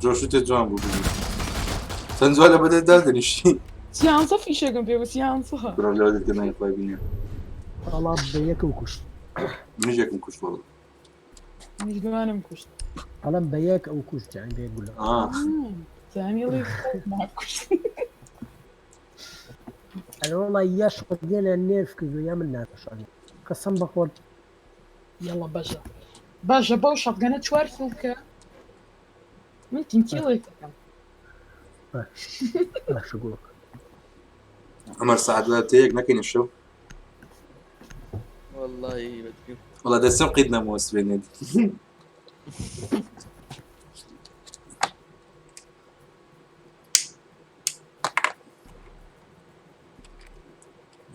درۆ شووتێ جوان بوو بژی. چەند جوان لە بەدەر دادەنیشتی. سیانسە فیشێکم پێ بوو سیانسە. برا لەوە دەرکە ناوی خۆی بینێ. وەڵا بە یەکەم کوشت. منیش یەکم کوشت وەڵا. منیش دوانم کوشت. ئەڵێم بە یەک ئەو کوشت یانی بە یەک گولە. زانیڵی ما کوشت. ئەرێ وەڵا یا شۆتگەنیان نێرف کردو یا من ناتەشانی. قەسەم بە خۆت. یاڵا بەشە. باشە بەو شەتگەنە چوار کیڵ بکە. من تیم کیڵێک دەکەم. باشە گوڵ. عمر ساعت تەیەک نەکەینە شەو. والله بەدریم. وەڵا دەستم قیت نەمەوە سبەینێ.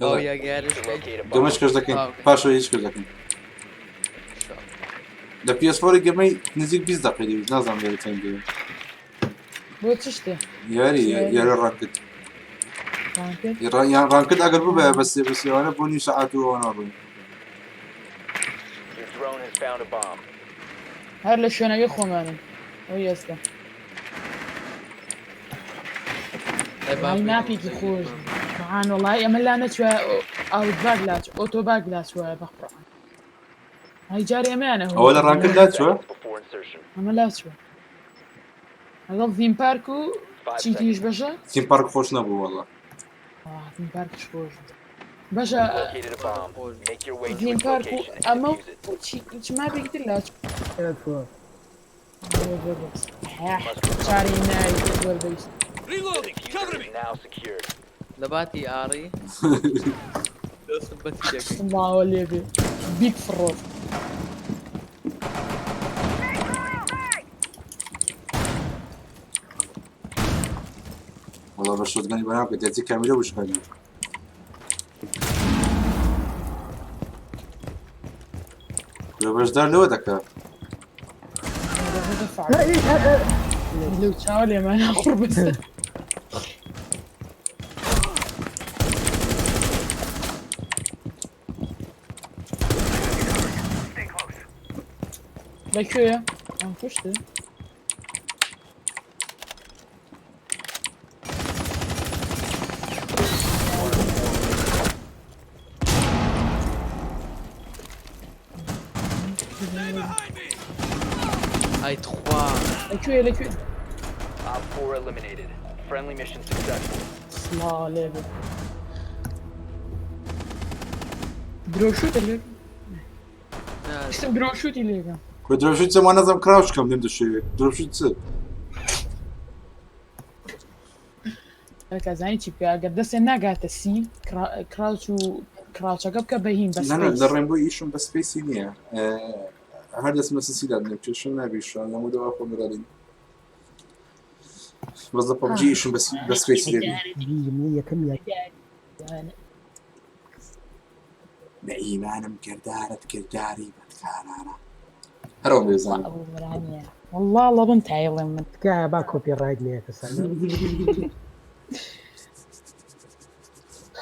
ئەو یاگیارش To locate a bomb. گەمەش کەش دەکەین آه، okay. پاشەوە هیچ کەش دەکەین لە PS4 گەمەی نزیک 20 دقیقە دەویست نازانم لێرە چەند دەوێت بۆ چ شتێ یاری یاری ranked ranked یان ranked ئەگەر ببێ بە سێ بە سێوانە بۆ نیو سەعات و ئەوانە ڕووین Your drone has found a bomb. هەر لە شوێنەکەی خۆمانم ئەو ئێستا وڵی ماپێکی خۆش سبحان وڵی ئەمە لا نەچوە ئاوت باگ لاچ ئۆتۆباگ لاچوە بەقڕان هەی جارێ ئەمەیانە ئەوە لە ranked لا چوە Seconds before insertion. ئەمە لاچوە لەگەڵ theme park و 5 چیتریش seconds. بەشە theme park خۆش نەبوو وەڵا آه، theme park ش خۆش بوو. بەشە Located a bomb. Make your way to theme its park و location and ئەمە defuse it. و چی چ ماپێکی تر لاچ ئێفۆ. چاری ناوی زۆر بەویست The Reloading. Cover diffuser me. is now secured. لە باتی ئاڕی دەستم بەتی دەکەی سڵاوە لێ بێ بیت فڕۆت وەڵا بە shotgun ی بەناو کرد دەچی کامیرە وشکانی لە بەشدار لەوە دەکا لەو چاوە لێمانە قوڕ بەسەر لەکوێیە؟ ئەم کوشتە؟ ئای تخوا لەکوێیە لەکوێ؟ Op 4 eliminated. Friendly mission successful. سڵاو لێ بێ درۆشوتە لێ شتم درۆشوتی لێکەم کە درۆشوت چە ما نازم کراوش کەم لێم دەشێوێ درۆشوت چ کە زانی چی بکە ئەگەر دەستێ ناگاتە سی crouch و crouch ەکە بکە بە هین بە نا نا space. لە ڕێنبۆ ئیشم بە space ی نییە هەر دەستم لە سیسی دادنێم کێشم نابیشە لەمە دەوا خۆم دەدەین بەس لە PUBG ئیشم بە space ی دەبی بیرم یەکەم یاری بە ئیمانم کردارت کرداری بەدکارانە هەر ئەوم بێزانم ئەو گۆرانییە. والله لەبم تایڵێم من تکایە با copyright نەیەتە سەر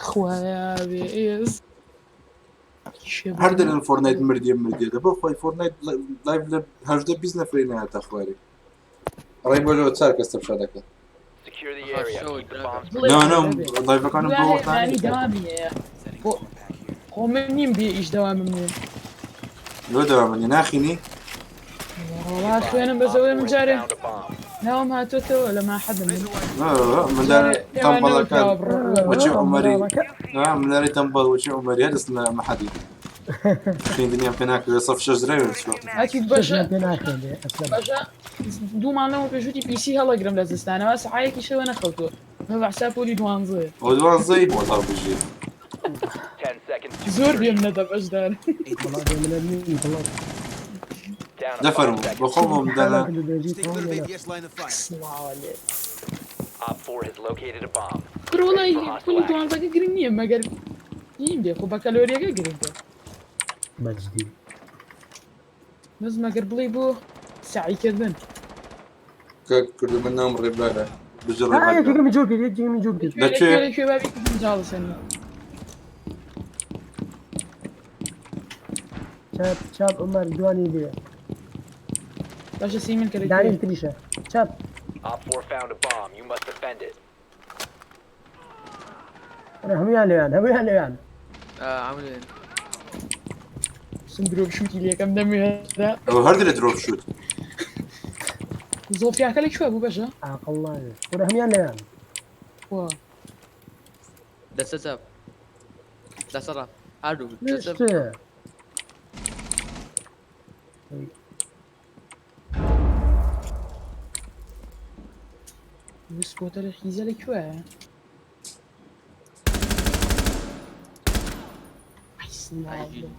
خوایا بێ ئێس هەر دەلێن Fortnite مردیە مردیە دە بۆ خۆی Fortnite live لە 18 20 نەفری نایەتە خوارێ ڕێی بۆ لەوە چار کەس تەمشا دەکات Secure the آه، area. شو Keep the دراجة. bombs نا نا live ەکانم بۆ وەختان دەوامی هەیە خۆ من نیم بێ ئیش دەوامم نییە لۆ دەوامنی ناخینی وەڵا خوێنم بەزەوەی Op من 4 has جارێ found a bomb. ناوم هاتۆتەوە لە ماحەدم من مندارە تەمبەڵەکان وەچی عومەری منداڵەکە. منداری تەمبەڵ وەچی عومەری هەر دەست لە مەحەدی خوێندنیان پێ ناکرێت سەف شەش درەوێ چوە ئەکید بەشە پێ ناخوێندێ ئەسلەم باشە دوو مانەوە پێشوتی پیسی هەڵەگرم لە زستانەوە سعایەکی شەوە نەخەوتووە بە حساب پۆلی دوانزەیە ئەو دوانزەی وەڵا بژی 10 seconds to زۆر insertion. بێم نەدە بەشدار وەڵا بێ منە نیم بڵێ Down to 5 دەفەرموو seconds. بەخۆم بۆ مندارە Stay clear of ADS line of fire. سڵاوە لێ Op 4 has located a bomb. کوڕ وەڵای Ready for hostile پۆلی action. دوانزەکە گرنگ نییە مەگەر هین بێ خۆ بەکەلۆریەکە گرنگە مەجدی بەس مەگەر بڵێ بۆ سعیکردن کە کردو من ناوم ڕێبارە بژە آه، ڕێبار یەکێکی من جۆر کرد یەکێکی من جۆر کرد لە کوێ؟ لەکوێ بابی جاڵسن چاپ چاپ عمر دوانی لێ باشە سی من کە لەکوێ دانی تریشە چاپ Op 4 found a bomb. You must defend it. هەمویان لێیان هەمویان لێیان عاملين سم درۆ شووتی لەکەم دەمێدا ئەو هەر دەرێ درۆپ شوت زۆفیاکە لەکوێ بوو بەشە عاقڵ نابێ کورە هەمویان لێیان وا دەسە چەپ دەسە ڕاست هەردوو دەسە شتێ سکۆتە لە حیزە لەکوێ ئەی سڵاو لێ.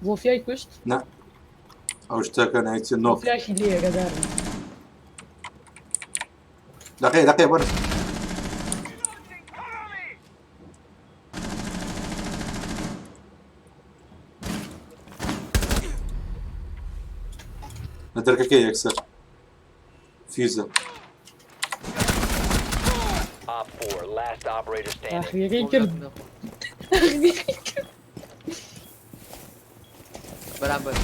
زۆفیای کوشت نا ئەو شتەکە نایچێ نۆک زۆفیاشی لێیە گەدارم دقیق دقیق وەرە لە دەرکەکەی یەکسەر فیوزە. Op 4, last operator standing. ئاخریەکەی کرد. بەرامبەر.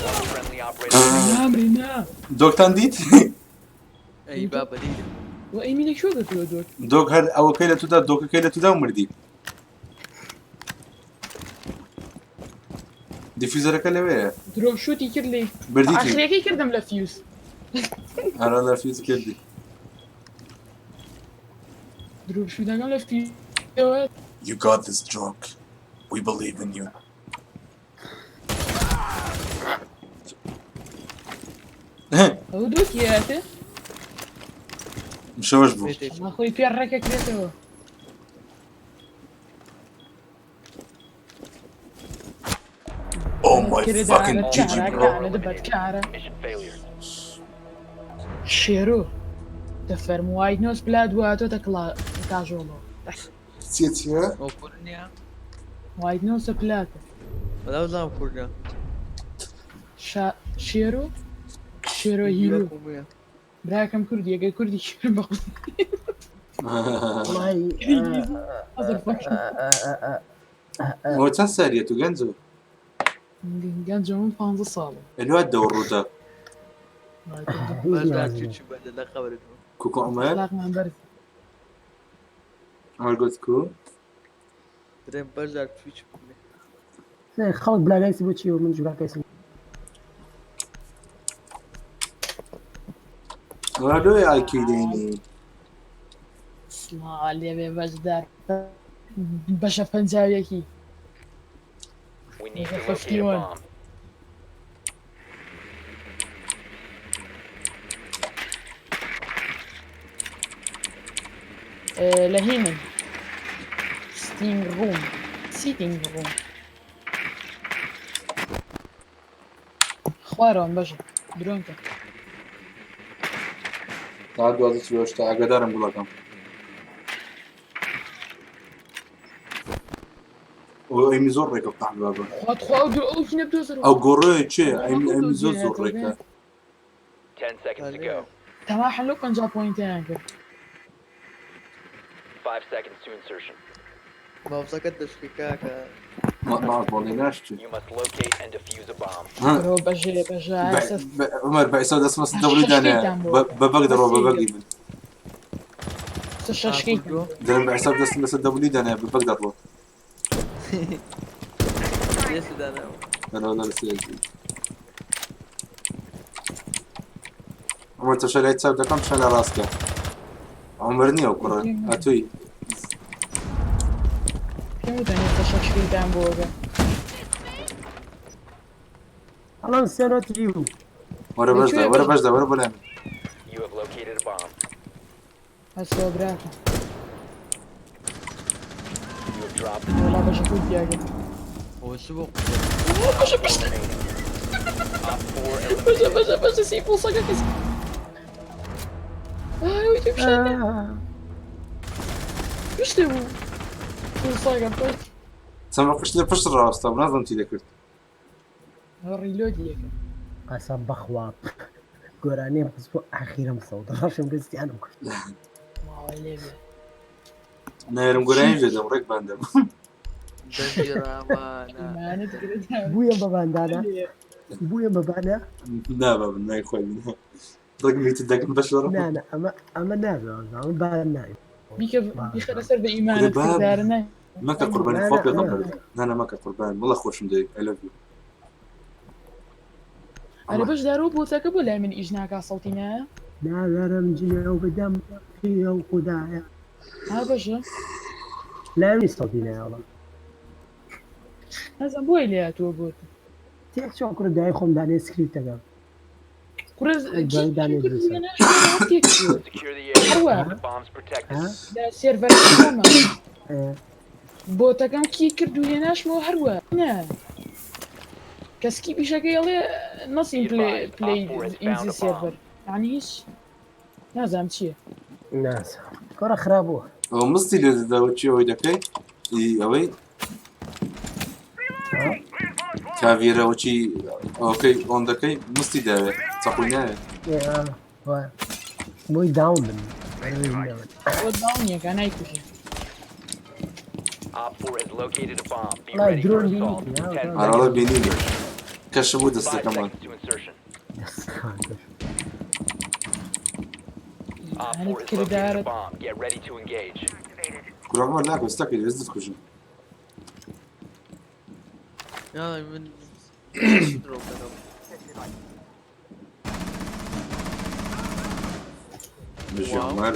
One friendly operator remaining. نامری نا. دۆکتان دیت؟ ئەی بابە دیتم. وە ئەی مینە کوێ گرتووە دۆک؟ دۆک هەر ئەوەکەی لە تودا دۆکەکەی لە تودا و مردی. دیفیوزەرەکە لەوەیە. درۆ شوتی کرد لێی. بردیتی. ئاخریەکەی کردم لە فیوز. ئەرا لە فیوز کردی. درۆ شوتەکەم لە فیوزەوە. You got this drug. We believe in you. ئەو دۆکیاتێ؟ شەوەش بوو. ئەمە خۆی پێ ڕێکە کرێتەوە. Oh my fucking GG bro. Mission failure. شێرۆ دەفەرموو وایت نۆس پلا دواتۆتە کڵا کاژۆڵۆ. چیە چیە؟ ئەو کورد نییە؟ وایت نۆسە پلاتە. وەلا بزانم کوردە. شا شێرۆ شێرۆ هیرۆ براکەم کوردی ئەگەر کوردی شێرم بە وەڵای Motherfucker. ئەوە چەند ساریە تو گەنجە؟ گەنجە من 15 ساڵم. ئەلوات دەوە ڕوودا. هیچ نازانم. کوکو عمر؟ ئەخلاقمان بەرز. عمر گوت کو؟ درێم بەشدار تویچ بووێ. خەڵک بلاگایسی بۆ چی و من جوراکایسم. وەرە لۆیە ئایکیو دێنی. سڵاو لێبێ بەشدار بەشە پەنجاویەکی. We need to locate a 51. bomb. لە هینن ستینگ ڕوم سیتینگ ڕوم خوارەوەم بەژە درۆنکە. تا 12:48 ئاگادارم گوڵەکەم. ئەو ئەیمی زۆر ڕێکە قەحب بابە. خوا تخوا ئەو درۆ ئەو کینە بدۆزەرەوە. ئەو گۆڕێ چێ ئەیمی ئەیمی زۆر زۆر ڕێکە. 10 seconds to go. تەماحە لەو 50 پۆینتیان کرد. 5 seconds to insertion. ماوسەکەت دەشکێ کاکە. ماوس بەڵێ ناشچێ. You must locate and defuse a bomb. برۆ بەژێ بەژە عمر بە ئێستا دەستمە دەوری دانێ بە بەگ دەڕۆ بە بەگی من. شەشکەی دەرم بە حساب دەستم لەسەر دەبلی دانێ بە بەگ دەڕۆ. لێس داناوە. دەرەوە لەسەر عمر تەشە لای چاپ دەکەم شە لە ڕاستە. عمر نییە ئەو کوڕە ئەتوی. پێم وتن ئێستا شەشکەیتان بۆ ئەگە. ئەڵام سێنۆ تری بوو. وەرە بەشدا وەرە بەشدا وەرە بۆ لای من. You have located a bomb. هەستەوە براکەم. You have dropped the وەڵا بەشە کوردیاگە. ئەوە چ بۆ بەشە بەشە Op 4 بەشە eliminated. بەشە بەشە سی پوڵسەکە کەس. ئای وی تۆ پیشان پشتێ بوو. پوڵسەکە پشت. چەند پشت لە پشت ڕاوەستا بوو نازانم چی دەکرد. ڕیلۆدی یەکەم. قەسەم بەخوا گۆرانیم خست بۆ ئاخیرم سەوت ڕەشم دەستیانم کرد. ماوە لێ بێ. نایرم گۆرانیم لێدەم ڕێک باندەم. دەنگی ڕامانە. ئیمانت گرێدا. بوویە بە باندانە بوویە بە بانە. نا بابە نای خۆی ڕێک میت دەکەم بەش لە نا نا ئەمە ئەمە نابێ ئەمە بان نابێ. بیکە بیخەرە سەر بە ئیمانت باب. کردارە نای. مەکە قوربانی نا، خوا نا، پێغەمبەر. نا. نا نا مەکە قوربان وەڵا خۆشم دەوێ I love you. ئەرێ بەشدارەوە بۆتەکە بۆ لای من ئیش ناکا سەوتی نایە؟ ناوێرم جنێو بدەم پێ و خودایە. ها بەشە؟ لای منی سەوتی نایە وەڵا. نازانم بۆی لێ هاتووە بۆت. تێک چۆن کوڕە دای خۆم دانێ سکریپتەکە. کوڕە دوای دانێ دروستە. تێک چووە. Secure the area. هەروە. Keep the bombs protected. ها؟ لە سێرڤەرەکەمە. ئێ، بۆتەکەم کی کرد و هێناشمەوە هەروە. نا. کە سکی پیشەکەی ئەڵێ نەسیم پلی پلی ئینزی سێرڤەر. یعنی هیچ نازانم چییە. نازانم. کوڕە خراپ بووە. ئەوە مستی لێ دەدا و چی ئەوەی دەکەی؟ ئەوەی کاڤیرەوەچی ئەوکەی ئۆندەکەی مستی داوێت چەقوی ناوێت. بۆی داون بن. داون یەکە نایکوژێ. Op 4 has located a bomb. Be والله ready for درون assault. بينيتي، ها، 10 درون. ئاراڵە seconds. بینی کەشە بوو 5 دەستەکەمان. seconds to insertion. دەستەکان. Op يعني 4 has كل located a دارت. bomb. Get ready to engage. کوڕەمە ناکە ستەکەی دەست دەکوژن. یا من درۆ. بژی واو. عومەر.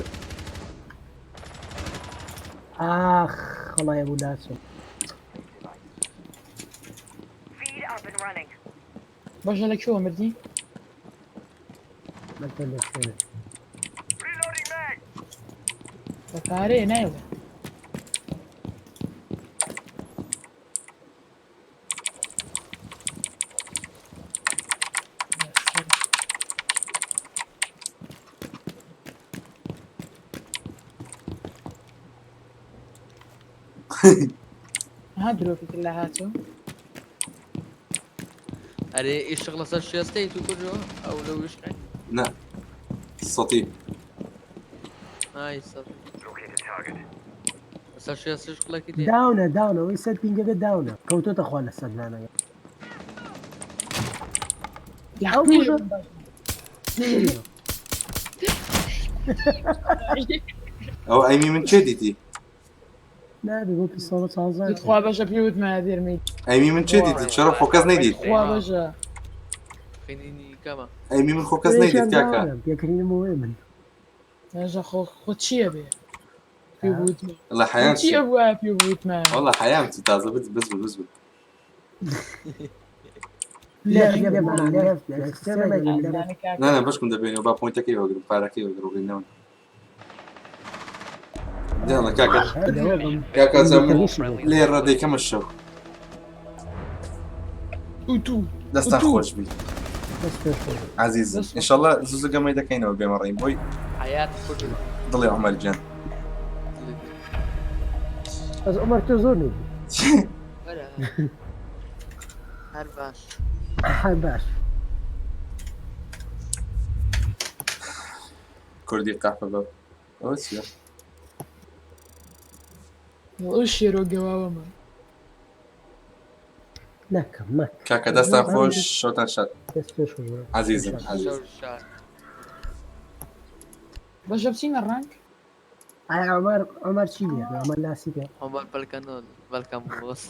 ئاخ خڵای بوو لاچم. باشە لە کوێوە مردی؟ مەکە لە شوێنێ. بە پارەیە نایڵێ. ها درۆپی لە هاتوو. ئەرێ ئیشق لەسەر شێستەی تو کوژەوە ئەو لەو وشقی نا سەتی ئای سەر لەسەر شێستە شقلەکی دێ. داونە داونە ئەوەی سەر پینگەکە داونە کەوتۆتە خوا لە سەردانەکە. لە ئەو عەقڵی کوژە. ئەو ئەیمی من چێ دیتی؟ نابێ بۆ پیسۆڵە چاڵزان. خوا بەشە پێ وتمە دێرمی. ئەیمی من چێ دیتی؟ چرا خۆ کەس نەیدیت؟ خوا بەشە. خوێنینی کەمە. ئەیمی من خۆ کەس نەیدیت کاکە. پێکردنمەوەی من. بەشە خۆ خۆ چییە بێ؟ پێ وتمە. والله حیام چییە بووە پێ وتمە؟ والله حیام تازە بز بز بز بز. نا نا بەشکم دەبێنەوە با پۆینتەکەی وەگرم پارەکەی وەگرم ڕینەوە. یاڵا کاکە کاکە من لێرە دەیکەمە شەو. ئوتو. دەستان ئوتو. خۆش بی عزیزم. ئینشەڵڵا زوو زوو گەمەی دەکەینەوە بێمە ڕێین بۆی حیات کوژ. دڵی عومەر گیان. بەس عمر تۆ زۆر نوو. وەرە هەر باش. هەر باش. کوردی قەحپە بە ئەوە چییە؟ ئەو شێرۆ گەواوەمە. نەکەم مەکە. کاکە دەستان خۆش شەوتان شاد. دەست پێش خۆش بڕۆ. عزیزم عزیزم. شەو شاد. باشە بچینە ڕەنگ؟ ئایا عمر عمر چی لێ؟ عمر لاسی کە. عمر بەلکەنۆ بەلکەم بۆس.